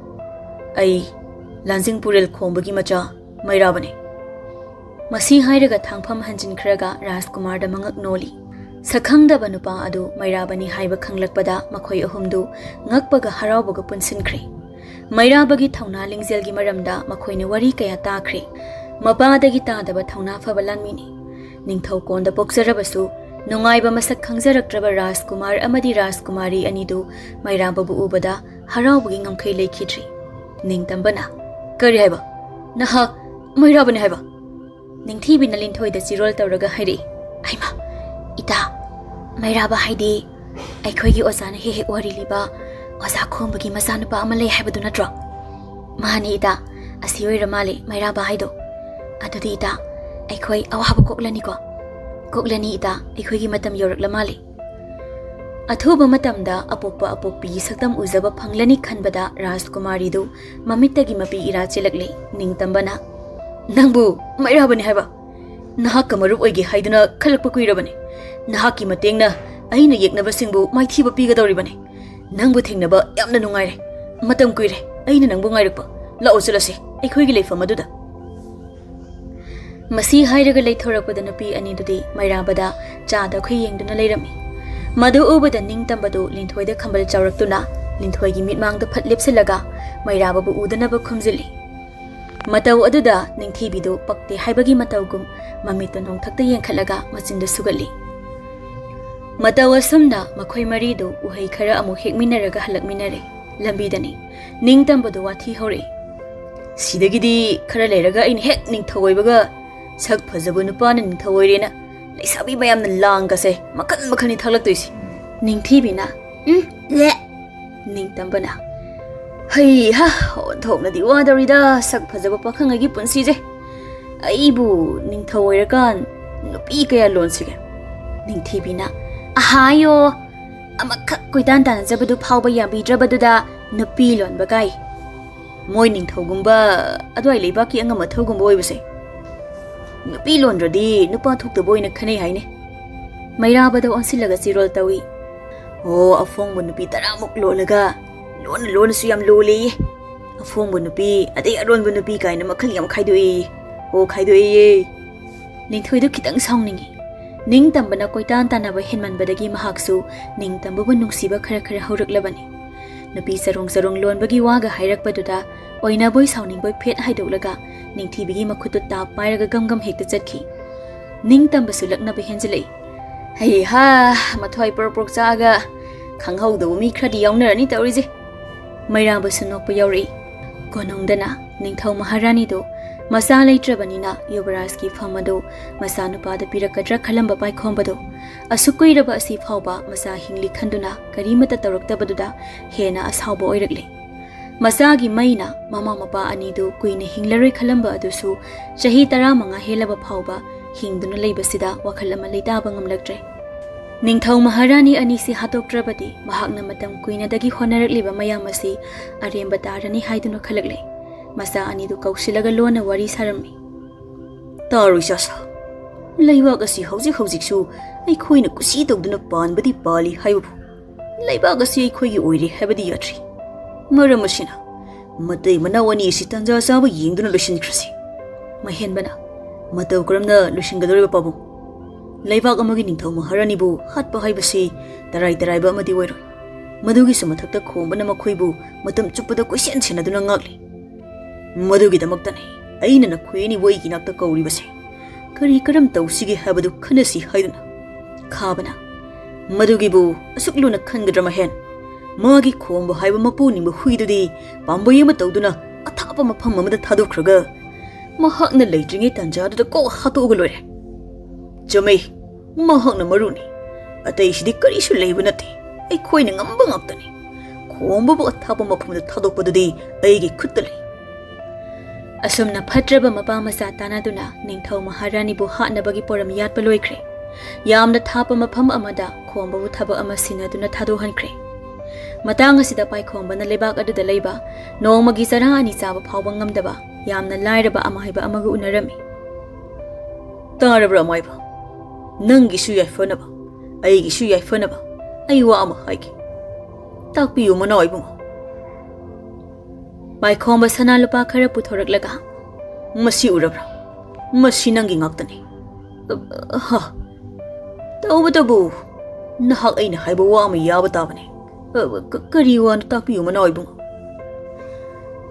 ꯑꯩ ꯂꯥꯟꯖꯤꯡ ꯄꯨꯔꯦꯜ ꯈꯣꯡꯕꯒꯤ ꯃꯆꯥ ꯃꯩꯔꯥꯕꯅꯤ꯫" ꯃꯁꯤ ꯍꯥꯏꯔꯒ ꯊꯥꯡꯐꯝ ꯍꯟꯖꯤꯟꯈ꯭ꯔꯒ ꯔꯥꯖꯀꯨꯃꯥꯔꯗ ꯃꯉꯛ ꯅꯣꯜꯂꯤ꯫ ꯁꯛꯈꯪꯗꯕ ꯅꯨꯄꯥ ꯑꯗꯨ ꯃꯩꯔꯥꯕꯅꯤ ꯍꯥꯏꯕ ꯈꯪꯂꯛꯄꯗ ꯃꯈꯣꯏ ꯑꯍꯨꯝꯗꯨ ꯉꯛꯄꯒ ꯍꯔꯥꯎꯕꯒ ꯄꯨꯟꯁꯤꯟꯈ꯭ꯔꯦ꯫ ꯃꯩꯔꯥꯕꯒꯤ ꯊꯧꯅꯥ ꯂꯤꯡꯖꯦꯜꯒꯤ ꯃꯔꯝꯗ ꯃꯈꯣꯏꯅ ꯋꯥꯔꯤ ꯀꯌꯥ ꯇꯥꯈ꯭ꯔꯦ꯫ ꯃꯄꯥꯗꯒꯤ ꯇꯥꯗꯕ ꯊꯧꯅꯥ ꯐꯕ ꯂꯥꯟꯃꯤꯅꯤ꯫ ꯅꯤꯡꯊꯧ ꯀꯣꯟꯗ ꯄꯣꯛꯆꯔꯕꯁꯨ ꯅꯨꯡꯉꯥꯏꯕ ꯃꯁꯛ ꯈꯪꯖꯔꯛꯇ꯭ꯔꯕ ꯔꯥꯖꯀꯨꯃꯥꯔ ꯑꯃꯗꯤ ꯔꯥꯖꯀꯨꯃꯥꯔꯤ ꯑꯅꯤꯗꯨ ꯃꯩꯔꯥꯕꯕꯨ ꯎꯕꯗ ꯍꯔꯥꯎꯕꯒꯤ ꯉꯝꯈꯩ ꯂꯩꯈꯤꯗ꯭ꯔꯤ꯫ ꯅꯤꯡꯇꯝꯕꯅ, "ꯀꯔꯤ ꯍꯥꯏꯕ? ꯅꯍꯥꯛ ꯃꯩꯔꯥꯕꯅꯤ ꯍꯥꯏꯕ?" ꯅꯤꯡꯊꯤꯕꯤꯅ ꯂꯤꯟꯊꯣꯏꯗ ꯆꯤꯔꯣꯜ ꯇꯧꯔꯒ ꯍꯥꯏꯔꯛꯏ, "ꯍꯩꯃꯥ, ꯏꯇꯥ, ꯃꯩꯔꯥꯕ ꯍꯥꯏꯗꯤ ꯑꯩꯈꯣꯏꯒꯤ ꯑꯣꯖꯥꯅ ꯍꯦꯛ ꯍꯦꯛ ꯋꯥꯔꯤ ꯂꯤꯕ ꯑꯣꯖꯥ ꯈꯣꯝꯕꯒꯤ ꯃꯆꯥꯅꯨꯄꯥ ꯑꯃ ꯂꯩ ꯍꯥꯏꯕꯗꯨ ꯅꯠꯇ꯭ꯔꯣ?" "ꯃꯥꯅꯤ ꯏꯇꯥ, ꯑꯁꯤ ꯑꯣꯏꯔ ꯃꯥꯜꯂꯦ ꯃꯩꯔꯥꯕ ꯍꯥꯏꯗꯣ꯫ ꯑꯗꯨꯗꯤ ꯏꯇꯥ, ꯑꯩꯈꯣꯏ ꯑꯋꯥꯕ ꯀꯣꯛꯂꯅꯤꯀꯣ?" "ꯀꯣꯛꯂꯅꯤ ꯏꯇꯥ, ꯑꯩꯈꯣꯏꯒꯤ ꯃꯇꯝ ꯌꯧꯔꯛꯂ ꯃꯥꯜꯂꯦ꯫" ꯑꯊꯨꯕ ꯃꯇꯝꯗ ꯑꯄꯣꯛꯄ ꯑꯄꯣꯛꯄꯤꯒꯤ ꯁꯛꯇꯝ ꯎꯖꯕ ꯐꯪꯂꯅꯤ ꯈꯟꯕꯗ ꯔꯥꯖꯀꯨꯃꯥꯔꯤꯗꯨ ꯃꯃꯤꯠꯇꯒꯤ ꯃꯄꯤ ꯏꯔꯥ ꯆꯦꯜꯂꯛꯂꯦ꯫ ꯅꯤꯡꯇꯝꯕꯅ, "ꯅꯪꯕꯨ ꯃꯩꯔꯥꯕꯅꯤ ꯍꯥꯏꯕ?" ꯅꯍꯥꯛꯀ ꯃꯔꯨꯞ ꯑꯣꯏꯒꯦ ꯍꯥꯏꯗꯨꯅ ꯈꯜꯂꯛꯄ ꯀꯨꯏꯔꯕꯅꯤ꯫ ꯅꯍꯥꯛꯀꯤ ꯃꯇꯦꯡꯅ ꯑꯩꯅ ꯌꯦꯛꯅꯕꯁꯤꯡꯕꯨ ꯃꯥꯏꯊꯤꯕ ꯄꯤꯒꯗꯧꯔꯤꯕꯅꯤ꯫ ꯅꯪꯕꯨ ꯊꯦꯡꯅꯕ ꯌꯥꯝꯅ ꯅꯨꯡꯉꯥꯏꯔꯦ꯫ ꯃꯇꯝ ꯀꯨꯏꯔꯦ ꯑꯩꯅ ꯅꯪꯕꯨ ꯉꯥꯏꯔꯛꯄ꯫ ꯂꯥꯛꯑꯣ ꯆꯠꯂꯁꯤ ꯑꯩꯈꯣꯏꯒꯤ ꯂꯩꯐꯝ ꯑꯗꯨꯗ꯫ ꯃꯁꯤ ꯍꯥꯏꯔꯒ ꯂꯩꯊꯣꯔꯛꯄꯗ ꯅꯨꯄꯤ ꯑꯅꯤꯗꯨꯗꯤ ꯃꯩꯔꯥꯕꯗ ꯆꯥꯗ ꯈꯨꯌꯦꯡꯗꯨꯅ ꯂꯩꯔꯝꯃꯤ꯫ ꯃꯗꯨ ꯎꯕꯗ ꯅꯤꯡꯇꯝꯕꯗꯨ ꯂꯤꯟꯊꯣꯏꯗ ꯈꯝꯕꯜ ꯆꯥꯎꯔꯛꯇꯨꯅ ꯂꯤꯟꯊꯣꯏꯒꯤ ꯃꯤꯠꯃꯥꯡꯗ ꯐꯠ ꯂꯦꯞꯁꯤꯜꯂꯒ ꯃꯩꯔꯥꯕꯕꯨ ꯎꯗꯅꯕ ꯈꯨꯝꯖꯤꯜꯂꯤ꯫ ꯃꯇꯧ ꯑꯗꯨꯗ ꯅꯤꯡꯊꯤꯕꯤꯗꯨ ꯄꯛꯇꯦ ꯍꯥꯏꯕꯒꯤ ꯃꯇꯧꯒꯨꯝ ꯃꯃꯤꯠꯇꯨ ꯅꯣꯡꯊꯛꯇ ꯌꯦꯡꯈꯠꯂꯒ ꯃꯆꯤꯟꯗꯨ ꯁꯨꯒꯠꯂꯤ꯫ ꯃꯇꯧ ꯑꯁꯨꯝꯅ ꯃꯈꯣꯏ ꯃꯔꯤꯗꯨ ꯎꯍꯩ ꯈꯔ ꯑꯃꯨꯛ ꯍꯦꯛꯃꯤꯟꯅꯔꯒ ꯍꯜꯂꯛꯃꯤꯟꯅꯔꯦ꯫ ꯂꯝꯕꯤꯗꯅꯤ ꯅꯤꯡꯇꯝꯕꯗꯨ ꯋꯥꯊꯤ ꯍꯧꯔꯛꯏ꯫ "ꯁꯤꯗꯒꯤꯗꯤ ꯈꯔ ꯂꯩꯔꯒ ꯑꯩꯅ ꯍꯦꯛ ꯅꯤꯡꯊꯧ ꯑꯣꯏꯕꯒ ꯁꯛ ꯐꯖꯕ ꯅꯨꯄꯥꯅ ꯅꯤꯡꯊꯧ ꯑꯣꯏꯔꯦꯅ ꯂꯩꯁꯥꯕꯤ ꯃꯌꯥꯝꯅ ꯂꯥꯡꯒꯁꯦ ꯃꯈꯜ ꯃꯈꯜꯅꯤ ꯊꯥꯛꯂꯛꯇꯣꯏꯁꯦ꯫" ꯅꯤꯡꯊꯤꯕꯤꯅ, "ꯎꯝ, ꯂꯦ꯫" ꯅꯤꯡꯇꯝꯕꯅ, "ꯍꯩ ꯍꯥ, ꯑꯣꯟꯊꯣꯛꯅꯗꯤ ꯋꯥꯗꯧꯔꯤꯗ ꯁꯛ ꯐꯖꯕ ꯄꯥꯈꯪ ꯑꯩꯒꯤ ꯄꯨꯟꯁꯤꯁꯦ꯫ ꯑꯩꯕꯨ ꯅꯤꯡꯊꯧ ꯑꯣꯏꯔꯀꯥꯟ ꯅꯨꯄꯤ ꯀꯌꯥ ꯂꯣꯟꯁꯤꯒꯦ?" ꯅꯤꯡꯊꯤꯕꯤꯅ, "ꯑꯍꯥꯌꯣ, ꯑꯃꯈꯛ ꯀꯣꯏꯇꯥꯟ ꯇꯥꯟꯅꯖꯕꯗꯨ ꯐꯥꯎꯕ ꯌꯥꯕꯤꯗ꯭ꯔꯕꯗꯨꯗ ꯅꯨꯄꯤ ꯂꯣꯟꯕ ꯀꯥꯏ꯫ ꯃꯣꯏ ꯅꯤꯡꯊꯧꯒꯨꯝꯕ, ꯑꯗꯨꯋꯥꯏ ꯂꯩꯕꯥꯛꯀꯤ ꯑꯉꯝ ꯑꯊꯧꯒꯨꯝꯕ ꯑꯣꯏꯕꯁꯦ ꯅꯨꯄꯤ ꯂꯣꯟꯗ꯭ꯔꯗꯤ ꯅꯨꯄꯥ ꯊꯣꯛꯇꯕ ꯑꯣꯏꯅ ꯈꯟꯅꯩ ꯍꯥꯏꯅꯦ꯫" ꯃꯩꯔꯥꯕꯗ ꯑꯣꯟꯁꯤꯜꯂꯒ ꯆꯤꯔꯣꯜ ꯇꯧꯏ꯫ "ꯑꯣ, ꯑꯐꯣꯡꯕ ꯅꯨꯄꯤ ꯇꯔꯥꯃꯨꯛ ꯂꯣꯜꯂꯒ ꯂꯣꯟꯅ ꯂꯣꯟꯅꯁꯨ ꯌꯥꯝ ꯂꯣꯜꯂꯦꯌꯦ꯫ ꯑꯐꯣꯡꯕ ꯅꯨꯄꯤ, ꯑꯗꯩ ꯑꯔꯣꯟꯕ ꯅꯨꯄꯤ ꯀꯥꯏꯅ ꯃꯈꯜ ꯌꯥꯝ ꯈꯥꯏꯗꯣꯛꯑꯦꯌꯦ꯫ ꯑꯣ, ꯈꯥꯏꯗꯣꯛꯑꯦꯌꯦ꯫" ꯅꯤꯡꯊꯣꯏꯗꯨ ꯈꯤꯇꯪ ꯁꯥꯎꯅꯤꯡꯏ꯫ ꯅꯤꯡꯇꯝꯕꯅ ꯀꯣꯏꯇꯥꯟ ꯇꯥꯟꯅꯕ ꯍꯦꯟꯃꯟꯕꯗꯒꯤ ꯃꯍꯥꯛꯁꯨ ꯅꯤꯡꯇꯝꯕꯕꯨ ꯅꯨꯡꯁꯤꯕ ꯈꯔ ꯈꯔ ꯍꯧꯔꯛꯂꯕꯅꯤ꯫ ꯅꯨꯄꯤ ꯆꯔꯣꯡ ꯆꯔꯣꯡ ꯂꯣꯟꯕꯒꯤ ꯋꯥꯒ ꯍꯥꯏꯔꯛꯄꯗꯨꯗ ꯑꯣꯏꯅꯕꯣꯏ ꯁꯥꯎꯅꯤꯡꯕꯣꯏ ꯐꯦꯠ ꯍꯥꯏꯗꯣꯛꯂꯒ ꯅꯤꯡꯊꯤꯕꯤꯒꯤ ꯃꯈꯨꯠꯇꯨ ꯇꯥꯞ ꯄꯥꯏꯔꯒ ꯒꯝ ꯒꯝ ꯍꯦꯛꯇ ꯆꯠꯈꯤ꯫ ꯅꯤꯡꯇꯝꯕꯁꯨ ꯂꯛꯅꯕ ꯍꯦꯟꯖꯤꯜꯂꯛꯏ꯫ "ꯍꯩꯍꯥ, ꯃꯊ꯭ꯋꯥꯏ ꯄ꯭ꯔꯣꯛ ꯄ꯭ꯔꯣꯛ ꯆꯥꯛꯑꯒ ꯈꯪꯍꯧꯗꯕ ꯃꯤ ꯈꯔꯗꯤ ꯌꯥꯎꯅꯔꯅꯤ ꯇꯧꯔꯤꯁꯦ꯫" ꯃꯩꯔꯥꯕꯁꯨ ꯅꯣꯛꯄ ꯌꯥꯎꯔꯛꯏ꯫ ꯀꯣꯅꯨꯡꯗꯅ ꯅꯤꯡꯊꯧ ꯃꯍꯥꯔꯥꯅꯤꯗꯨ ꯃꯆꯥ ꯂꯩꯇ꯭ꯔꯕꯅꯤꯅ ꯌꯨꯕꯔꯥꯖꯀꯤ ꯐꯝ ꯑꯗꯨ ꯃꯆꯥꯅꯨꯄꯥꯗ ꯄꯤꯔꯛꯀꯗ꯭ꯔꯥ ꯈꯜꯂꯝꯕ ꯄꯥꯏꯈꯣꯝꯕꯗꯨ ꯑꯁꯨꯛ ꯀꯨꯏꯔꯕ ꯑꯁꯤ ꯐꯥꯎꯕ ꯃꯆꯥ ꯍꯤꯡꯂꯤ ꯈꯟꯗꯨꯅ ꯀꯔꯤꯃꯠꯇ ꯇꯧꯔꯛꯇꯕꯗꯨꯗ ꯍꯦꯟꯅ ꯑꯁꯥꯎꯕ ꯑꯣꯏꯔꯛꯂꯦ꯫ ꯃꯆꯥꯒꯤ ꯃꯩꯅ ꯃꯃꯥ ꯃꯄꯥ ꯑꯅꯤꯗꯨ ꯀꯨꯏꯅ ꯍꯤꯡꯂꯔꯣꯏ ꯈꯜꯂꯝꯕ ꯑꯗꯨꯁꯨ ꯆꯍꯤ ꯇꯔꯥꯃꯉꯥ ꯍꯦꯜꯂꯕ ꯐꯥꯎꯕ ꯍꯤꯡꯗꯨꯅ ꯂꯩꯕꯁꯤꯗ ꯋꯥꯈꯜ ꯑꯃ ꯂꯩꯇꯥꯕ ꯉꯝꯂꯛꯇ꯭ꯔꯦ꯫ ꯅꯤꯡꯊꯧ ꯃꯍꯥꯔꯥꯅꯤ ꯑꯅꯤꯁꯤ ꯍꯥꯠꯇꯣꯛꯇ꯭ꯔꯕꯗꯤ ꯃꯍꯥꯛꯅ ꯃꯇꯝ ꯀꯨꯏꯅꯗꯒꯤ ꯍꯣꯠꯅꯔꯛꯂꯤꯕ ꯃꯌꯥꯝ ꯑꯁꯤ ꯑꯔꯦꯝꯕ ꯇꯥꯔꯅꯤ ꯍꯥꯏꯗꯨꯅ ꯈꯜꯂꯛꯂꯦ꯫ ꯃꯆꯥ ꯑꯅꯤꯗꯨ ꯀꯧꯁꯤꯜꯂꯒ ꯂꯣꯟꯅ ꯋꯥꯔꯤ ꯁꯥꯔꯝꯃꯤ꯫ "ꯇꯥꯔꯣ ꯏꯆꯥꯁꯥ, ꯂꯩꯕꯥꯛ ꯑꯁꯤ ꯍꯧꯖꯤꯛ ꯍꯧꯖꯤꯛꯁꯨ ꯑꯩꯈꯣꯏꯅ ꯀꯨꯁꯤ ꯇꯧꯗꯨꯅ ꯄꯥꯟꯕꯗꯤ ꯄꯥꯜꯂꯤ ꯍꯥꯏꯕꯕꯨ, ꯂꯩꯕꯥꯛ ꯑꯁꯤ ꯑꯩꯈꯣꯏꯒꯤ ꯑꯣꯏꯔꯦ ꯍꯥꯏꯕꯗꯤ ꯌꯥꯗ꯭ꯔꯤ꯫ ꯃꯔꯝ ꯑꯁꯤꯅ, ꯃꯇꯩ ꯃꯅꯥꯎ ꯑꯅꯤ ꯑꯁꯤ ꯇꯟꯖꯥ ꯆꯥꯕ ꯌꯦꯡꯗꯨꯅ ꯂꯣꯏꯁꯤꯟꯈ꯭ꯔꯁꯤ꯫ ꯃꯍꯦꯟꯕꯅ, ꯃꯇꯧ ꯀꯔꯝꯅ ꯂꯣꯏꯁꯤꯟꯒꯗꯧꯔꯤꯕ ꯄꯥꯕꯨꯡ? ꯂꯩꯕꯥꯛ ꯑꯃꯒꯤ ꯅꯤꯡꯊꯧ ꯃꯍꯥꯔꯥꯅꯤꯕꯨ ꯍꯥꯠꯄ ꯍꯥꯏꯕꯁꯤ ꯇꯔꯥꯏ ꯇꯔꯥꯏꯕ ꯑꯃꯗꯤ ꯑꯣꯏꯔꯣꯏ꯫ ꯃꯗꯨꯒꯤꯁꯨ ꯃꯊꯛꯇ ꯈꯣꯝꯕꯅ ꯃꯈꯣꯏꯕꯨ ꯃꯇꯝ ꯆꯨꯞꯄꯗ ꯀꯣꯏꯁꯦꯟ ꯁꯦꯟꯅꯗꯨꯅ ꯉꯥꯛꯂꯤ꯫ ꯃꯗꯨꯒꯤꯗꯃꯛꯇꯅꯤ ꯑꯩꯅ ꯅꯈꯣꯏ ꯑꯅꯤꯕꯨ ꯑꯩꯒꯤ ꯏꯅꯥꯛꯇ ꯀꯧꯔꯤꯕꯁꯦ꯫ ꯀꯔꯤ ꯀꯔꯝ ꯇꯧꯁꯤꯒꯦ ꯍꯥꯏꯕꯗꯨ ꯈꯟꯅꯁꯤ ꯍꯥꯏꯗꯨꯅ꯫ ꯈꯥꯕꯅ, ꯃꯗꯨꯒꯤꯕꯨ ꯑꯁꯨꯛ ꯂꯨꯅ ꯈꯟꯒꯗ꯭ꯔꯥ ꯃꯍꯦꯟ? ꯃꯥꯒꯤ ꯈꯣꯝꯕ ꯍꯥꯏꯕ ꯃꯄꯨ ꯅꯤꯡꯕ ꯍꯨꯏꯗꯨꯗꯤ ꯄꯥꯝꯕꯩ ꯑꯃ ꯇꯧꯗꯨꯅ ꯑꯊꯥꯞꯄ ꯃꯐꯝ ꯑꯃꯗ ꯊꯥꯗꯣꯛꯈ꯭ꯔꯒ ꯃꯍꯥꯛꯅ ꯂꯩꯇ꯭ꯔꯤꯉꯩ ꯇꯥꯟꯖꯥꯗꯨꯗ ꯀꯣꯛ ꯍꯥꯠꯇꯣꯛꯑꯒ ꯂꯣꯏꯔꯦ꯫ ꯆꯨꯝꯃꯤ, ꯃꯍꯥꯛꯅ ꯃꯔꯨꯅꯤ꯫ ꯑꯇꯩꯁꯤꯗꯤ ꯀꯔꯤꯁꯨ ꯂꯩꯕ ꯅꯠꯇꯦ꯫ ꯑꯩꯈꯣꯏꯅ ꯉꯝꯕ ꯉꯥꯛꯇꯅꯤ꯫ ꯈꯣꯝꯕꯕꯨ ꯑꯊꯥꯞꯄ ꯃꯐꯝꯗ ꯊꯥꯗꯣꯛꯄꯗꯨꯗꯤ ꯑꯩꯒꯤ ꯈꯨꯠꯇ ꯂꯩ꯫ ꯑꯁꯨꯝꯅ ꯐꯠꯇ꯭ꯔꯕ ꯃꯄꯥ ꯃꯆꯥ ꯇꯥꯟꯅꯗꯨꯅ ꯅꯤꯡꯊꯧ ꯃꯍꯥꯔꯥꯅꯤꯕꯨ ꯍꯥꯠꯅꯕꯒꯤ ꯄꯣꯔꯝ ꯌꯥꯠꯄ ꯂꯣꯏꯈ꯭ꯔꯦ꯫ ꯌꯥꯝꯅ ꯊꯥꯞꯄ ꯃꯐꯝ ꯑꯃꯗ ꯈꯣꯝꯕꯕꯨ ꯊꯕꯛ ꯑꯃ ꯁꯤꯟꯅꯗꯨꯅ ꯊꯥꯗꯣꯛꯍꯟꯈ꯭ꯔꯦ꯫ ꯃꯇꯥꯡ ꯑꯁꯤꯗ ꯄꯥꯏꯈꯣꯝꯕꯅ ꯂꯩꯕꯥꯛ ꯑꯗꯨꯗ ꯂꯩꯕ ꯅꯣꯡꯃꯒꯤ ꯆꯔꯥ ꯑꯅꯤ ꯆꯥꯕ ꯐꯥꯎꯕ ꯉꯝꯗꯕ ꯌꯥꯝꯅ ꯂꯥꯏꯔꯕ ꯑꯃꯥꯏꯕ ꯑꯃꯒ ꯎꯅꯔꯝꯃꯤ꯫ "ꯇꯥꯔꯕ꯭ꯔꯥ ꯑꯃꯥꯏꯕ? ꯅꯪꯒꯤꯁꯨ ꯌꯥꯏꯐꯅꯕ, ꯑꯩꯒꯤꯁꯨ ꯌꯥꯏꯐꯅꯕ ꯑꯩ ꯋꯥ ꯑꯃ ꯍꯥꯏꯒꯦ꯫ ꯇꯥꯛꯄꯤꯌꯨ ꯃꯅꯥꯎ ꯏꯕꯨꯡꯉꯣ꯫" ꯄꯥꯏꯈꯣꯝꯕ ꯁꯅꯥ ꯂꯨꯄꯥ ꯈꯔ ꯄꯨꯊꯣꯔꯛꯂꯒ, "ꯃꯁꯤ ꯎꯔꯕ꯭ꯔꯥ? ꯃꯁꯤ ꯅꯪꯒꯤ ꯉꯥꯛꯇꯅꯤ꯫" "ꯑ, ꯍ, ꯇꯧꯕꯇꯕꯨ ꯅꯍꯥꯛ ꯑꯩꯅ ꯍꯥꯏꯕ ꯋꯥ ꯑꯃ ꯌꯥꯕ ꯇꯥꯕꯅꯤ꯫" "ꯑ, ꯀ-, ꯀꯔꯤ ꯋꯥꯅꯣ ꯇꯥꯛꯄꯤꯌꯨ ꯃꯅꯥꯎ ꯏꯕꯨꯡꯉꯣ꯫"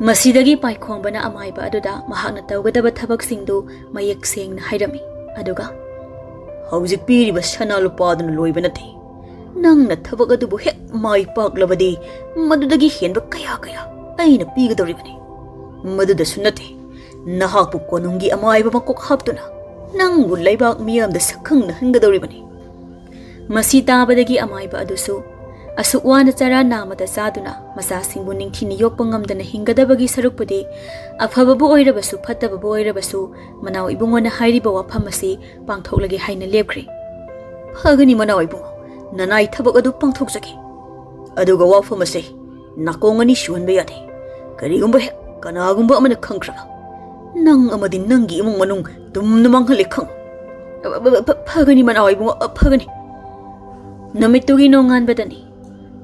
ꯃꯁꯤꯗꯒꯤ ꯄꯥꯏꯈꯣꯝꯕꯅ ꯑꯃꯥꯏꯕ ꯑꯗꯨꯗ ꯃꯍꯥꯛꯅ ꯇꯧꯒꯗꯕ ꯊꯕꯛꯁꯤꯡꯗꯨ ꯃꯌꯦꯛ ꯁꯦꯡꯅ ꯍꯥꯏꯔꯝꯃꯤ꯫ ꯑꯗꯨꯒ, "ꯍꯧꯖꯤꯛ ꯄꯤꯔꯤꯕ ꯁꯅꯥ ꯂꯨꯄꯥꯗꯨꯅ ꯂꯣꯏꯕ ꯅꯠꯇꯦ꯫ ꯅꯪꯅ ꯊꯕꯛ ꯑꯗꯨꯕꯨ ꯍꯦꯛ ꯃꯥꯏ ꯄꯥꯛꯂꯕꯗꯤ ꯃꯗꯨꯗꯒꯤ ꯍꯦꯟꯕ ꯀꯌꯥ ꯀꯌꯥ ꯑꯩꯅ ꯄꯤꯒꯗꯧꯔꯤꯕꯅꯤ꯫ ꯃꯗꯨꯗꯁꯨ ꯅꯠꯇꯦ, ꯅꯍꯥꯛꯄꯨ ꯀꯣꯅꯨꯡꯒꯤ ꯑꯃꯥꯏꯕ ꯃꯀꯣꯛ ꯍꯥꯞꯇꯨꯅ ꯅꯪꯕꯨ ꯂꯩꯕꯥꯛ ꯃꯤꯌꯥꯝꯗ ꯁꯛꯈꯪꯅꯍꯟꯒꯗꯧꯔꯤꯕꯅꯤ꯫" ꯃꯁꯤ ꯇꯥꯕꯗꯒꯤ ꯑꯃꯥꯏꯕ ꯑꯗꯨꯁꯨ ꯑꯁꯨꯛ ꯋꯥꯅ ꯆꯔꯥ ꯅꯥꯝꯃꯗ ꯆꯥꯗꯨꯅ ꯃꯆꯥꯁꯤꯡꯕꯨ ꯅꯤꯡꯊꯤꯅ ꯌꯣꯛꯄ ꯉꯝꯗꯅ ꯍꯤꯡꯒꯗꯕꯒꯤ ꯁꯔꯨꯛꯄꯨꯗꯤ, ꯑꯐꯕꯕꯨ ꯑꯣꯏꯔꯕꯁꯨ ꯐꯠꯇꯕꯕꯨ ꯑꯣꯏꯔꯕꯁꯨ, ꯃꯅꯥꯎ ꯏꯕꯨꯡꯉꯣꯅ ꯍꯥꯏꯔꯤꯕ ꯋꯥꯐꯝ ꯑꯁꯤ ꯄꯥꯡꯊꯣꯛꯂꯒꯦ ꯍꯥꯏꯅ ꯂꯦꯞꯈ꯭ꯔꯦ꯫ "ꯐꯒꯅꯤ ꯃꯅꯥꯎ ꯏꯕꯨꯡꯉꯣ, ꯅꯅꯥꯏ ꯊꯕꯛ ꯑꯗꯨ ꯄꯥꯡꯊꯣꯛꯆꯒꯦ꯫ ꯑꯗꯨꯒ ꯋꯥꯐꯝ ꯑꯁꯤ ꯅꯥꯀꯣꯡ ꯑꯅꯤ ꯁꯨꯍꯟꯕ ꯌꯥꯗꯦ꯫ ꯀꯔꯤꯒꯨꯝꯕ ꯍꯦꯛ ꯀꯅꯥꯒꯨꯝꯕ ꯑꯃꯅ ꯈꯪꯈ꯭ꯔꯕ, ꯅꯪ ꯑꯃꯗꯤ ꯅꯪꯒꯤ ꯏꯃꯨꯡ ꯃꯅꯨꯡ ꯇꯨꯝꯅ ꯃꯥꯡꯍꯜꯂꯦ ꯈꯪꯉꯨ꯫" "ꯑ, ꯑ, ꯑ, ꯐ-, ꯐꯒꯅꯤ, ꯃꯅꯥꯎ ꯏꯕꯨꯡꯉꯣ, ꯑ, ꯐꯒꯅꯤ"꯫ ꯅꯨꯃꯤꯠꯇꯨꯒꯤ ꯅꯣꯡꯉꯥꯟꯕꯗꯅꯤ꯫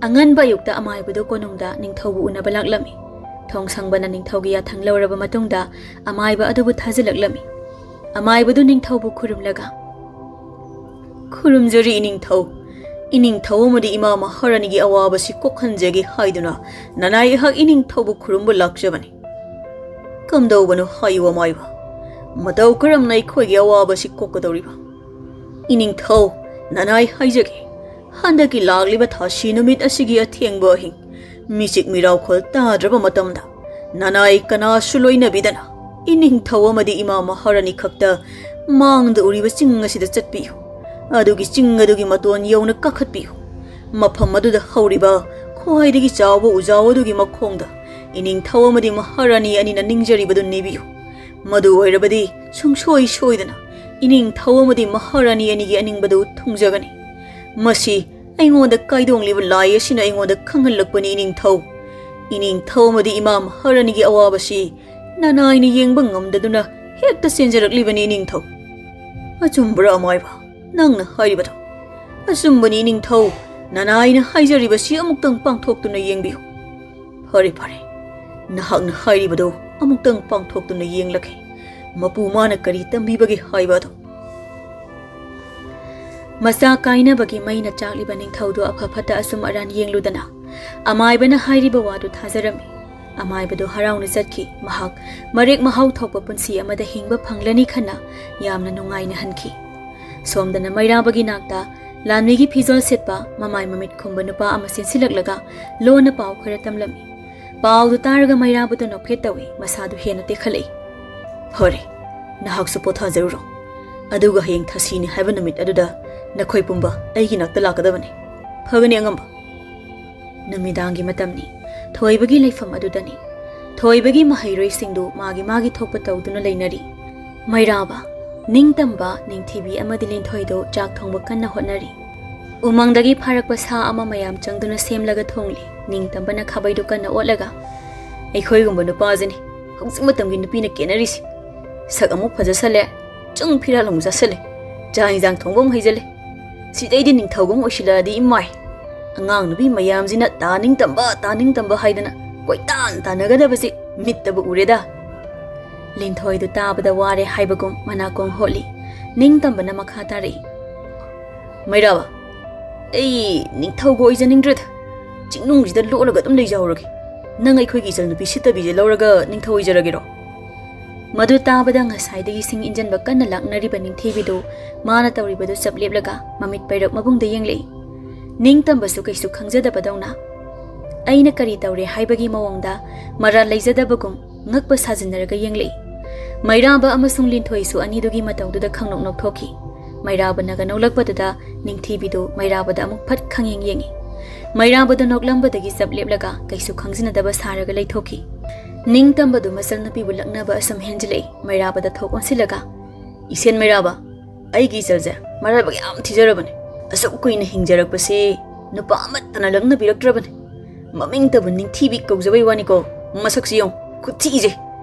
ꯑꯉꯟꯕ ꯑꯌꯨꯛꯇ ꯑꯃꯥꯏꯕꯗꯨ ꯀꯣꯅꯨꯡꯗ ꯅꯤꯡꯊꯧꯕꯨ ꯎꯅꯕ ꯂꯥꯛꯂꯝꯃꯤ꯫ ꯊꯣꯡꯁꯪꯕꯅ ꯅꯤꯡꯊꯧꯒꯤ ꯌꯥꯊꯪ ꯂꯧꯔꯕ ꯃꯇꯨꯡꯗ ꯑꯃꯥꯏꯕ ꯑꯗꯨꯕꯨ ꯊꯥꯖꯤꯜꯂꯛꯂꯝꯃꯤ꯫ ꯑꯃꯥꯏꯕꯗꯨ ꯅꯤꯡꯊꯧꯕꯨ ꯈꯨꯔꯨꯝꯂꯒ, "ꯈꯨꯔꯨꯝꯖꯔꯤ ꯏꯅꯤꯡꯊꯧ꯫ ꯏꯅꯤꯡꯊꯧ ꯑꯃꯗꯤ ꯏꯃꯥ ꯃꯍꯥꯔꯥꯅꯤꯒꯤ ꯑꯋꯥꯕꯁꯤ ꯀꯣꯛꯍꯟꯖꯒꯦ ꯍꯥꯏꯗꯨꯅ ꯅꯅꯥꯏ ꯑꯩꯍꯥꯛ ꯏꯅꯤꯡꯊꯧꯕꯨ ꯈꯨꯔꯨꯝꯕ ꯂꯥꯛꯆꯕꯅꯤ꯫ ꯀꯝꯗꯧꯕꯅꯣ ꯍꯥꯏꯌꯨ ꯑꯃꯥꯏꯕ? ꯃꯇꯧ ꯀꯔꯝꯅ ꯑꯩꯈꯣꯏꯒꯤ ꯑꯋꯥꯕꯁꯤ ꯀꯣꯛꯀꯗꯧꯔꯤꯕ?" "ꯏꯅꯤꯡꯊꯧ, ꯅꯅꯥꯏ ꯍꯥꯏꯖꯒꯦ, ꯍꯟꯗꯛꯀꯤ ꯂꯥꯛꯂꯤꯕ ꯊꯥꯁꯤ ꯅꯨꯃꯤꯠ ꯑꯁꯤꯒꯤ ꯑꯊꯦꯡꯕ ꯑꯍꯤꯡ, ꯃꯤꯆꯤꯛ ꯃꯤꯔꯥꯎꯈꯣꯜ ꯇꯥꯗ꯭ꯔꯕ ꯃꯇꯝꯗ, ꯅꯅꯥꯏ ꯀꯅꯥꯁꯨ ꯂꯣꯏꯅꯕꯤꯗꯅ, ꯏꯅꯤꯡꯊꯧ ꯑꯃꯗꯤ ꯏꯃꯥ ꯃꯍꯥꯔꯥꯅꯤ ꯈꯛꯇ ꯃꯥꯡꯗ ꯎꯔꯤꯕ ꯆꯤꯡ ꯑꯁꯤꯗ ꯆꯠꯄꯤꯌꯨ꯫ ꯑꯗꯨꯒꯤ ꯆꯤꯡ ꯑꯗꯨꯒꯤ ꯃꯇꯣꯟ ꯌꯧꯅ ꯀꯥꯈꯠꯄꯤꯌꯨ꯫ ꯃꯐꯝ ꯑꯗꯨꯗ ꯍꯧꯔꯤꯕ ꯈ꯭ꯋꯥꯏꯗꯒꯤ ꯆꯥꯎꯕ ꯎꯖꯥꯎ ꯑꯗꯨꯒꯤ ꯃꯈꯣꯡꯗ ꯏꯅꯤꯡꯊꯧ ꯑꯃꯗꯤ ꯃꯍꯥꯔꯥꯅꯤ ꯑꯅꯤꯅ ꯅꯤꯡꯖꯔꯤꯕꯗꯨ ꯅꯤꯕꯤꯌꯨ꯫ ꯃꯗꯨ ꯑꯣꯏꯔꯕꯗꯤ ꯁꯨꯡꯁꯣꯏ ꯁꯣꯏꯗꯅ ꯏꯅꯤꯡꯊꯧ ꯑꯃꯗꯤ ꯃꯍꯥꯔꯥꯅꯤ ꯑꯅꯤꯒꯤ ꯑꯅꯤꯡꯕꯗꯨ ꯊꯨꯡꯖꯒꯅꯤ꯫ ꯃꯁꯤ ꯑꯩꯉꯣꯟꯗ ꯀꯥꯏꯗꯣꯡꯂꯤꯕ ꯂꯥꯏ ꯑꯁꯤꯅ ꯑꯩꯉꯣꯟꯗ ꯈꯪꯍꯜꯂꯛꯄꯅꯤ ꯏꯅꯤꯡꯊꯧ꯫ ꯏꯅꯤꯡꯊꯧ ꯑꯃꯗꯤ ꯏꯃꯥ ꯃꯍꯥꯔꯥꯅꯤꯒꯤ ꯑꯋꯥꯕꯁꯤ ꯅꯅꯥꯏꯅ ꯌꯦꯡꯕ ꯉꯝꯗꯗꯨꯅ ꯍꯦꯛꯇ ꯆꯦꯟꯖꯔꯛꯂꯤꯕꯅꯤ ꯏꯅꯤꯡꯊꯧ"꯫ "ꯑꯆꯨꯝꯕ꯭ꯔꯥ ꯑꯃꯥꯏꯕ ꯅꯪꯅ ꯍꯥꯏꯔꯤꯕꯗꯣ?" "ꯑꯆꯨꯝꯕꯅꯤ ꯏꯅꯤꯡꯊꯧ, ꯅꯅꯥꯏꯅ ꯍꯥꯏꯖꯔꯤꯕꯁꯤ ꯑꯃꯨꯛꯇꯪ ꯄꯥꯡꯊꯣꯛꯇꯨꯅ ꯌꯦꯡꯕꯤꯌꯨ"꯫ "ꯐꯔꯦ, ꯐꯔꯦ, ꯅꯍꯥꯛꯅ ꯍꯥꯏꯔꯤꯕꯗꯨ ꯑꯃꯨꯛꯇꯪ ꯄꯥꯡꯊꯣꯛꯇꯨꯅ ꯌꯦꯡꯂꯒꯦ꯫ ꯃꯄꯨ ꯃꯥꯅ ꯀꯔꯤ ꯇꯝꯕꯤꯕꯒꯦ ꯍꯥꯏꯕ ꯑꯗꯨ"꯫ ꯃꯆꯥ ꯀꯥꯏꯅꯕꯒꯤ ꯃꯩꯅ ꯆꯥꯛꯂꯤꯕ ꯅꯤꯡꯊꯧꯗꯨ ꯑꯐ ꯐꯠꯇ ꯑꯆꯨꯝ ꯑꯔꯥꯟ ꯌꯦꯡꯂꯨꯗꯅ ꯑꯃꯥꯏꯕꯅ ꯍꯥꯏꯔꯤꯕ ꯋꯥꯗꯨ ꯊꯥꯖꯔꯝꯃꯤ꯫ ꯑꯃꯥꯏꯕꯗꯨ ꯍꯔꯥꯎꯅ ꯆꯠꯈꯤ꯫ ꯃꯍꯥꯛ ꯃꯔꯦꯛ ꯃꯍꯥꯎ ꯊꯣꯛꯄ ꯄꯨꯟꯁꯤ ꯑꯃꯗ ꯍꯤꯡꯕ ꯐꯪꯂꯅꯤ ꯈꯟꯅ ꯌꯥꯝꯅ ꯅꯨꯡꯉꯥꯏꯅ ꯍꯟꯈꯤ꯫ ꯁꯣꯝꯗꯅ ꯃꯩꯔꯥꯕꯒꯤ ꯅꯥꯛꯇ ꯂꯥꯟꯃꯤꯒꯤ ꯐꯤꯖꯣꯜ ꯁꯦꯠꯄ, ꯃꯃꯥꯏ ꯃꯃꯤꯠ ꯈꯨꯝꯕ ꯅꯨꯄꯥ ꯑꯃ ꯆꯦꯟꯁꯤꯜꯂꯛꯂꯒ ꯂꯣꯟꯅ ꯄꯥꯎ ꯈꯔ ꯇꯝꯂꯝꯃꯤ꯫ ꯄꯥꯎꯗꯨ ꯇꯥꯔꯒ ꯃꯩꯔꯥꯕꯗꯨ ꯅꯣꯛꯐꯦꯠ ꯇꯧꯏ, ꯃꯁꯥꯗꯨ ꯍꯦꯟꯅ ꯇꯦꯛꯈꯠꯂꯛꯏ꯫ "ꯐꯔꯦ, ꯅꯍꯥꯛꯁꯨ ꯄꯣꯊꯥꯖꯔꯨꯔꯣ꯫ ꯑꯗꯨꯒ ꯍꯌꯦꯡ ꯊꯥꯁꯤꯅꯤ ꯍꯥꯏꯕ ꯅꯨꯃꯤꯠ ꯑꯗꯨꯗ ꯅꯈꯣꯏ ꯄꯨꯝꯕ ꯑꯩꯒꯤ ꯅꯥꯛꯇ ꯂꯥꯛꯀꯗꯕꯅꯤ꯫ ꯐꯒꯅꯤ ꯑꯉꯝꯕ"꯫ ꯅꯨꯃꯤꯗꯥꯡꯒꯤ ꯃꯇꯝꯅꯤ꯫ ꯊꯣꯏꯕꯒꯤ ꯂꯩꯐꯝ ꯑꯗꯨꯗꯅꯤ꯫ ꯊꯣꯏꯕꯒꯤ ꯃꯍꯩꯔꯣꯏꯁꯤꯡꯗꯨ ꯃꯥꯒꯤ ꯃꯥꯒꯤ ꯊꯣꯛꯄ ꯇꯧꯗꯨꯅ ꯂꯩꯅꯔꯤ꯫ ꯃꯩꯔꯥꯕ, ꯅꯤꯡꯇꯝꯕ, ꯅꯤꯡꯊꯤꯕꯤ ꯑꯃꯗꯤ ꯂꯤꯟꯊꯣꯏꯗꯣ ꯆꯥꯛ ꯊꯣꯡꯕ ꯀꯟꯅ ꯍꯣꯠꯅꯔꯤ꯫ ꯎꯃꯪꯗꯒꯤ ꯐꯥꯔꯛꯄ ꯁꯥ ꯑꯃ ꯃꯌꯥꯝ ꯆꯪꯗꯨꯅ ꯁꯦꯝꯂꯒ ꯊꯣꯡꯂꯤ꯫ ꯅꯤꯡꯇꯝꯕꯅ ꯈꯥꯕꯩꯗꯨ ꯀꯟꯅ ꯑꯣꯠꯂꯒ, "ꯑꯩꯈꯣꯏꯒꯨꯝꯕ ꯅꯨꯄꯥꯁꯤꯅꯤ ꯍꯧꯖꯤꯛ ꯃꯇꯝꯒꯤ ꯅꯨꯄꯤꯅ ꯀꯦꯅꯔꯤꯁꯤ꯫ ꯁꯛ ꯑꯃꯨꯛ ꯐꯖꯁꯜꯂꯦ, ꯆꯨꯡ ꯐꯤꯔꯥꯜ ꯑꯃꯨꯛ ꯆꯥꯁꯜꯂꯦ꯫ ꯆꯥꯛ ꯏꯟꯖꯥꯡ ꯊꯣꯡꯕ ꯑꯃꯨꯛ ꯍꯩꯖꯜꯂꯦ꯫ ꯁꯤꯗꯩꯗꯤ ꯅꯤꯡꯊꯧꯒ ꯑꯃꯨꯛ ꯑꯣꯏꯁꯤꯜꯂꯛꯑꯗꯤ ꯏꯃꯥꯏ, ꯑꯉꯥꯡ ꯅꯨꯄꯤ ꯃꯌꯥꯝꯁꯤꯅ ꯇꯥ ꯅꯤꯡꯇꯝꯕ, ꯇꯥ ꯅꯤꯡꯇꯝꯕ ꯍꯥꯏꯗꯅ ꯀꯣꯏꯇꯥꯟ ꯇꯥꯟꯅꯒꯗꯕꯁꯤ ꯃꯤꯠꯇꯕꯨ ꯎꯔꯦꯗ꯫ ꯂꯤꯟꯊꯣꯏꯗꯨ ꯇꯥꯕꯗ ꯋꯥꯔꯦ ꯍꯥꯏꯕꯒꯨꯝ ꯃꯅꯥꯀꯣꯡ ꯍꯣꯠꯂꯤ꯫ ꯅꯤꯡꯇꯝꯕꯅ ꯃꯈꯥ ꯇꯥꯔꯛꯏ, "ꯃꯩꯔꯥꯕ, ꯑꯩ ꯅꯤꯡꯊꯧꯒ ꯑꯣꯏꯖꯅꯤꯡꯗ꯭ꯔꯦꯗ꯫ ꯆꯤꯡꯅꯨꯡꯁꯤꯗ ꯂꯣꯠꯂꯒ ꯑꯗꯨꯝ ꯂꯩꯖꯍꯧꯔꯒꯦ꯫ ꯅꯪ ꯑꯩꯈꯣꯏꯒꯤ ꯏꯆꯜ ꯅꯨꯄꯤ ꯁꯤꯠꯇꯕꯤꯁꯦ ꯂꯧꯔꯒ ꯅꯤꯡꯊꯧ ꯑꯣꯏꯖꯔꯒꯦꯔꯣ?" ꯃꯗꯨ ꯇꯥꯕꯗ ꯉꯁꯥꯏꯗꯒꯤ ꯁꯤꯡ ꯏꯟꯖꯟꯕ ꯀꯟꯅ ꯂꯥꯛꯅꯔꯤꯕ ꯅꯤꯡꯊꯤꯕꯤꯗꯨ ꯃꯥꯅ ꯇꯧꯔꯤꯕꯗꯨ ꯆꯞ ꯂꯦꯞꯂꯒ ꯃꯃꯤꯠ ꯄꯩꯔꯛ ꯃꯕꯨꯡꯗ ꯌꯦꯡꯂꯛꯏ꯫ ꯅꯤꯡꯇꯝꯕꯁꯨ ꯀꯩꯁꯨ ꯈꯪꯖꯗꯕꯗꯧꯅ ꯑꯩꯅ ꯀꯔꯤ ꯇꯧꯔꯦ ꯍꯥꯏꯕꯒꯤ ꯃꯑꯣꯡꯗ ꯃꯔꯥꯜ ꯂꯩꯖꯗꯕꯒꯨꯝ ꯉꯛꯄ ꯁꯥꯖꯤꯟꯅꯔꯒ ꯌꯦꯡꯂꯛꯏ꯫ ꯃꯩꯔꯥꯕ ꯑꯃꯁꯨꯡ ꯂꯤꯟꯊꯣꯏꯁꯨ ꯑꯅꯤꯗꯨꯒꯤ ꯃꯇꯧꯗꯨꯗ ꯈꯪꯅꯣꯛ ꯅꯣꯛꯊꯣꯛꯈꯤ꯫ ꯃꯩꯔꯥꯕꯅꯒ ꯅꯣꯛꯂꯛꯄꯗꯨꯗ ꯅꯤꯡꯊꯤꯕꯤꯗꯨ ꯃꯩꯔꯥꯕꯗ ꯑꯃꯨꯛ ꯐꯠ ꯈꯪꯌꯦꯡ ꯌꯦꯡꯉꯤ꯫ ꯃꯩꯔꯥꯕꯗ ꯅꯣꯛꯂꯝꯕꯗꯒꯤ ꯆꯞ ꯂꯦꯞꯂꯒ ꯀꯩꯁꯨ ꯈꯪꯖꯤꯟꯅꯗꯕ ꯁꯥꯔꯒ ꯂꯩꯊꯣꯛꯈꯤ꯫ ꯅꯤꯡꯇꯝꯕꯗꯨ ꯃꯆꯜꯅꯨꯄꯤꯕꯨ ꯂꯛꯅꯕ ꯑꯁꯨꯝ ꯍꯦꯟꯖꯤꯜꯂꯛꯏ꯫ ꯃꯩꯔꯥꯕꯗ ꯊꯣꯛ ꯑꯣꯟꯁꯤꯜꯂꯒ, "ꯏꯁꯦꯟ ꯃꯩꯔꯥꯕ, ꯑꯩꯒꯤ ꯏꯆꯜꯁꯦ ꯃꯔꯥꯏꯕꯛ ꯌꯥꯝ ꯊꯤꯖꯔꯕꯅꯦ꯫ ꯑꯁꯨꯛ ꯀꯨꯏꯅ ꯍꯤꯡꯖꯔꯛꯄꯁꯤ ꯅꯨꯄꯥ ꯑꯃꯠꯇꯅ ꯂꯛꯅꯕꯤꯔꯛꯇ꯭ꯔꯕꯅꯦ꯫ ꯃꯃꯤꯡꯇꯕꯨ ꯅꯤꯡꯊꯤꯕꯤ ꯀꯧꯖꯕꯩ ꯋꯥꯅꯤꯀꯣ, ꯃꯁꯛꯁꯤ ꯌꯦꯡꯉꯨ, ꯈꯨꯊꯤꯁꯦ꯫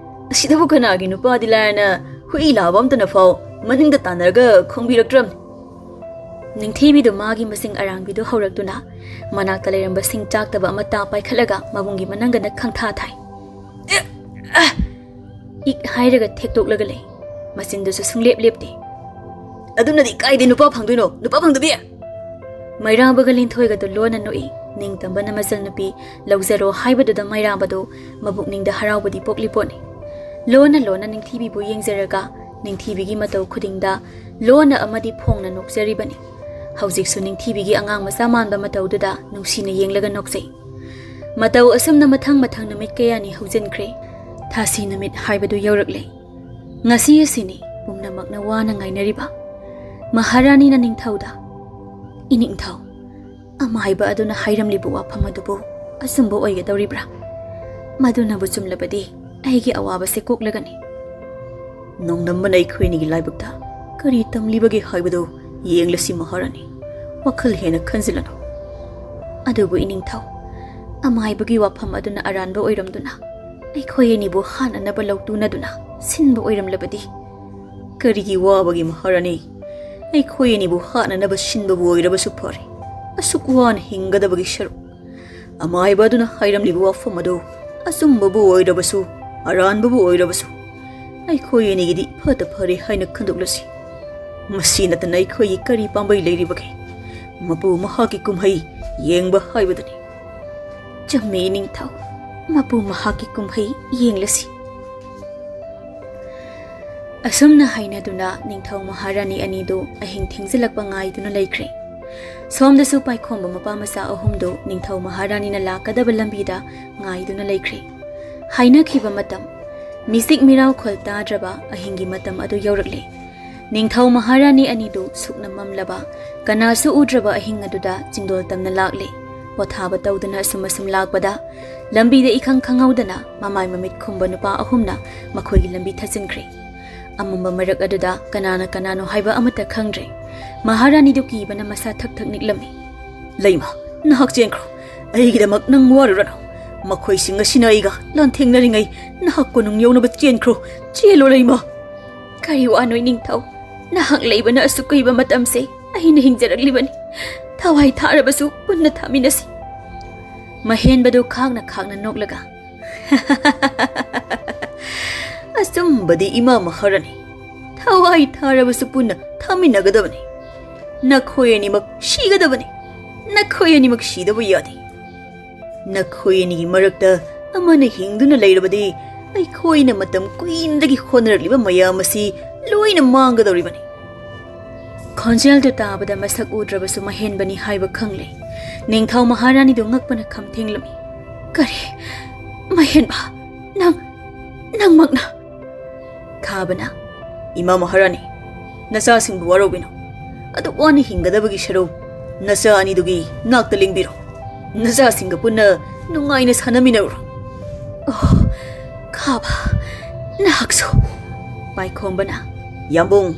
ꯑꯁꯤꯗꯕꯨ ꯀꯅꯥꯒꯤ ꯅꯨꯄꯥꯗꯤ ꯂꯥꯏꯔꯅ ꯍꯨꯏ ꯂꯥꯕ ꯑꯝꯇꯅ ꯐꯥꯎ ꯃꯅꯤꯡꯗ ꯇꯥꯟꯅꯔꯒ ꯈꯣꯡꯕꯤꯔꯛꯇ꯭ꯔꯕꯅꯦ꯫" ꯅꯤꯡꯊꯤꯕꯤꯗꯨ ꯃꯥꯒꯤ ꯃꯁꯤꯡ ꯑꯔꯥꯡꯕꯤꯗꯨ ꯍꯧꯔꯛꯇꯨꯅ ꯃꯅꯥꯛꯇ ꯂꯩꯔꯝꯕ ꯁꯤꯡ ꯆꯥꯛꯇꯕ ꯑꯃꯠꯇ ꯄꯥꯏꯈꯠꯂꯒ ꯃꯕꯨꯡꯒꯤ ꯃꯅꯪꯒꯟꯗ ꯈꯪꯊꯥ ꯊꯥꯏ꯫ ꯏꯛ ꯍꯥꯏꯔꯒ ꯊꯦꯛꯇꯣꯛꯂꯒ ꯂꯩ꯫ ꯃꯆꯤꯟꯗꯨꯁꯨ ꯁꯨꯡꯂꯦꯞ ꯂꯦꯞꯇꯦ꯫ "ꯑꯗꯨꯅꯗꯤ ꯀꯥꯏꯗꯩ ꯅꯨꯄꯥ ꯐꯪꯗꯣꯏꯅꯣ, ꯅꯨꯄꯥ ꯐꯪꯗꯕꯤ?" ꯃꯩꯔꯥꯕꯒ ꯂꯤꯟꯊꯣꯏꯒꯗꯨ ꯂꯣꯟꯅ ꯅꯣꯛꯏ꯫ ꯅꯤꯡꯇꯝꯕꯅ ꯃꯆꯜꯅꯨꯄꯤ ꯂꯧꯖꯔꯣ ꯍꯥꯏꯕꯗꯨꯗ ꯃꯩꯔꯥꯕꯗꯨ ꯃꯕꯨꯛꯅꯤꯡꯗ ꯍꯔꯥꯎꯕꯗꯤ ꯄꯣꯛꯂꯤ ꯄꯣꯠꯅꯤ꯫ ꯂꯣꯟꯅ ꯂꯣꯟꯅ ꯅꯤꯡꯊꯤꯕꯤꯕꯨ ꯌꯦꯡꯖꯔꯒ ꯅꯤꯡꯊꯤꯕꯤꯒꯤ ꯃꯇꯧ ꯈꯨꯗꯤꯡꯗ ꯂꯣꯟꯅ ꯑꯃꯗꯤ ꯐꯣꯡꯅ ꯅꯣꯛꯆꯔꯤꯕꯅꯤ꯫ ꯍꯧꯖꯤꯛꯁꯨ ꯅꯤꯡꯊꯤꯕꯤꯒꯤ ꯑꯉꯥꯡ ꯃꯆꯥ ꯃꯥꯟꯕ ꯃꯇꯧꯗꯨꯗ ꯅꯨꯡꯁꯤꯅ ꯌꯦꯡꯂꯒ ꯅꯣꯛꯆꯩ꯫ ꯃꯇꯧ ꯑꯁꯨꯝꯅ ꯃꯊꯪ ꯃꯊꯪ ꯅꯨꯃꯤꯠ ꯀꯌꯥꯅꯤ ꯍꯧꯖꯤꯟꯈ꯭ꯔꯦ꯫ ꯊꯥꯁꯤ ꯅꯨꯃꯤꯠ ꯍꯥꯏꯕꯗꯨ ꯌꯧꯔꯛꯂꯦ꯫ ꯉꯁꯤ ꯑꯁꯤꯅꯤ ꯄꯨꯝꯅꯃꯛꯅ ꯋꯥꯅ ꯉꯥꯏꯅꯔꯤꯕ꯫ ꯃꯍꯥꯔꯥꯅꯤꯅ ꯅꯤꯡꯊꯧꯗ, "ꯏꯅꯤꯡꯊꯧ, ꯑꯃꯥꯏꯕ ꯑꯗꯨꯅ ꯍꯥꯏꯔꯝꯂꯤꯕ ꯋꯥꯐꯝ ꯑꯗꯨꯕꯨ ꯑꯆꯨꯝꯕ ꯑꯣꯏꯒꯗꯧꯔꯤꯕ꯭ꯔꯥ? ꯃꯗꯨꯅꯕꯨ ꯆꯨꯝꯂꯕꯗꯤ ꯑꯩꯒꯤ ꯑꯋꯥꯕꯁꯦ ꯀꯣꯛꯂꯒꯅꯤ꯫" "ꯅꯣꯡꯗꯝꯕꯅ ꯑꯩꯈꯣꯏ ꯑꯅꯤꯒꯤ ꯂꯥꯏꯕꯛꯇ ꯀꯔꯤ ꯇꯝꯂꯤꯕꯒꯦ ꯍꯥꯏꯕꯗꯨ ꯌꯦꯡꯂꯁꯤ ꯃꯍꯥꯔꯥꯅꯤ꯫ ꯋꯥꯈꯜ ꯍꯦꯟꯅ ꯈꯟꯖꯤꯜꯂꯅꯨ꯫ ꯑꯗꯨꯕꯨ ꯏꯅꯤꯡꯊꯧ, ꯑꯃꯥꯏꯕꯒꯤ ꯋꯥꯐꯝ ꯑꯗꯨꯅ ꯑꯔꯥꯟꯕ ꯑꯣꯏꯔꯝꯗꯨꯅ ꯑꯩꯈꯣꯏ ꯑꯅꯤꯕꯨ ꯍꯥꯠꯅꯅꯕ ꯂꯧꯇꯨꯅꯗꯨꯅ ꯁꯤꯟꯕ ꯑꯣꯏꯔꯝꯂꯕꯗꯤ?" "ꯀꯔꯤꯒꯤ ꯋꯥꯕꯒꯦ ꯃꯍꯥꯔꯥꯅꯤ? ꯑꯩꯈꯣꯏ ꯑꯅꯤꯕꯨ ꯍꯥꯠꯅꯅꯕ ꯁꯤꯟꯕꯕꯨ ꯑꯣꯏꯔꯕꯁꯨ ꯐꯔꯦ, ꯑꯁꯨꯛ ꯋꯥꯅ ꯍꯤꯡꯒꯗꯕꯒꯤ ꯁꯔꯨꯛ꯫ ꯑꯃꯥꯏꯕ ꯑꯗꯨꯅ ꯍꯥꯏꯔꯝꯂꯤꯕ ꯋꯥꯐꯝ ꯑꯗꯨ ꯑꯆꯨꯝꯕꯕꯨ ꯑꯣꯏꯔꯕꯁꯨ, ꯑꯔꯥꯟꯕꯕꯨ ꯑꯣꯏꯔꯕꯁꯨ, ꯑꯩꯈꯣꯏ ꯑꯅꯤꯒꯤꯗꯤ ꯐꯠꯇ ꯐꯔꯦ ꯍꯥꯏꯅ ꯈꯟꯗꯣꯛꯂꯁꯤ꯫ ꯃꯁꯤ ꯅꯠꯇꯅ ꯑꯩꯈꯣꯏꯒꯤ ꯀꯔꯤ ꯄꯥꯝꯕꯩ ꯂꯩꯔꯤꯕꯒꯦ? ꯃꯄꯨ ꯃꯍꯥꯛꯀꯤ ꯀꯨꯝꯍꯩ ꯌꯦꯡꯕ ꯍꯥꯏꯕꯗꯨꯅꯤ꯫ ꯆꯨꯝꯃꯤ ꯅꯤꯡꯊꯧ, ꯃꯄꯨ ꯃꯍꯥꯛꯀꯤ ꯀꯨꯝꯍꯩ ꯌꯦꯡꯂꯁꯤ꯫ ꯑꯁꯨꯝꯅ ꯍꯥꯏꯅꯗꯨꯅ ꯅꯤꯡꯊꯧ ꯃꯍꯥꯔꯥꯅꯤ ꯑꯅꯤꯗꯨ ꯑꯍꯤꯡ ꯊꯦꯡꯖꯤꯜꯂꯛꯄ ꯉꯥꯏꯗꯨꯅ ꯂꯩꯈ꯭ꯔꯦ꯫ ꯁꯣꯝꯗꯁꯨ ꯄꯥꯏꯈꯣꯝꯕ ꯃꯄꯥ ꯃꯆꯥ ꯑꯍꯨꯝꯗꯨ ꯅꯤꯡꯊꯧ ꯃꯍꯥꯔꯥꯅꯤꯅ ꯂꯥꯛꯀꯗꯕ ꯂꯝꯕꯤꯗ ꯉꯥꯏꯗꯨꯅ ꯂꯩꯈ꯭ꯔꯦ꯫ ꯍꯥꯏꯅꯈꯤꯕ ꯃꯇꯝ, ꯃꯤꯁꯤꯛ ꯃꯤꯔꯥꯎ ꯈꯣꯜ ꯇꯥꯗ꯭ꯔꯕ ꯑꯍꯤꯡꯒꯤ ꯃꯇꯝ ꯑꯗꯨ ꯌꯧꯔꯛꯂꯦ꯫ ꯅꯤꯡꯊꯧ ꯃꯍꯥꯔꯥꯅꯤ ꯑꯅꯤꯗꯨ ꯁꯨꯛꯅ ꯃꯝꯂꯕ, ꯀꯅꯥꯁꯨ ꯎꯗ꯭ꯔꯕ ꯑꯍꯤꯡ ꯑꯗꯨꯗ ꯆꯤꯡꯗꯣꯜ ꯇꯝꯅ ꯂꯥꯛꯂꯦ꯫ ꯄꯣꯊꯥꯕ ꯇꯧꯗꯨꯅ ꯑꯁꯨꯝ ꯑꯁꯨꯝ ꯂꯥꯛꯄꯗ, ꯂꯝꯕꯤꯗ ꯏꯈꯪ ꯈꯪꯍꯧꯗꯅ ꯃꯃꯥꯏ ꯃꯃꯤꯠ ꯈꯨꯝꯕ ꯅꯨꯄꯥ ꯑꯍꯨꯝꯅ ꯃꯈꯣꯏꯒꯤ ꯂꯝꯕꯤ ꯊꯠꯆꯤꯟꯈ꯭ꯔꯦ꯫ ꯑꯃꯝꯕ ꯃꯔꯛ ꯑꯗꯨꯗ ꯀꯅꯥꯅ ꯀꯅꯥꯅꯣ ꯍꯥꯏꯕ ꯑꯃꯠꯇ ꯈꯪꯗ꯭ꯔꯦ꯫ ꯃꯍꯥꯔꯥꯅꯤꯗꯨ ꯀꯤꯕꯅ ꯃꯁꯥ ꯊꯛ ꯊꯛ ꯅꯤꯛꯂꯝꯃꯤ꯫ "ꯂꯩꯃ, ꯅꯍꯥꯛ ꯆꯦꯟꯈ꯭ꯔꯣ꯫ ꯑꯩꯒꯤꯗꯃꯛ ꯅꯪ ꯋꯥꯔꯨꯔꯅꯨ꯫ ꯃꯈꯣꯏꯁꯤꯡ ꯑꯁꯤꯅ ꯑꯩꯒ ꯂꯥꯟꯊꯦꯡꯅꯔꯤꯉꯩ ꯅꯍꯥꯛ ꯀꯣꯅꯨꯡ ꯌꯧꯅꯕ ꯆꯦꯟꯈ꯭ꯔꯣ꯫ ꯆꯦꯜꯂꯣ, ꯂꯩꯃ!" "ꯀꯔꯤ ꯋꯥꯅꯣ ꯅꯤꯡꯊꯧ? ꯅꯍꯥꯛ ꯂꯩꯕꯅ ꯑꯁꯨꯛ ꯀꯨꯏꯕ ꯃꯇꯝꯁꯦ ꯑꯩꯅ ꯍꯤꯡꯖꯔꯛꯂꯤꯕꯅꯤ꯫ ꯊꯋꯥꯏ ꯊꯥꯔꯕꯁꯨ ꯄꯨꯟꯅ ꯊꯥꯃꯤꯟꯅꯁꯤ꯫" ꯃꯍꯦꯟꯕꯗꯨ ꯈꯥꯛꯅ ꯈꯥꯛꯅ ꯅꯣꯛꯂꯒ, "ꯑꯆꯨꯝꯕꯗꯤ ꯏꯃꯥ ꯃꯍꯥꯔꯥꯅꯤ, ꯊꯋꯥꯏ ꯊꯥꯔꯕꯁꯨ ꯄꯨꯟꯅ ꯊꯥꯃꯤꯟꯅꯒꯗꯕꯅꯤ꯫ ꯅꯈꯣꯏ ꯑꯅꯤꯃꯛ ꯁꯤꯒꯗꯕꯅꯤ꯫ ꯅꯈꯣꯏ ꯑꯅꯤꯃꯛ ꯁꯤꯗꯕ ꯌꯥꯗꯦ꯫ ꯅꯈꯣꯏ ꯑꯅꯤꯒꯤ ꯃꯔꯛꯇ ꯑꯃꯅ ꯍꯤꯡꯗꯨꯅ ꯂꯩꯔꯕꯗꯤ, ꯑꯩꯈꯣꯏꯅ ꯃꯇꯝ ꯀꯨꯏꯅꯗꯒꯤ ꯍꯣꯠꯅꯔꯛꯂꯤꯕ ꯃꯌꯥꯝ ꯑꯁꯤ ꯂꯣꯏꯅ ꯃꯥꯡꯒꯗꯧꯔꯤꯕꯅꯤ꯫" ꯈꯣꯟꯖꯦꯜꯗꯨ ꯇꯥꯕꯗ ꯃꯁꯛ ꯎꯗ꯭ꯔꯕꯁꯨ ꯃꯍꯦꯟꯕꯅꯤ ꯍꯥꯏꯕ ꯈꯪꯂꯦ꯫ ꯅꯤꯡꯊꯧ ꯃꯍꯥꯔꯥꯅꯤꯗꯨ ꯉꯛꯄꯅ ꯈꯝ ꯊꯦꯡꯂꯝꯃꯤ꯫ "ꯀꯔꯤ? ꯃꯍꯦꯟꯕ, ꯅꯪ, ꯅꯪꯃꯛꯅ?" ꯈꯥꯕꯅ, "ꯏꯃꯥ ꯃꯍꯥꯔꯥꯅꯤ, ꯅꯆꯥꯁꯤꯡꯕꯨ ꯋꯥꯔꯧꯕꯤꯅꯨ꯫ ꯑꯗꯨꯛ ꯋꯥꯅ ꯍꯤꯡꯒꯗꯕꯒꯤ ꯁꯔꯨꯛ, ꯅꯆꯥ ꯑꯅꯤꯗꯨꯒꯤ ꯅꯥꯛꯇ ꯂꯦꯡꯕꯤꯔꯣ꯫ ꯅꯆꯥꯁꯤꯡꯒ ꯄꯨꯟꯅ ꯅꯨꯡꯉꯥꯏꯅ ꯁꯥꯟꯅꯃꯤꯟꯅꯔꯨꯔꯣ꯫" "ꯑꯣ, ꯈꯥꯕ, ꯅꯍꯥꯛꯁꯨ!" ꯄꯥꯏꯈꯣꯝꯕꯅ, "ꯌꯥꯝꯕꯨꯡ,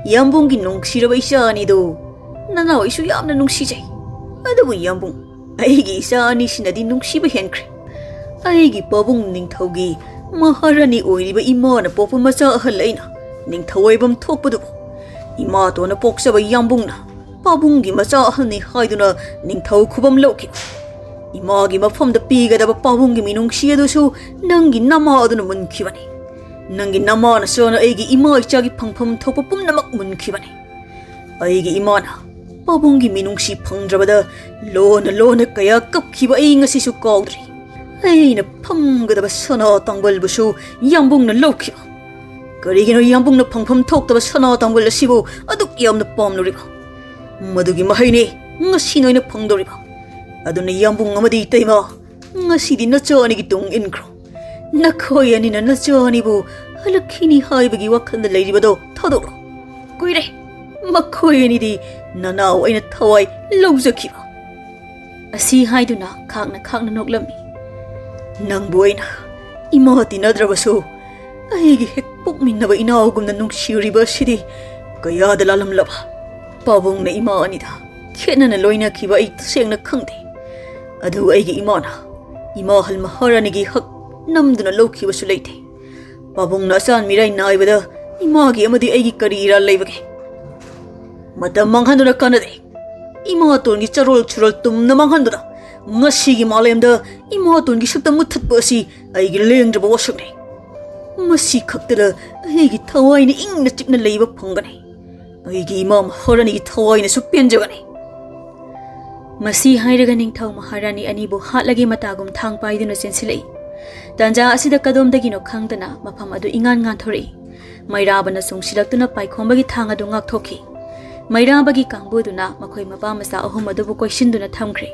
ꯌꯥꯝꯕꯨꯡꯒꯤ ꯅꯨꯡꯁꯤꯔꯕ ꯏꯆꯥ ꯑꯅꯤꯗꯨ ꯅꯅꯥꯎ ꯑꯩꯁꯨ ꯌꯥꯝꯅ ꯅꯨꯡꯁꯤꯖꯩ꯫ ꯑꯗꯨꯕꯨ ꯌꯥꯝꯕꯨꯡ, ꯑꯩꯒꯤ ꯏꯆꯥ ꯑꯅꯤꯁꯤꯅꯗꯤ ꯅꯨꯡꯁꯤꯕ ꯍꯦꯟꯈ꯭ꯔꯦ꯫ ꯑꯩꯒꯤ ꯄꯥꯕꯨꯡ ꯅꯤꯡꯊꯧꯒꯤ ꯃꯍꯥꯔꯥꯅꯤ ꯑꯣꯏꯔꯤꯕ ꯏꯃꯥꯅ ꯄꯣꯛꯄ ꯃꯆꯥ ꯑꯍꯜ ꯑꯩꯅ ꯅꯤꯡꯊꯧ ꯑꯣꯏꯐꯝ ꯊꯣꯛꯄꯗꯨꯕꯨ ꯏꯃꯥꯇꯣꯟꯅ ꯄꯣꯛꯆꯕ ꯌꯥꯝꯕꯨꯡꯅ ꯄꯥꯕꯨꯡꯒꯤ ꯃꯆꯥ ꯑꯍꯜꯅꯤ ꯍꯥꯏꯗꯨꯅ ꯅꯤꯡꯊꯧ ꯈꯨꯕꯝ ꯂꯧꯈꯤꯕ꯫ ꯏꯃꯥꯒꯤ ꯃꯐꯝꯗ ꯄꯤꯒꯗꯕ ꯄꯥꯕꯨꯡꯒꯤ ꯃꯤꯅꯨꯡꯁꯤ ꯑꯗꯨꯁꯨ ꯅꯪꯒꯤ ꯅꯃꯥ ꯑꯗꯨꯅ ꯃꯨꯟꯈꯤꯕꯅꯤ꯫ ꯅꯪꯒꯤ ꯅꯃꯥꯅ ꯆꯥꯅ ꯑꯩꯒꯤ ꯏꯃꯥ ꯏꯆꯥꯒꯤ ꯐꯪꯐꯝ ꯊꯣꯛꯄ ꯄꯨꯝꯅꯃꯛ ꯃꯨꯟꯈꯤꯕꯅꯤ꯫ ꯑꯩꯒꯤ ꯏꯃꯥꯅ ꯄꯥꯕꯨꯡꯒꯤ ꯃꯤꯅꯨꯡꯁꯤ ꯐꯪꯗ꯭ꯔꯕꯗ ꯂꯣꯟꯅ ꯂꯣꯟꯅ ꯀꯌꯥ ꯀꯞꯈꯤꯕ ꯑꯩ ꯉꯁꯤꯁꯨ ꯀꯥꯎꯗ꯭ꯔꯤ꯫ ꯑꯩꯅ ꯐꯝꯒꯗꯕ ꯁꯅꯥ ꯇꯥꯡꯕꯜꯕꯨꯁꯨ ꯌꯥꯝꯕꯨꯡꯅ ꯂꯧꯈꯤꯕ꯫ ꯀꯔꯤꯒꯤꯅꯣ ꯌꯥꯝꯕꯨꯡꯅ ꯐꯪꯐꯝ ꯊꯣꯛꯇꯕ ꯁꯅꯥ ꯇꯥꯡꯕꯜ ꯑꯁꯤꯕꯨ ꯑꯗꯨꯛ ꯌꯥꯝꯅ ꯄꯥꯝꯂꯨꯔꯤꯕ? ꯃꯗꯨꯒꯤ ꯃꯍꯩꯅꯤ ꯉꯁꯤ ꯅꯣꯏꯅ ꯐꯪꯗꯧꯔꯤꯕ꯫ ꯑꯗꯨꯅ ꯌꯥꯝꯕꯨꯡ ꯑꯃꯗꯤ ꯏꯇꯩꯃ, ꯉꯁꯤꯗꯤ ꯅꯆꯥ ꯑꯅꯤꯒꯤ ꯇꯨꯡ ꯏꯟꯈ꯭ꯔꯣ꯫ ꯅꯈꯣꯏ ꯑꯅꯤꯅ ꯅꯆꯥ ꯑꯅꯤꯕꯨ ꯍꯜꯂꯛꯈꯤꯅꯤ ꯍꯥꯏꯕꯒꯤ ꯋꯥꯈꯜꯗ ꯂꯩꯔꯤꯕꯗꯣ ꯊꯥꯗꯣꯛꯂꯣ꯫ ꯀꯨꯏꯔꯦ ꯃꯈꯣꯏ ꯑꯅꯤꯗꯤ ꯅꯅꯥꯎ ꯑꯩꯅ ꯊꯋꯥꯏ ꯂꯧꯖꯈꯤꯕ꯫ ꯑꯁꯤ ꯍꯥꯏꯗꯨꯅ ꯈꯥꯛꯅ ꯈꯥꯛꯅ ꯅꯣꯛꯂꯝꯃꯤ꯫ ꯅꯪꯕꯨ ꯑꯩꯅ ꯏꯃꯥ ꯇꯤꯟꯅꯗ꯭ꯔꯕꯁꯨ ꯑꯩꯒꯤ ꯍꯦꯛ ꯄꯣꯛꯃꯤꯟꯅꯕ ꯏꯅꯥꯎꯒꯨꯝꯅ ꯅꯨꯡꯁꯤꯔꯤꯕ ꯑꯁꯤꯗꯤ ꯀꯌꯥꯗ ꯂꯥꯜꯂꯝꯂꯕ꯫ ꯄꯥꯕꯨꯡꯅ ꯏꯃꯥ ꯑꯅꯤꯗ ꯈꯦꯠꯅꯅ ꯂꯣꯏꯅꯈꯤꯕ ꯑꯩ ꯇꯁꯦꯡꯅ ꯈꯪꯗꯦ꯫ ꯑꯗꯨ ꯑꯩꯒꯤ ꯏꯃꯥꯅ ꯏꯃꯥꯍꯜ ꯃꯍꯥꯔꯥꯅꯤꯒꯤ ꯍꯛ ꯅꯝꯗꯨꯅ ꯂꯧꯈꯤꯕꯁꯨ ꯂꯩꯇꯦ꯫ ꯄꯥꯕꯨꯡꯅ ꯑꯆꯥꯟ ꯃꯤꯔꯥꯏ ꯅꯥꯏꯕꯗ ꯏꯃꯥꯒꯤ ꯑꯃꯗꯤ ꯑꯩꯒꯤ ꯀꯔꯤ ꯏꯔꯥꯜ ꯂꯩꯕꯒꯦ? ꯃꯇꯝ ꯃꯥꯡꯍꯟꯗꯨꯅ ꯀꯥꯟꯅꯗꯦ꯫ ꯏꯃꯥꯇꯣꯟꯒꯤ ꯆꯔꯣꯜ ꯁꯨꯔꯣꯜ ꯇꯨꯝꯅ ꯃꯥꯡꯍꯟꯗꯨꯅ ꯉꯁꯤꯒꯤ ꯃꯥꯂꯦꯝꯗ ꯏꯃꯥꯇꯣꯟꯒꯤ ꯁꯛꯇꯝ ꯃꯨꯠꯊꯠꯄ ꯑꯁꯤ ꯑꯩꯒꯤ ꯂꯦꯡꯗ꯭ꯔꯕ ꯋꯥꯁꯛꯅꯤ꯫ ꯃꯁꯤ ꯈꯛꯇꯗ ꯑꯩꯒꯤ ꯊꯋꯥꯏꯅ ꯏꯪꯅ ꯆꯤꯛꯅ ꯂꯩꯕ ꯐꯪꯒꯅꯤ꯫ ꯑꯩꯒꯤ ꯏꯃꯥ ꯃꯍꯥꯔꯥꯅꯤꯒꯤ ꯊꯋꯥꯏꯅꯁꯨ ꯄꯦꯟꯖꯒꯅꯤ꯫ ꯃꯁꯤ ꯍꯥꯏꯔꯒ ꯅꯤꯡꯊꯧ ꯃꯍꯥꯔꯥꯅꯤ ꯑꯅꯤꯕꯨ ꯍꯥꯠꯂꯒꯦ ꯃꯇꯥꯒꯨꯝ ꯊꯥꯡ ꯄꯥꯏꯗꯨꯅ ꯆꯦꯟꯁꯤꯜꯂꯛꯏ꯫ ꯇꯥꯟꯖꯥ ꯑꯁꯤꯗ ꯀꯗꯣꯝꯗꯒꯤꯅꯣ ꯈꯪꯗꯅ ꯃꯐꯝ ꯑꯗꯨ ꯏꯉꯥꯟ ꯉꯥꯟꯊꯣꯔꯛꯏ꯫ ꯃꯩꯔꯥꯕꯅ ꯆꯣꯡꯁꯤꯜꯂꯛꯇꯨꯅ ꯄꯥꯏꯈꯣꯝꯕꯒꯤ ꯊꯥꯡ ꯑꯗꯨ ꯉꯥꯛꯊꯣꯛꯈꯤ꯫ ꯃꯩꯔꯥꯕꯒꯤ ꯀꯥꯡꯕꯨꯗꯨꯅ ꯃꯈꯣꯏ ꯃꯄꯥ ꯃꯆꯥ ꯑꯍꯨꯝ ꯑꯗꯨꯕꯨ ꯀꯣꯏꯁꯤꯟꯗꯨꯅ ꯊꯝꯈ꯭ꯔꯦ꯫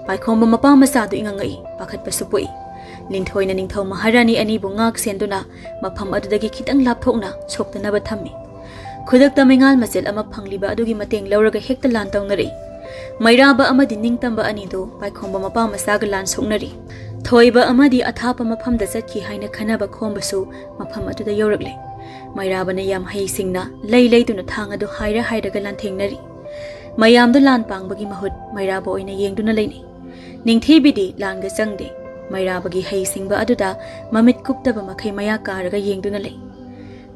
ꯄꯥꯏꯈꯣꯝꯕ ꯃꯄꯥ ꯃꯆꯥꯗꯨ ꯏꯉꯪꯉꯛꯏ, ꯄꯥꯈꯠꯄꯁꯨ ꯄꯣꯛꯏ꯫ ꯂꯤꯟꯊꯣꯏꯅ ꯅꯤꯡꯊꯧ ꯃꯍꯥꯔꯥꯅꯤ ꯑꯅꯤꯕꯨ ꯉꯥꯛ ꯁꯦꯟꯗꯨꯅ ꯃꯐꯝ ꯑꯗꯨꯗꯒꯤ ꯈꯤꯇꯪ ꯂꯥꯞꯊꯣꯛꯅ ꯁꯣꯛꯇꯅꯕ ꯊꯝꯃꯤ꯫ ꯈꯨꯗꯛꯇ ꯃꯩꯉꯥꯜ ꯃꯆꯦꯠ ꯑꯃ ꯐꯪꯂꯤꯕ ꯑꯗꯨꯒꯤ ꯃꯇꯦꯡ ꯂꯧꯔꯒ ꯍꯦꯛꯇ ꯂꯥꯟ ꯇꯧꯅꯔꯛꯏ꯫ ꯃꯩꯔꯥꯕ ꯑꯃꯗꯤ ꯅꯤꯡꯇꯝꯕ ꯑꯅꯤꯗꯨ ꯄꯥꯏꯈꯣꯝꯕ ꯃꯄꯥ ꯃꯆꯥꯒ ꯂꯥꯟ ꯁꯣꯛꯅꯔꯤ꯫ ꯊꯣꯏꯕ ꯑꯃꯗꯤ ꯑꯊꯥꯞꯄ ꯃꯐꯝꯗ ꯆꯠꯈꯤ ꯍꯥꯏꯅ ꯈꯟꯅꯕ ꯈꯣꯝꯕꯁꯨ ꯃꯐꯝ ꯑꯗꯨꯗ ꯌꯧꯔꯛꯂꯦ꯫ ꯃꯩꯔꯥꯕꯅ ꯌꯥꯝ ꯍꯩꯁꯤꯡꯅ ꯂꯩ ꯂꯩꯗꯨꯅ ꯊꯥꯡ ꯑꯗꯨ ꯍꯥꯏꯔ ꯍꯥꯏꯔꯒ ꯂꯥꯟꯊꯦꯡꯅꯔꯤ꯫ ꯃꯌꯥꯝꯗꯨ ꯂꯥꯟ ꯄꯥꯡꯕꯒꯤ ꯃꯍꯨꯠ ꯃꯩꯔꯥꯕ ꯑꯣꯏꯅ ꯌꯦꯡꯗꯨꯅ ꯂꯩꯅꯩ꯫ ꯅꯤꯡꯊꯤꯕꯤꯗꯤ ꯂꯥꯟꯒ ꯆꯪꯗꯦ꯫ ꯃꯩꯔꯥꯕꯒꯤ ꯍꯩꯁꯤꯡꯕ ꯑꯗꯨꯗ ꯃꯃꯤꯠ ꯀꯨꯞꯇꯕ ꯃꯈꯩ ꯃꯌꯥ ꯀꯥꯔꯒ ꯌꯦꯡꯗꯨꯅ ꯂꯩ꯫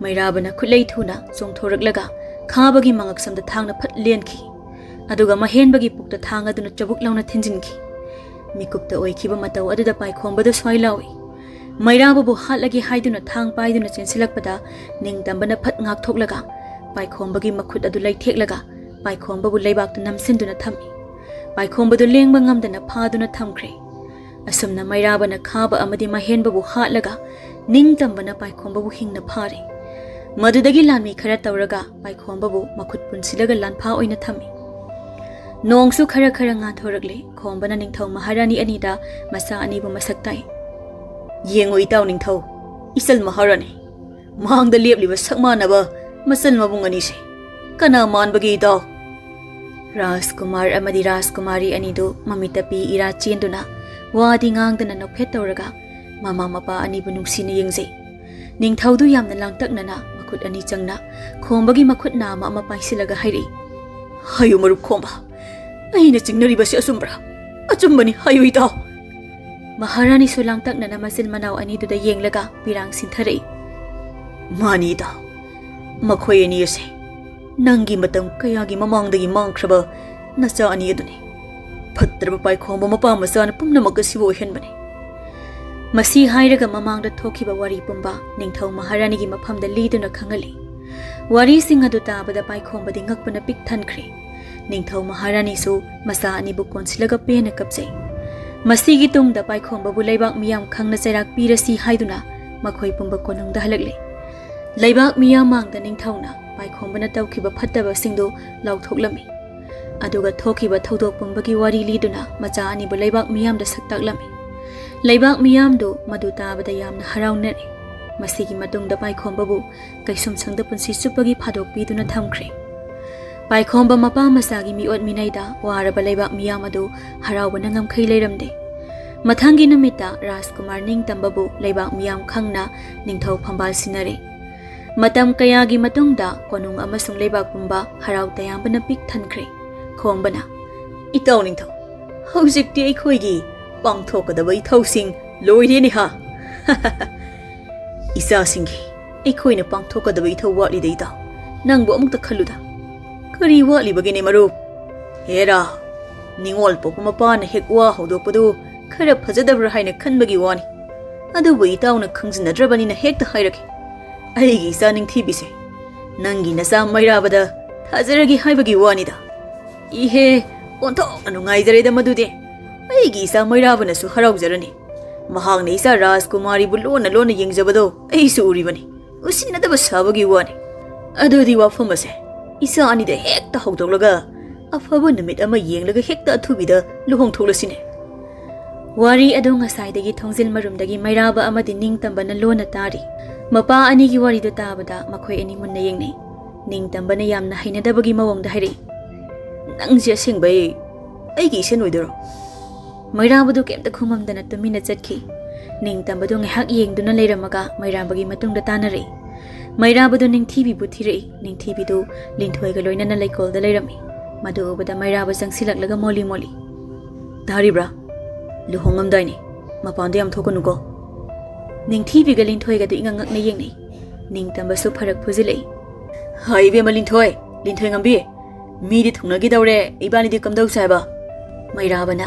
ꯃꯩꯔꯥꯕꯅ ꯈꯨꯠꯂꯩ ꯊꯨꯅ ꯆꯣꯡꯊꯣꯔꯛꯂꯒ ꯈꯥꯕꯒꯤ ꯃꯉꯛꯁꯝꯗ ꯊꯥꯡꯅ ꯐꯠ ꯂꯦꯟꯈꯤ꯫ ꯑꯗꯨꯒ ꯃꯍꯦꯟꯕꯒꯤ ꯄꯨꯛꯇ ꯊꯥꯡ ꯑꯗꯨꯅ ꯆꯕꯨꯛ ꯂꯥꯎꯅ ꯊꯤꯟꯖꯤꯟꯈꯤ꯫ ꯃꯤꯀꯨꯞꯇ ꯑꯣꯏꯈꯤꯕ ꯃꯇꯧ ꯑꯗꯨꯗ ꯄꯥꯏꯈꯣꯝꯕꯗꯨ ꯁ꯭ꯋꯥꯏ ꯂꯥꯎꯏ꯫ ꯃꯩꯔꯥꯕꯕꯨ ꯍꯥꯠꯂꯒꯦ ꯍꯥꯏꯗꯨꯅ ꯊꯥꯡ ꯄꯥꯏꯗꯨꯅ ꯆꯦꯟꯁꯤꯜꯂꯛꯄꯗ ꯅꯤꯡꯇꯝꯕꯅ ꯐꯠ ꯉꯥꯛꯊꯣꯛꯂꯒ ꯄꯥꯏꯈꯣꯝꯕꯒꯤ ꯃꯈꯨꯠ ꯑꯗꯨ ꯂꯩꯊꯦꯛꯂꯒ ꯄꯥꯏꯈꯣꯝꯕꯕꯨ ꯂꯩꯕꯥꯛꯇ ꯅꯝꯁꯤꯟꯗꯨꯅ ꯊꯝꯃꯤ꯫ ꯄꯥꯏꯈꯣꯝꯕꯗꯨ ꯂꯦꯡꯕ ꯉꯝꯗꯅ ꯐꯥꯗꯨꯅ ꯊꯝꯈ꯭ꯔꯦ꯫ ꯑꯁꯨꯝꯅ ꯃꯩꯔꯥꯕꯅ ꯈꯥꯕ ꯑꯃꯗꯤ ꯃꯍꯦꯟꯕꯕꯨ ꯍꯥꯠꯂꯒ ꯅꯤꯡꯇꯝꯕꯅ ꯄꯥꯏꯈꯣꯝꯕꯕꯨ ꯍꯤꯡꯅ ꯐꯥꯔꯦ꯫ ꯃꯗꯨꯗꯒꯤ ꯂꯥꯟꯃꯤ ꯈꯔ ꯇꯧꯔꯒ ꯄꯥꯏꯈꯣꯝꯕꯕꯨ ꯃꯈꯨꯠ ꯄꯨꯟꯁꯤꯜꯂꯒ ꯂꯥꯟꯐꯥ ꯑꯣꯏꯅ ꯊꯝꯃꯤ꯫ ꯅꯣꯡꯁꯨ ꯈꯔ ꯈꯔ ꯉꯥꯟꯊꯣꯔꯛꯂꯦ꯫ ꯈꯣꯝꯕꯅ ꯅꯤꯡꯊꯧ ꯃꯍꯥꯔꯥꯅꯤ ꯑꯅꯤꯗ ꯃꯆꯥ ꯑꯅꯤꯕꯨ ꯃꯁꯛ ꯇꯥꯛꯏ꯫ "ꯌꯦꯡꯉꯨ ꯏꯇꯥꯎ ꯅꯤꯡꯊꯧ, ꯏꯆꯜ ꯃꯍꯥꯔꯥꯅꯤ, ꯃꯥꯡꯗ ꯂꯦꯞꯂꯤꯕ ꯁꯛ ꯃꯥꯟꯅꯕ ꯃꯆꯜ ꯃꯕꯨꯡ ꯑꯅꯤꯁꯦ ꯀꯅꯥ ꯃꯥꯟꯕꯒꯦ ꯏꯇꯥꯎ?" ꯔꯥꯖꯀꯨꯃꯥꯔ ꯑꯃꯗꯤ ꯔꯥꯖꯀꯨꯃꯥꯔꯤ ꯑꯅꯤꯗꯨ ꯃꯃꯤꯠꯇ ꯄꯤ ꯏꯔꯥ ꯆꯦꯟꯗꯨꯅ ꯋꯥꯗꯤ ꯉꯥꯡꯗꯅ ꯅꯣꯛꯐꯦꯠ ꯇꯧꯔꯒ ꯃꯃꯥ ꯃꯄꯥ ꯑꯅꯤꯕꯨ ꯅꯨꯡꯁꯤꯅ ꯌꯦꯡꯖꯩ꯫ ꯅꯤꯡꯊꯧꯗꯨ ꯌꯥꯝꯅ ꯂꯥꯡꯇꯛꯅꯅ ꯃꯈꯨꯠ ꯑꯅꯤ ꯆꯪꯅ ꯈꯣꯝꯕꯒꯤ ꯃꯈꯨꯠ ꯅꯥꯝꯃ ꯑꯃ ꯄꯥꯏꯁꯤꯜꯂꯒ ꯍꯥꯏꯔꯛꯏ, "ꯍꯥꯏꯌꯨ ꯃꯔꯨꯞ ꯈꯣꯝꯕ, ꯑꯩꯅ ꯆꯤꯡꯅꯔꯤꯕꯁꯤ ꯑꯆꯨꯝꯕ꯭ꯔꯥ? ꯑꯆꯨꯝꯕꯅꯤ, ꯍꯥꯏꯌꯨ ꯏꯇꯥꯎ!" ꯃꯍꯥꯔꯥꯅꯤꯁꯨ ꯂꯥꯡꯇꯛꯅꯅ ꯃꯆꯤꯟ ꯃꯅꯥꯎ ꯑꯅꯤꯗꯨꯗ ꯌꯦꯡꯂꯒ ꯄꯤꯔꯥꯡ ꯁꯤꯟꯊꯔꯛꯏ꯫ "ꯃꯥꯅꯤ ꯏꯇꯥꯎ, ꯃꯈꯣꯏ ꯑꯅꯤ ꯑꯁꯦ ꯅꯪꯒꯤ ꯃꯇꯝ ꯀꯌꯥꯒꯤ ꯃꯃꯥꯡꯗꯒꯤ ꯃꯥꯡꯈ꯭ꯔꯕ ꯅꯆꯥ ꯑꯅꯤ ꯑꯗꯨꯅꯤ꯫ ꯐꯠꯇ꯭ꯔꯕ ꯄꯥꯏꯈꯣꯝꯕ ꯃꯄꯥ ꯃꯆꯥꯅ ꯄꯨꯝꯅꯃꯛ ꯑꯁꯤꯕꯨ ꯑꯣꯏꯍꯟꯕꯅꯤ꯫" ꯃꯁꯤ ꯍꯥꯏꯔꯒ ꯃꯃꯥꯡꯗ ꯊꯣꯛꯈꯤꯕ ꯋꯥꯔꯤ ꯄꯨꯝꯕ ꯅꯤꯡꯊꯧ ꯃꯍꯥꯔꯥꯅꯤꯒꯤ ꯃꯐꯝꯗ ꯂꯤꯗꯨꯅ ꯈꯪꯍꯜꯂꯤ꯫ ꯋꯥꯔꯤꯁꯤꯡ ꯑꯗꯨ ꯇꯥꯕꯗ ꯄꯥꯏꯈꯣꯝꯕꯗꯤ ꯉꯛꯄꯅ ꯄꯤꯛ ꯊꯟꯈ꯭ꯔꯦ꯫ ꯅꯤꯡꯊꯧ ꯃꯍꯥꯔꯥꯅꯤꯁꯨ ꯃꯆꯥ ꯑꯅꯤꯕꯨ ꯀꯣꯟꯁꯤꯜꯂꯒ ꯄꯦꯟꯅ ꯀꯞꯆꯩ꯫ ꯃꯁꯤꯒꯤ ꯇꯨꯡꯗ ꯄꯥꯏꯈꯣꯝꯕꯕꯨ ꯂꯩꯕꯥꯛ ꯃꯤꯌꯥꯝ ꯈꯪꯅ ꯆꯩꯔꯥꯛ ꯄꯤꯔꯁꯤ ꯍꯥꯏꯗꯨꯅ ꯃꯈꯣꯏ ꯄꯨꯝꯕ ꯀꯣꯅꯨꯡꯗ ꯍꯜꯂꯛꯂꯦ꯫ ꯂꯩꯕꯥꯛ ꯃꯤꯌꯥꯝ ꯃꯥꯡꯗ ꯅꯤꯡꯊꯧꯅ ꯄꯥꯏꯈꯣꯝꯕꯅ ꯇꯧꯈꯤꯕ ꯐꯠꯇꯕꯁꯤꯡꯗꯨ ꯂꯥꯎꯊꯣꯛꯂꯝꯃꯤ꯫ ꯑꯗꯨꯒ ꯊꯣꯛꯈꯤꯕ ꯊꯧꯗꯣꯛ ꯄꯨꯝꯕꯒꯤ ꯋꯥꯔꯤ ꯂꯤꯗꯨꯅ ꯃꯆꯥ ꯑꯅꯤꯕꯨ ꯂꯩꯕꯥꯛ ꯃꯤꯌꯥꯝꯗ ꯁꯛ ꯇꯥꯛꯂꯝꯃꯤ꯫ ꯂꯩꯕꯥꯛ ꯃꯤꯌꯥꯝꯗꯨ ꯃꯗꯨ ꯇꯥꯕꯗ ꯌꯥꯝꯅ ꯍꯔꯥꯎꯅꯔꯦ꯫ ꯃꯁꯤꯒꯤ ꯃꯇꯨꯡꯗ ꯄꯥꯏꯈꯣꯝꯕꯕꯨ ꯀꯩꯁꯨꯝꯁꯪꯗ ꯄꯨꯟꯁꯤ ꯆꯨꯞꯄꯒꯤ ꯐꯥꯗꯣꯛ ꯄꯤꯗꯨꯅ ꯊꯝꯈ꯭ꯔꯦ꯫ ꯄꯥꯏꯈꯣꯝꯕ ꯃꯄꯥ ꯃꯆꯥꯒꯤ ꯃꯤꯑꯣꯠ ꯃꯤꯅꯩꯗ ꯋꯥꯔꯕ ꯂꯩꯕꯥꯛ ꯃꯤꯌꯥꯝ ꯑꯗꯨ ꯍꯔꯥꯎꯕꯅ ꯉꯝꯈꯩ ꯂꯩꯔꯝꯗꯦ꯫ ꯃꯊꯪꯒꯤ ꯅꯨꯃꯤꯠꯇ ꯔꯥꯖꯀꯨꯃꯥꯔ ꯅꯤꯡꯇꯝꯕꯕꯨ ꯂꯩꯕꯥꯛ ꯃꯤꯌꯥꯝ ꯈꯪꯅ ꯅꯤꯡꯊꯧ ꯐꯝꯕꯥꯜ ꯁꯤꯟꯅꯔꯦ꯫ ꯃꯇꯝ ꯀꯌꯥꯒꯤ ꯃꯇꯨꯡꯗ ꯀꯣꯅꯨꯡ ꯑꯃꯁꯨꯡ ꯂꯩꯕꯥꯛ ꯄꯨꯝꯕ ꯍꯔꯥꯎ ꯇꯌꯥꯝꯕꯅ ꯄꯤꯛ ꯊꯟꯈ꯭ꯔꯦ꯫ ꯈꯣꯝꯕꯅ, "ꯏꯇꯥꯎ ꯅꯤꯡꯊꯧ, ꯍꯧꯖꯤꯛꯇꯤ ꯑꯩꯈꯣꯏꯒꯤ ꯄꯥꯡꯊꯣꯛꯀꯗꯕ ꯏꯊꯧꯁꯤꯡ ꯂꯣꯏꯔꯦꯅꯦ ꯍꯥ?" "ꯏꯆꯥꯁꯤꯡꯒꯤ ꯑꯩꯈꯣꯏꯅ ꯄꯥꯡꯊꯣꯛꯀꯗꯕ ꯏꯊꯧ ꯋꯥꯠꯂꯤꯗ ꯏꯇꯥꯎ꯫ ꯅꯪꯕꯨ ꯑꯃꯨꯛꯇ ꯈꯜꯂꯨꯗ꯫ ꯀꯔꯤ ꯋꯥꯠꯂꯤꯕꯒꯦꯅꯦ ꯃꯔꯨꯞ? ꯍꯦꯔꯥ, ꯅꯤꯡꯉꯣꯜ ꯄꯣꯛꯄ ꯃꯄꯥꯅ ꯍꯦꯛ ꯋꯥ ꯍꯧꯗꯣꯛꯄꯗꯨ ꯈꯔ ꯐꯖꯗꯕ꯭ꯔꯥ ꯍꯥꯏꯅ ꯈꯟꯕꯒꯤ ꯋꯥꯅꯤ꯫ ꯑꯗꯨꯕꯨ ꯏꯇꯥꯎꯅ ꯈꯪꯖꯤꯟꯅꯗ꯭ꯔꯕꯅꯤꯅ ꯍꯦꯛꯇ ꯍꯥꯏꯔꯛꯀꯦ꯫ ꯑꯩꯒꯤ ꯏꯆꯥ ꯅꯤꯡꯊꯤꯕꯤꯁꯦ ꯅꯪꯒꯤ ꯅꯆꯥ ꯃꯩꯔꯥꯕꯗ ꯊꯥꯖꯔꯒꯦ ꯍꯥꯏꯕꯒꯤ ꯋꯥꯅꯤꯗ꯫ ꯏꯍꯦ, ꯑꯣꯟꯊꯣꯛꯅ ꯅꯨꯡꯉꯥꯏꯖꯔꯦꯗ ꯃꯗꯨꯗꯤ꯫ ꯑꯩꯒꯤ ꯏꯆꯥ ꯃꯩꯔꯥꯕꯅꯁꯨ ꯍꯔꯥꯎꯖꯔꯅꯤ꯫ ꯃꯍꯥꯛꯅ ꯏꯆꯥ ꯔꯥꯖꯀꯨꯃꯥꯔꯤꯕꯨ ꯂꯣꯟꯅ ꯂꯣꯟꯅ ꯌꯦꯡꯖꯕꯗꯣ ꯑꯩꯁꯨ ꯎꯔꯤꯕꯅꯤ꯫ ꯎꯁꯤꯟꯅꯗꯕ ꯁꯥꯕꯒꯤ ꯋꯥꯅꯤ꯫ ꯑꯗꯨꯗꯤ ꯋꯥꯐꯝ ꯑꯁꯦ ꯏꯆꯥ ꯑꯅꯤꯗ ꯍꯦꯛꯇ ꯍꯧꯗꯣꯛꯂꯒ ꯑꯐꯕ ꯅꯨꯃꯤꯠ ꯑꯃ ꯌꯦꯡꯂꯒ ꯍꯦꯛꯇ ꯑꯊꯨꯕꯤꯗ ꯂꯨꯍꯣꯡꯊꯣꯛꯂꯁꯤꯅꯦ꯫ ꯋꯥꯔꯤ ꯑꯗꯨ ꯉꯁꯥꯏꯗꯒꯤ ꯊꯣꯡꯖꯤꯜ ꯃꯔꯨꯝꯗꯒꯤ ꯃꯩꯔꯥꯕ ꯑꯃꯗꯤ ꯅꯤꯡꯇꯝꯕꯅ ꯂꯣꯟꯅ ꯇꯥꯔꯤ꯫ ꯃꯄꯥ ꯑꯅꯤꯒꯤ ꯋꯥꯔꯤꯗꯨ ꯇꯥꯕꯗ ꯃꯈꯣꯏ ꯑꯅꯤ ꯃꯨꯟꯅ ꯌꯦꯡꯅꯩ꯫ ꯅꯤꯡꯇꯝꯕꯅ ꯌꯥꯝꯅ ꯍꯩꯅꯗꯕꯒꯤ ꯃꯑꯣꯡꯗ ꯍꯥꯏꯔꯛꯏ, "ꯅꯪꯁꯦ ꯑꯁꯦꯡꯕꯩ ꯑꯩꯒꯤ ꯏꯁꯦꯟ ꯑꯣꯏꯗꯣꯏꯔꯣ?" ꯃꯩꯔꯥꯕꯗꯨ ꯀꯩꯝꯇ ꯈꯨꯝꯃꯝꯗꯅ ꯇꯨꯃꯤꯟꯅ ꯆꯠꯈꯤ꯫ ꯅꯤꯡꯇꯝꯕꯗꯨ ꯉꯥꯏꯍꯥꯛ ꯌꯦꯡꯗꯨꯅ ꯂꯩꯔꯝꯃꯒ ꯃꯩꯔꯥꯕꯒꯤ ꯃꯇꯨꯡꯗ ꯇꯥꯅꯔꯛꯏ꯫ ꯃꯩꯔꯥꯕꯗꯨ ꯅꯤꯡꯊꯤꯕꯤꯕꯨ ꯊꯤꯔꯛꯏ꯫ ꯅꯤꯡꯊꯤꯕꯤꯗꯨ ꯂꯤꯟꯊꯣꯏꯒ ꯂꯣꯏꯅꯅ ꯂꯩꯀꯣꯜꯗ ꯂꯩꯔꯝꯃꯤ꯫ ꯃꯗꯨ ꯎꯕꯗ ꯃꯩꯔꯥꯕ ꯆꯪꯁꯤꯜꯂꯛꯂꯒ ꯃꯣꯜꯂꯤ ꯃꯣꯜꯂꯤ, "ꯇꯥꯔꯤꯕ꯭ꯔꯥ? ꯂꯨꯍꯣꯡꯉꯝꯗꯥꯏꯅꯦ, ꯃꯄꯥꯟꯗ ꯌꯥꯝ ꯊꯣꯛꯀꯅꯨꯀꯣ꯫" ꯅꯤꯡꯊꯤꯕꯤꯒ ꯂꯤꯟꯊꯣꯏꯒꯗꯨ ꯏꯉꯛ ꯉꯛꯅ ꯌꯦꯡꯅꯩ꯫ ꯅꯤꯡꯇꯝꯕꯁꯨ ꯐꯔꯛ ꯐꯨꯖꯤꯜꯂꯛꯏ꯫ "ꯍꯥꯏ ꯏꯕꯦꯝꯃ ꯂꯤꯟꯊꯣꯏ, ꯂꯤꯟꯊꯣꯏ ꯉꯝꯕꯤ, ꯃꯤꯗꯤ ꯊꯨꯡꯅꯈꯤꯗꯧꯔꯦ, ꯏꯕꯥꯅꯤꯗꯤ ꯀꯝꯗꯧꯁꯦ ꯍꯥꯏꯕ?" ꯃꯩꯔꯥꯕꯅ,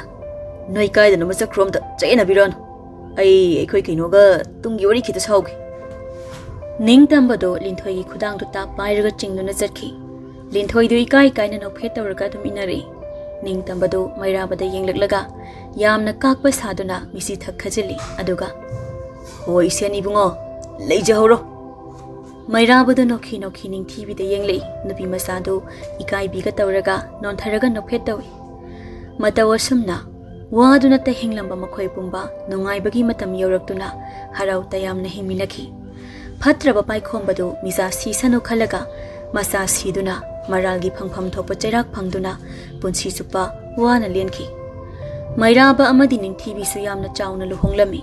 "ꯅꯣꯏ ꯀꯥꯏꯗꯅꯣꯃ ꯆꯠꯈ꯭ꯔꯣ, ꯑꯝꯇ ꯆꯌꯦꯠꯅꯕꯤꯔꯣꯅꯨ꯫ ꯑꯩ ꯑꯩꯈꯣꯏ ꯀꯩꯅꯣꯒ ꯇꯨꯡꯒꯤ ꯋꯥꯔꯤ ꯈꯤꯇ ꯁꯥꯎꯒꯦ꯫" ꯅꯤꯡꯇꯝꯕꯗꯣ ꯂꯤꯟꯊꯣꯏꯒꯤ ꯈꯨꯗꯥꯡꯗꯨ ꯇꯥꯞ ꯄꯥꯏꯔꯒ ꯆꯤꯡꯗꯨꯅ ꯆꯠꯈꯤ꯫ ꯂꯤꯟꯊꯣꯏꯗꯨ ꯏꯀꯥꯏ ꯀꯥꯏꯅ ꯅꯣꯛꯐꯦꯠ ꯇꯧꯔꯒ ꯑꯗꯨꯝ ꯏꯟꯅꯔꯛꯏ꯫ ꯅꯤꯡꯇꯝꯕꯗꯨ ꯃꯩꯔꯥꯕꯗ ꯌꯦꯡꯂꯛꯂꯒ ꯌꯥꯝꯅ ꯀꯥꯛꯄ ꯁꯥꯗꯨꯅ ꯃꯤꯁꯤ ꯊꯛ ꯈꯖꯤꯜꯂꯤ꯫ ꯑꯗꯨꯒ, "ꯍꯣꯏ ꯏꯁꯦꯟ ꯏꯕꯨꯡꯉꯣ, ꯂꯩꯖꯍꯧꯔꯣ꯫" ꯃꯩꯔꯥꯕꯗꯨ ꯅꯣꯛꯈꯤ ꯅꯣꯛꯈꯤ ꯅꯤꯡꯊꯤꯕꯤꯗ ꯌꯦꯡꯂꯛꯏ꯫ ꯅꯨꯄꯤ ꯃꯆꯥꯗꯨ ꯏꯀꯥꯏꯕꯤꯒ ꯇꯧꯔꯒ ꯅꯣꯟꯊꯔꯒ ꯅꯣꯛꯐꯦꯠ ꯇꯧꯏ꯫ ꯃꯇꯧ ꯑꯁꯨꯝꯅ ꯋꯥꯗꯨꯅ ꯇꯍꯦꯡꯂꯝꯕ ꯃꯈꯣꯏ ꯄꯨꯝꯕ ꯅꯨꯡꯉꯥꯏꯕꯒꯤ ꯃꯇꯝ ꯌꯧꯔꯛꯇꯨꯅ ꯍꯔꯥꯎ ꯇꯌꯥꯝꯅ ꯍꯤꯡꯃꯤꯟꯅꯈꯤ꯫ ꯐꯠꯇ꯭ꯔꯕ ꯄꯥꯏꯈꯣꯝꯕꯗꯨ ꯃꯤꯖꯥ ꯁꯤꯁꯅꯨ ꯈꯜꯂꯒ ꯃꯆꯥ ꯁꯤꯗꯨꯅ ꯃꯔꯥꯜꯒꯤ ꯐꯪꯐꯝ ꯊꯣꯛꯄ ꯆꯩꯔꯥꯛ ꯐꯪꯗꯨꯅ ꯄꯨꯟꯁꯤ ꯆꯨꯞꯄ ꯋꯥꯅ ꯂꯦꯟꯈꯤ꯫ ꯃꯩꯔꯥꯕ ꯑꯃꯗꯤ ꯅꯤꯡꯊꯤꯕꯤꯁꯨ ꯌꯥꯝꯅ ꯆꯥꯎꯅ ꯂꯨꯍꯣꯡꯂꯝꯃꯤ꯫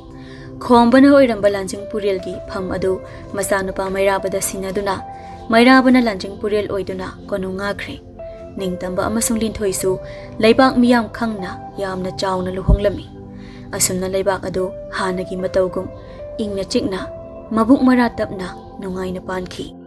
ꯈꯣꯝꯕꯅ ꯑꯣꯏꯔꯝꯕ ꯂꯥꯟꯖꯤꯡ ꯄꯨꯔꯦꯜꯒꯤ ꯐꯝ ꯑꯗꯨ ꯃꯆꯥꯅꯨꯄꯥ ꯃꯩꯔꯥꯕꯗ ꯁꯤꯟꯅꯗꯨꯅ ꯃꯩꯔꯥꯕꯅ ꯂꯥꯟꯖꯤꯡ ꯄꯨꯔꯦꯜ ꯑꯣꯏꯗꯨꯅ ꯀꯣꯅꯨꯡ ꯉꯥꯛꯈ꯭ꯔꯦ꯫ ꯅꯤꯡꯇꯝꯕ ꯑꯃꯁꯨꯡ ꯂꯤꯟꯊꯣꯏꯁꯨ ꯂꯩꯕꯥꯛ ꯃꯤꯌꯥꯝ ꯈꯪꯅ ꯌꯥꯝꯅ ꯆꯥꯎꯅ ꯂꯨꯍꯣꯡꯂꯝꯃꯤ꯫ ꯑꯁꯨꯝꯅ ꯂꯩꯕꯥꯛ ꯑꯗꯨ ꯍꯥꯟꯅꯒꯤ ꯃꯇꯧꯒꯨꯝ ꯏꯪꯅ ꯆꯤꯛꯅ, ꯃꯕꯨꯛ ꯃꯔꯥ ꯇꯞꯅ, ꯅꯨꯡꯉꯥꯏꯅ ꯄꯥꯟꯈꯤ꯫